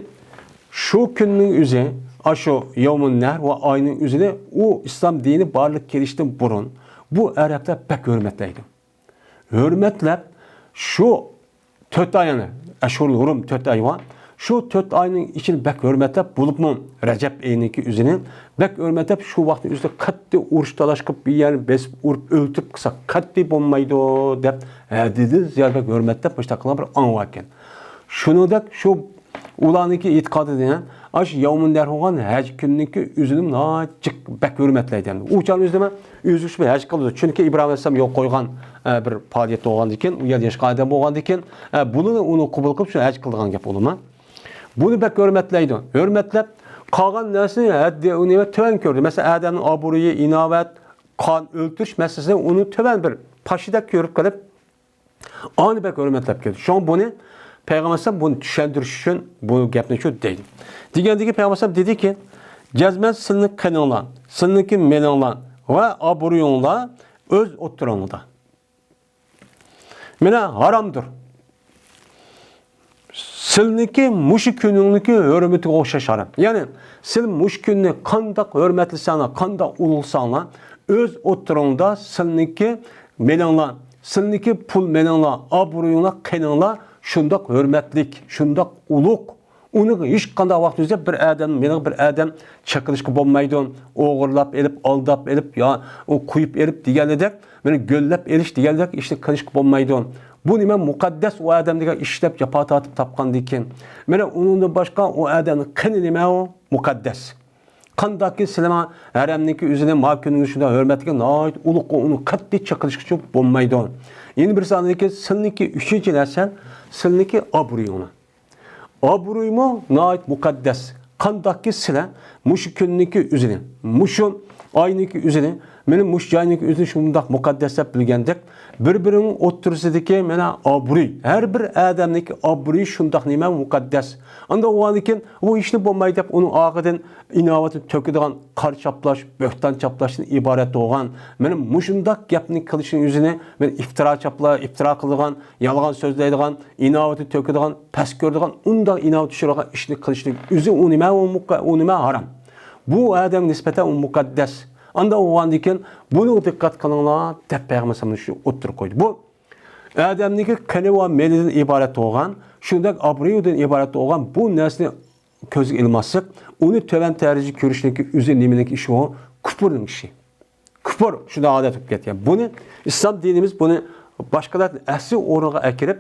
شۇ كۈننىڭ ئۆزى، ئاشۇ يەۋمۇن نەھر ۋە ئاينىڭ ئۆزىنى ئۇ ئىسلام دىنى بارلىققا كېلىشتىن بۇرۇن بۇ ئەرەبلەر بەك ھۆرمەتلەيدۇ. ھۆرمەتلەپ، شۇ تۆت ئاي، يەنى ئەشھۇرۇل ھۇرۇم تۆت ئاي بار. شۇ تۆت ئاينىڭ ئىچىدە بەك ھۆرمەتلەپ، بولۇپمۇ رەجەب ئېيىنىڭكى ئۆزىنى بەك ھۆرمەتلەپ، شۇ ۋاقىتنىڭ ئۆزىدە قەتئىي ئۇرۇش تالاش قىلىپ، بىر يەرنى بېسىپ، ئۇرۇپ ئۆلتۈرۈپ قىلساق قەتئىي بولمايدۇ دەپ، ھەددىدىن زىيادە بەك ھۆرمەتلەپ مۇشۇنداق قىلغان بىر ئاڭ باركەن. شۇنىڭدەك شۇ ئۇلارنىڭكى ئېتىقادىدا ئاشۇ يەۋمۇن نەھر بولغان ھەج كۈنىنىڭكى ئۆزىنى ناھايىتى جىق، بەك ھۆرمەتلەيدۇ. ئەمدى ئۇ چاغنىڭ ئۆزىدە مەن ئۆزى شۇ ھەج قىلىدۇ. چۈنكى ئىبراھىم ئەلەيھىسسالام يولغا قويغان، ئە، بىر پائالىيەت بولغاندىكىن، ئۇ يەردە ياشىغان ئادەم بولغاندىكىن، ئە، بۇنى ئۇنى قوبۇل قىلىپ شۇ ھەج قىلىدىغان گەپ ئۇلىما. بۇنى بەك ھۆرمەتلەيدۇ. ھۆرمەتلەپ، قالغان نەرسىنى ھەددى، ئۇنى تۆۋەن كۆردى. مەسىلەن، ئادەمنىڭ ئابرۇيى، ئىناۋەت، قان ئۆلتۈرۈش مەسىلىسىنى ئۇنى تۆۋەن بىر پاشىدەك كۆرۈپ قېلىپ، ئانى بەك ھۆرمەتلەپ كەلدى. شۇڭا بۇنى پەيغەمبەر ئەلەيھىسسالام بۇنى چۈشەندۈرۈش ئۈچۈن بۇ گەپنى شۇ دەيدۇ. دېگەندىكى پەيغەمبەر ئەلەيھىسسالام دېدىكى، جەزمەن سىلىنىڭ قېنىڭلار، سىلىنىڭكى مېلىڭلار ۋە ئابرۇيۇڭلار ئۆز ئوتتۇرىڭلاردا. مانا ھارامدۇر. سىلنىڭكى مۇشۇ كۈنۈڭنىڭكى ھۆرمىتىگە ئوخشاش ھارام. يەنى سىل مۇشۇ كۈننى قانداق ھۆرمەتلىسەڭلار، قانداق ئۇلۇغلىساڭلار، ئۆز ئوتتۇرىڭدا سىلنىڭكى مېلىڭلار، سىلنىڭكى پۇل مېلىڭلار، ئابرۇيۇڭلار، قېنىڭلار شۇنداق ھۆرمەتلىك، شۇنداق ئۇلۇغ. ئۇنىڭ ھېچقانداق ۋاقىت ئۆزى بىر ئادەم، مېنىڭ بىر ئادەم چېقىلىشقا بولمايدۇ. ئوغرىلاپ ئېلىپ، ئالداپ ئېلىپ، يا ئۇ قويۇپ ئېلىپ دېگەندەك، مانا گۆللەپ ئېلىش دېگەندەك ئىشنى قىلىشقا بولمايدۇ. بۇ نېمە؟ مۇقەددەس ئۇ ئادەم دېگەن ئىشلەپ، جاپا تارتىپ تاپقاندىكىن. مانا ئۇنىڭدىن باشقا ئۇ ئادەمنىڭ قېنى نېمە ئۇ؟ مۇقەددەس. قانداقكى سىلەر ھەرەمنىڭكى ئۆزىنى، ما كۈننى شۇنداق ھۆرمەتلىگەن ناھايىتى ئۇلۇغ، ئۇنى قەتئىي چېقىلىشقىچە بولمايدۇ. يەنە بىرسى ئاندىكى سىلنىڭكى ئۈچىنچى نەرسە، سىلنىڭكى ئابرۇيۇڭلار. ئابرۇيمۇ ناھايىتى مۇقەددەس. قانداقكى سىلەر مۇشۇ كۈننىڭكى ئۆزىنى، مۇشۇ ئاينىڭكى ئۆزىنى، مانا مۇشۇ جاينىڭكى ئۆزىنى شۇنداق مۇقەددەس دەپ بىلگەندەك، بىر-بىرىنىڭ ئوتتۇرىسىدىكى مانا ئابرۇي، ھەر بىر ئادەمنىڭكى ئابرۇيى شۇنداق نېمە مۇقەددەس. ئانداق بولغاندىكىن، بۇ ئىشنى بولمايدۇ دەپ ئۇنىڭ ئارقىدىن ئىناۋىتىنى تۆكىدىغان قارا چاپلاش، بۆھتان چاپلاشتىن ئىبارەت بولغان، مانا مۇشۇنداق گەپنى قىلىشنىڭ ئۆزىنى مانا ئىپتىرا چاپلا-، ئىپتىرا قىلىدىغان، يالغان سۆزلەيدىغان، ئىناۋىتى تۆكىدىغان، پەس كۆرىدىغان، ئۇنداق ئىناۋىتى چۈشۈرىدىغان ئىشنى قىلىشنىڭ ئۆزى ئۇ نېمە؟ ئۇ مۇقە-، ئۇ نېمە؟ ھارام. بۇ ئادەمگە نىسبەتەن ئۇ مۇقەددەس. ئانداق بولغاندىكىن، بۇنىڭغا دىققەت قىلىڭلار دەپ پەيغەمبەر ئەلەيھىسسالام شۇ ئوتتۇرىغا قويدى. بۇ ئادەمنىڭكى قېنى ۋە مېلىدىن ئىبارەت بولغان، شۇنداق ئابرۇيىدىن ئىبارەت بولغان بۇ نەرسىنى كۆزگە ئىلماسلىق، ئۇنى تۆۋەن دەرىجىگە كۆرۈشنىڭكى ئۆزى نېمىنىڭكى ئىشى ئۇ؟ كۇپۇرنىڭ ئىشى. كۇپۇر شۇنداق ھالەت بولۇپ كەتكەن. بۇنى ئىسلام دىنىمىز بۇنى باشقىلاردىن ئەسلى ئورۇنغا ئەكىرىپ،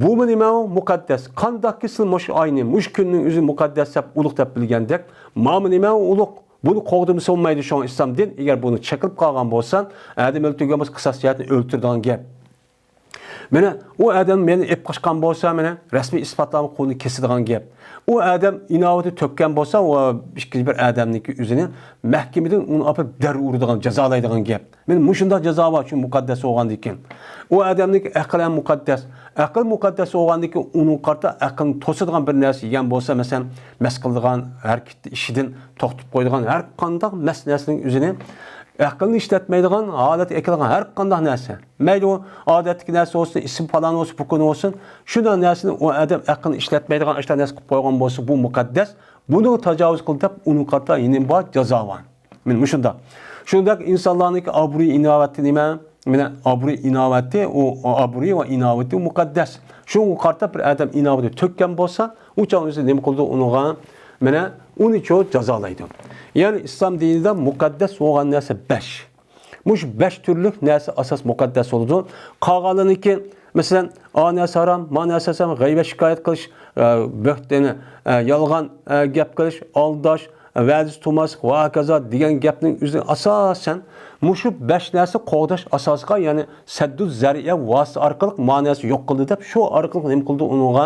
بۇمۇ نېمە ئۇ؟ مۇقەددەس. قانداقكى سىل مۇشۇ ئاينى، مۇشۇ كۈننىڭ ئۆزى مۇقەددەس دەپ، ئۇلۇغ دەپ بىلگەندەك، مانا نېمە ئۇ؟ ئۇلۇغ. بۇنى قوغدىمىسا بولمايدۇ شۇڭا ئىسلام دىن. ئەگەر بۇنى چېقىلىپ قالغان بولسا، ئادەم ئۆلتۈرگەن بولسا، قىساس جەھەتتىن ئۆلتۈرىدىغان گەپ. مانا ئۇ ئادەم مېنى ئېلىپ قاچقان بولسا، مانا رەسمىي ئىسپاتلارنى قولىنى كېسىدىغان گەپ. ئۇ ئادەم ئىناۋىتى تۆككەن بولسا، ئۇ ئىككىنچى بىر ئادەمنىڭكى ئۆزىنى مەھكىمىدىن ئۇنى ئاپىرىپ دەر ئۇرىدىغان، جازالايدىغان گەپ. مانا مۇشۇنداق جازا بار، چۈنكى مۇقەددەس بولغاندىكىن. ئۇ ئادەمنىڭكى ئەقلى ھەم مۇقەددەس. ئەقىل مۇقەددەس بولغاندىكىن ئۇنىڭغا قارىتا ئەقلىنى توسىدىغان بىر نەرسە يېگەن بولسا، مەسىلەن، مەس قىلىدىغان ھەرىكىتى، ئىشىدىن توختىتىپ قويىدىغان ھەر قانداق مەس نەرسىنىڭ ئۆزىنى، ئەقىلنى ئىشلەتمەيدىغان ھالەتكە ئەكېلىدىغان ھەر قانداق نەرسە. مەيلى ئۇ ئادەتتىكى نەرسە بولسۇن، ئىسىم پالان بولسۇن، پۇكىن بولسۇن، شۇنداق نەرسىنى ئۇ ئادەم ئەقلىنى ئىشلەتمەيدىغان ئاشۇنداق نەرسە قىلىپ قويغان بولسا، بۇ مۇقەددەس، بۇنىڭغا تاجاۋۇز قىلدى دەپ ئۇنىڭغا قارىتا يەنە بار جازا بار. مانا مۇشۇنداق. شۇنداق ئىنسانلارنىڭكى ئابرۇي ئىناۋىتى نېمە؟ مانا ئابرۇي ئىناۋىتى، ئۇ ئابرۇي ۋە ئىناۋىتى مۇقەددەس. شۇنىڭغا قارىتا بىر ئادەم ئىناۋىتى تۆككەن بولسا، ئۇ چاغ ئۆزى نېمە قىلىدۇ ئۇنىڭغا؟ مانا ئۇنى چۇ جازالايدۇ. يەنى ئىسلام دىنىدا مۇقەددەس بولغان نەرسە بەش. مۇشۇ بەش تۈرلۈك نەرسە ئاساس مۇقەددەس بولىدۇ. قالغانلىرىنىڭكى، مەسىلەن، ئا نەرسە ھارام، ما نەرسە ھارام، غەيۋەت شىكايەت قىلىش، ئە، بۆھتىنى، ئە، يالغان، ئە، گەپ قىلىش، ئالداش، ۋەدىسى تۇرماسلىق ۋە ھاكازا دېگەن گەپنىڭ ئۆزى ئاساسەن مۇشۇ بەش نەرسە قوغداش ئاساسىغا، يەنى سەددۇ زەرىئە ۋاسىتە ئارقىلىق ما نەرسە يوق قىلدى دەپ، شۇ ئارقىلىق نېمە قىلدى ئۇنىڭغا؟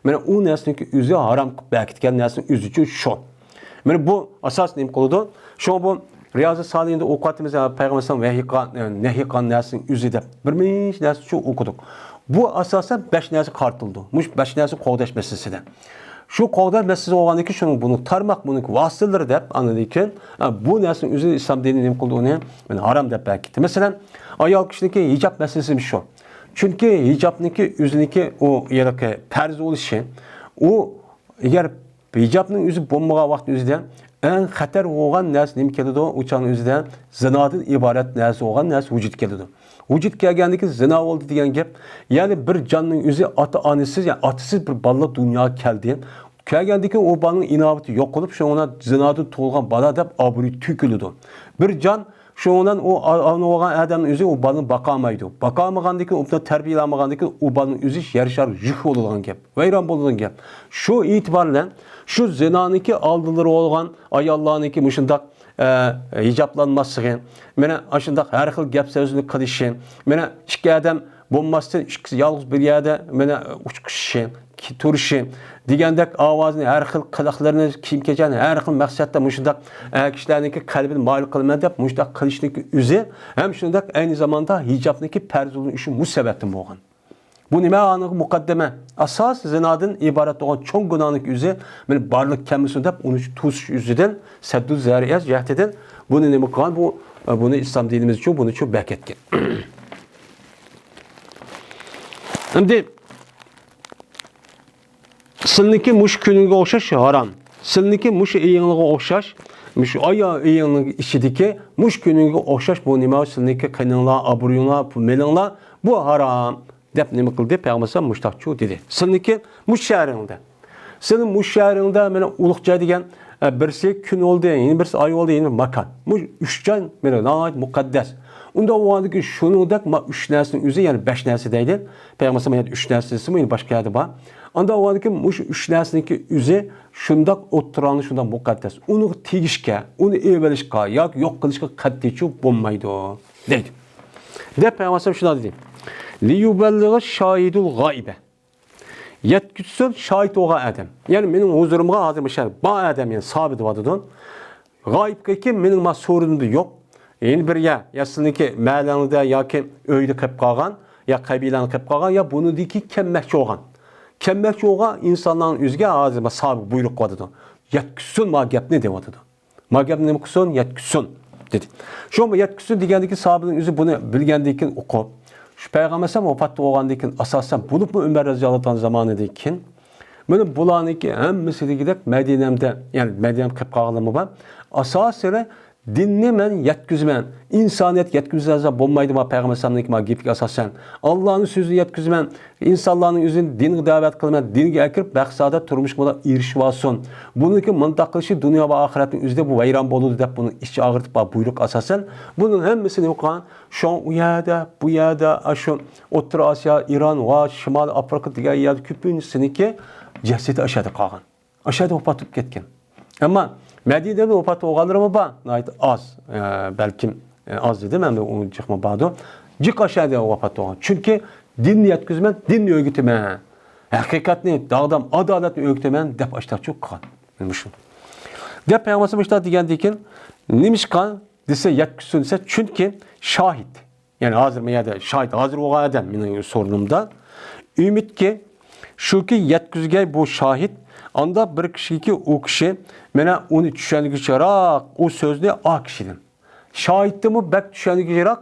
مانا ئۇ نەرسىنىڭكى ئۆزى ھارام قىلىپ بەكىتكەن نەرسىنىڭ ئۆزى ئۈچۈن شۇ. مانا بۇ ئاساس نېمە قىلىدۇ؟ شۇڭا بۇ رىيازى سالىھىندا ئوقۇۋاتىمىز، پەيغەمبەر ئەلەيھىسسالام ۋەھىي قىلغان، نەھىي قىلغان نەرسىنىڭ ئۆزى دەپ بىر نەچچە نەرسە شۇ ئوقۇدۇق. بۇ ئاساسەن بەش نەرسە قارىتىلىدۇ. مۇشۇ بەش نەرسە قوغداش مەسىلىسىدە. شۇ قوغداش مەسىلىسى بولغاندىن كېيىن شۇنىڭ بۇنىڭ تارماق، بۇنىڭ ۋاسىتىلىرى دەپ ئاندىن كېيىن، ئە، بۇ نەرسىنىڭ ئۆزى ئىسلام دىنى نېمە قىلدى ئۇنى؟ مانا ھارام دەپ بەكىتتى. مەسىلەن، ئايال كىشىنىڭكى ھىجاب مەسىلىسىمۇ شۇ. چۈنكى ھىجابنىڭكى ئۆزىنىڭكى ئۇ ھېلىقى پەرز بولۇشى، ئۇ ئەگەر ھىجابنىڭ ئۆزى بولمىغان ۋاقىتنىڭ ئۆزىدە ئەڭ خەتەر بولغان نەرسە نېمە كېلىدۇ؟ ئۇ چاغنىڭ ئۆزىدە زىنادىن ئىبارەت نەرسە بولغان نەرسە ۋۇجۇدقا كېلىدۇ. ۋۇجۇدقا كەلگەندىن كېيىن زىنا بولدى دېگەن گەپ، يەنى بىر جاننىڭ ئۆزى ئاتا-ئانىسىز، يەنى ئاتىسىز بىر بالا دۇنياغا كەلدى. كەلگەندىن كېيىن ئۇ بالىنىڭ ئىناۋىتى يوقىلىپ، شۇڭا زىنادىن تۇغۇلغان بالا دەپ ئابرۇي تۆكۈلىدۇ. بىر جان شۇنىڭ بىلەن ئۇ ئا-، ئانا بولغان ئادەمنىڭ ئۆزى ئۇ بالىنى باقالمايدۇ. باقالمىغاندىن كېيىن، ئۇنى تەربىيەلىمىگەندىن كېيىن ئۇ بالىنىڭ ئۆزى يەر شارى يۈك بولىدىغان گەپ، ۋەيران بولىدىغان گەپ. شۇ ئېتىبار بىلەن شۇ زىنانىڭكى ئالدىلىرى بولغان ئاياللارنىڭكى مۇشۇنداق، ئە، ھىجابلانماسلىقى، مانا ئاشۇنداق ھەر خىل گەپ سۆزنى قىلىشى، مانا ئىككى ئادەم بولماستىن، ئىككىسى يالغۇز بىر يەردە مانا ئۇچقۇشۇشى، تۇرۇشى دېگەندەك، ئاۋازىنى، ھەر خىل قىلىقلىرىنى، كىيىم-كېچەكنى ھەر خىل مەقسەتتە مۇشۇنداق، ئە، كىشىلەرنىڭكى قەلبىنى مايىل قىلىمەن دەپ مۇشۇنداق قىلىشنىڭكى ئۆزى ھەم شۇنداق ئەينى زاماندا ھىجابنىڭكى پەرز بولۇشى مۇشۇ سەۋەبتىن بولغان. بۇ نېمە ئانىڭغا مۇقەددىمە؟ ئاساسىي زىنادىن ئىبارەت بولغان چوڭ گۇناھنىڭكى ئۆزى مانا بارلىققا كەلمىسۇن دەپ ئۇنى توسۇش يۈزىدىن، سەددۇ زەرىئە جەھىتىدىن بۇنى نېمە قىلغان؟ بۇ، بۇنى ئىسلام دىنىمىزچۇ، بۇنىچۇ بەك ئەتكەن. ئەمدى سىلىنىڭكى مۇشۇ كۈنۈڭگە ئوخشاش ھارام. سىلىنىڭكى مۇشۇ ئېيىڭلارغا ئوخشاش، مۇشۇ ئاي ئېيىڭنىڭ ئىچىدىكى مۇشۇ كۈنۈڭگە ئوخشاش بۇ نېمە؟ سىلىنىڭكى قېنىڭلار، ئابرۇيۇڭلار، مېلىڭلار، بۇ ھارام، دەپ نېمە قىلدى؟ پەيغەمبەر ئەلەيھىسسالام مۇشتاقچۇ دېدى. سىلىنىڭكى مۇشۇ شەھىرىڭدە، سىلىنىڭ مۇشۇ شەھىرىڭدە مانا ئۇلۇغ جاي دېگەن، ئە، بىرسى كۈن بولدى، يەنە بىرسى ئاي بولدى، يەنە ماكان. بۇ ئۈچ جاي مانا ناھايىتى مۇقەددەس. ئۇنداق بولغاندىكىن شۇنىڭدەك ما-، ئۈچ نەرسىنىڭ ئۆزى، يەنى بەش نەرسە دەيدۇ. پەيغەمبەر ئەلەيھىسسالام يەنە ئۈچ نەرسە دېسىمۇ، يەنە باشقا يەردە بار. ئانداق بولغاندىكىن مۇشۇ ئۈچ نەرسىنىڭكى ئۆزى شۇنداق ئوتتۇرانلىق، شۇنداق مۇقەددەس. ئۇنىڭغا تېگىشكە، ئۇنى ئېلىۋېلىشقا ياكى يوق قىلىشقا قەتئىيچۇ بولمايدۇ، دەيدۇ. دەپ پەيغەمبەر ئەلەيھىسسالام شۇنداق دېدى. لىيۇبەللىغە شاھىدۇل غائىبە. يەتكۈزسۇن شاھىت بولغان ئادەم. يەنى مېنىڭ ھۇزۇرۇمغا ھازىر مۇشۇ بار ئادەم، يەنى ساھابە دەۋاتىدۇ. غائىبكى مېنىڭ ما سورۇنۇمدا يوق. يەنە بىر يەر، يا سىزنىڭكى مەھەللەڭدە ياكى ئۆيدە قېلىپ قالغان، يا قەبىلەڭدە قېلىپ قالغان، يا بۇنىڭدىكى كەلمەكچى بولغان. كەلمەكچى بولغان ئىنسانلارنىڭ ئۆزىگە ھازىر ما ساھابە بۇيرۇق قىلىۋاتىدۇ. يەتكۈزسۇن ما گەپنى دەۋاتىدۇ. ما گەپنى نېمە قىلسۇن؟ يەتكۈزسۇن، دېدى. شۇ يەتكۈزسۇن دېگەندىكىن ساھابىنىڭ ئۆزى بۇنى بىلگەندىن كېيىن ئوقۇپ، شۇ پەيغەمبەر ئەلەيھىسسالام ۋاپات بولغاندىن كېيىن، ئاساسەن، بولۇپمۇ ئۆمەر رەزىياللاھۇ تائالا زامانىدىن كېيىن، مانا بۇلارنىڭكى ھەممىسى دېگۈدەك مەدىنەمدە، يەنى مەدىنەمدە قېلىپ قالغانلارمۇ بار. ئاساسىي دىننى مەن يەتكۈزىمەن، ئىنسانىيەتكە يەتكۈزمىسە بولمايدۇ، ما پەيغەمبەر ئەلەيھىسسالامنىڭكى ما گېپىگە ئاساسەن. ئاللانىڭ سۆزىنى يەتكۈزىمەن، ئىنسانلارنىڭ ئۆزىنى دىنغا دەۋەت قىلىمەن، دىنگە ئەكىرىپ، مەقسەتتە تۇرمۇشقا ئېرىشىۋالسۇن. بۇنىڭكى مۇنداق قىلىشى دۇنيا ۋە ئاخىرەتنىڭ ئۆزىدە بۇ ۋەيران بولىدۇ دەپ، بۇنىڭ ئىچى ئاغرىتىپ بار بۇيرۇق ئاساسەن. بۇنىڭ ھەممىسىنى ئوقۇغان. شۇڭا ئۇ يەردە، بۇ يەردە، ئاشۇ ئوتتۇرا ئاسىيا، ئىران ۋە شىمالىي ئافرىقا دېگەن يەردە كۆپىنچىسىنىڭكى جەسىتى ئاشۇ يەردە قالغان. ئاشۇ يەردە ۋاپات بولۇپ كەتكەن. ئەمما مەدىنىدە ۋاپات بولغانلىرىمۇ بار، ناھايىتى ئاز. ئە، بەلكىم، ئە، ئاز دېدىم، ئەمدى ئۇ جىقمۇ باردۇ. جىق ئاشۇ يەردە ۋاپات بولغان. چۈنكى دىننى يەتكۈزىمەن، دىننى ئۆگىتىمەن. ھەقىقەتنى، داغدام ئادالەتنى ئۆگىتىمەن دەپ ئاشۇنداق قىلغان. مانا شۇ. دەپ پەيغەمبەر ئاشۇنداق دېگەندىن كېيىن، نېمىشقا دېسە، يەتكۈزسۇن دېسە، چۈنكى شاھىت. يەنى ھازىر مەن يەردە شاھىت ھازىر بولغان ئادەم مېنىڭ سورۇنۇمدا. ئۈمىدكى شۇكى، يەتكۈزگەي بۇ شاھىت، ئاندا بىر كىشىكى ئۇ كىشى، مانا ئۇنى چۈشەنگۈچىراق ئۇ سۆزنى ئا كىشىدىن. شاھىتتىنمۇ بەك چۈشەنگۈچىراق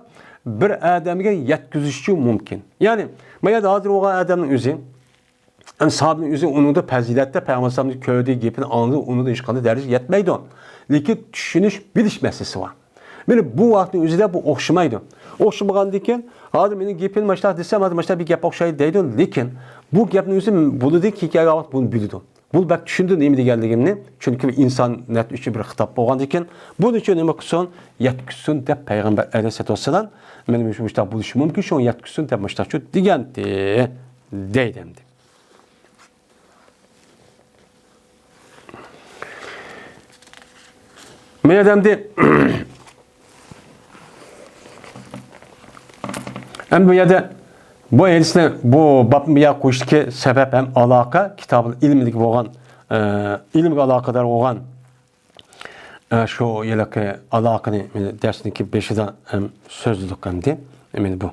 بىر ئادەمگە يەتكۈزۈشى مۇمكىن. يەنى، مەن يەردە ھازىر بولغان ئادەمنىڭ ئۆزى، ئەمدى ساھابىنىڭ ئۆزى ئۇنىڭدا پەزىلەتتە پەيغەمبەر ئەلەيھىسسالامنى كۆردى، گېپىنى ئاڭلىدى، ئۇنىڭدا ھېچقانداق دەرىجە يەتمەيدۇ. لېكىن چۈشىنىش، بىلىش مەسىلىسى بار. مانا بۇ ۋاقىتنىڭ ئۆزىدە بۇ ئوخشىمايدۇ. ئوخشىمىغاندىن كېيىن، ھازىر مېنىڭ گېپىمنى ماشۇنداق دېسەم، ھازىر ماشۇنداق بىر گەپ ئوخشايدۇ دەيدۇ. لېكىن بۇ گەپنىڭ ئۆزى بولىدۇ، كېيىن كەلگەن ۋاقىت بۇنى بىلىدۇ. بۇ بەك چۈشىنىدۇ نېمە دېگەنلىكىمنى. چۈنكى ئىنسانىيەت ئۈچۈن بىر خىتاب بولغاندىكىن، بۇنىڭ ئۈچۈن نېمە قىلسۇن؟ يەتكۈزسۇن دەپ پەيغەمبەر ئەلەيھىسسالاتۇ ۋەسسالام، مانا مۇشۇ مۇشۇنداق بولۇشى مۇمكىن، شۇڭا يەتكۈزسۇن دەپ مۇشۇنداقچۇ دېگەنتى، دەيدۇ ئەمدى. مانا ئەمدى، ئەمدى بۇ يەردە بۇ ھەدىسنى، بۇ بابنى بۇ يەرگە قويۇشتىكى سەۋەب ھەم ئالاقە، كىتابىل ئىلمىدىكى بولغان، ئە، ئىلىمگە ئالاقىدار بولغان، ئە، شۇ ھېلىقى ئالاقىنى مانا دەرسنىڭكى بېشىدا ھەم سۆزلىدۇق ئەمدى. مانا بۇ.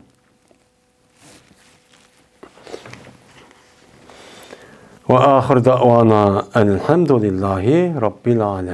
وآخر دعوانا أن الحمد لله رب العالمين.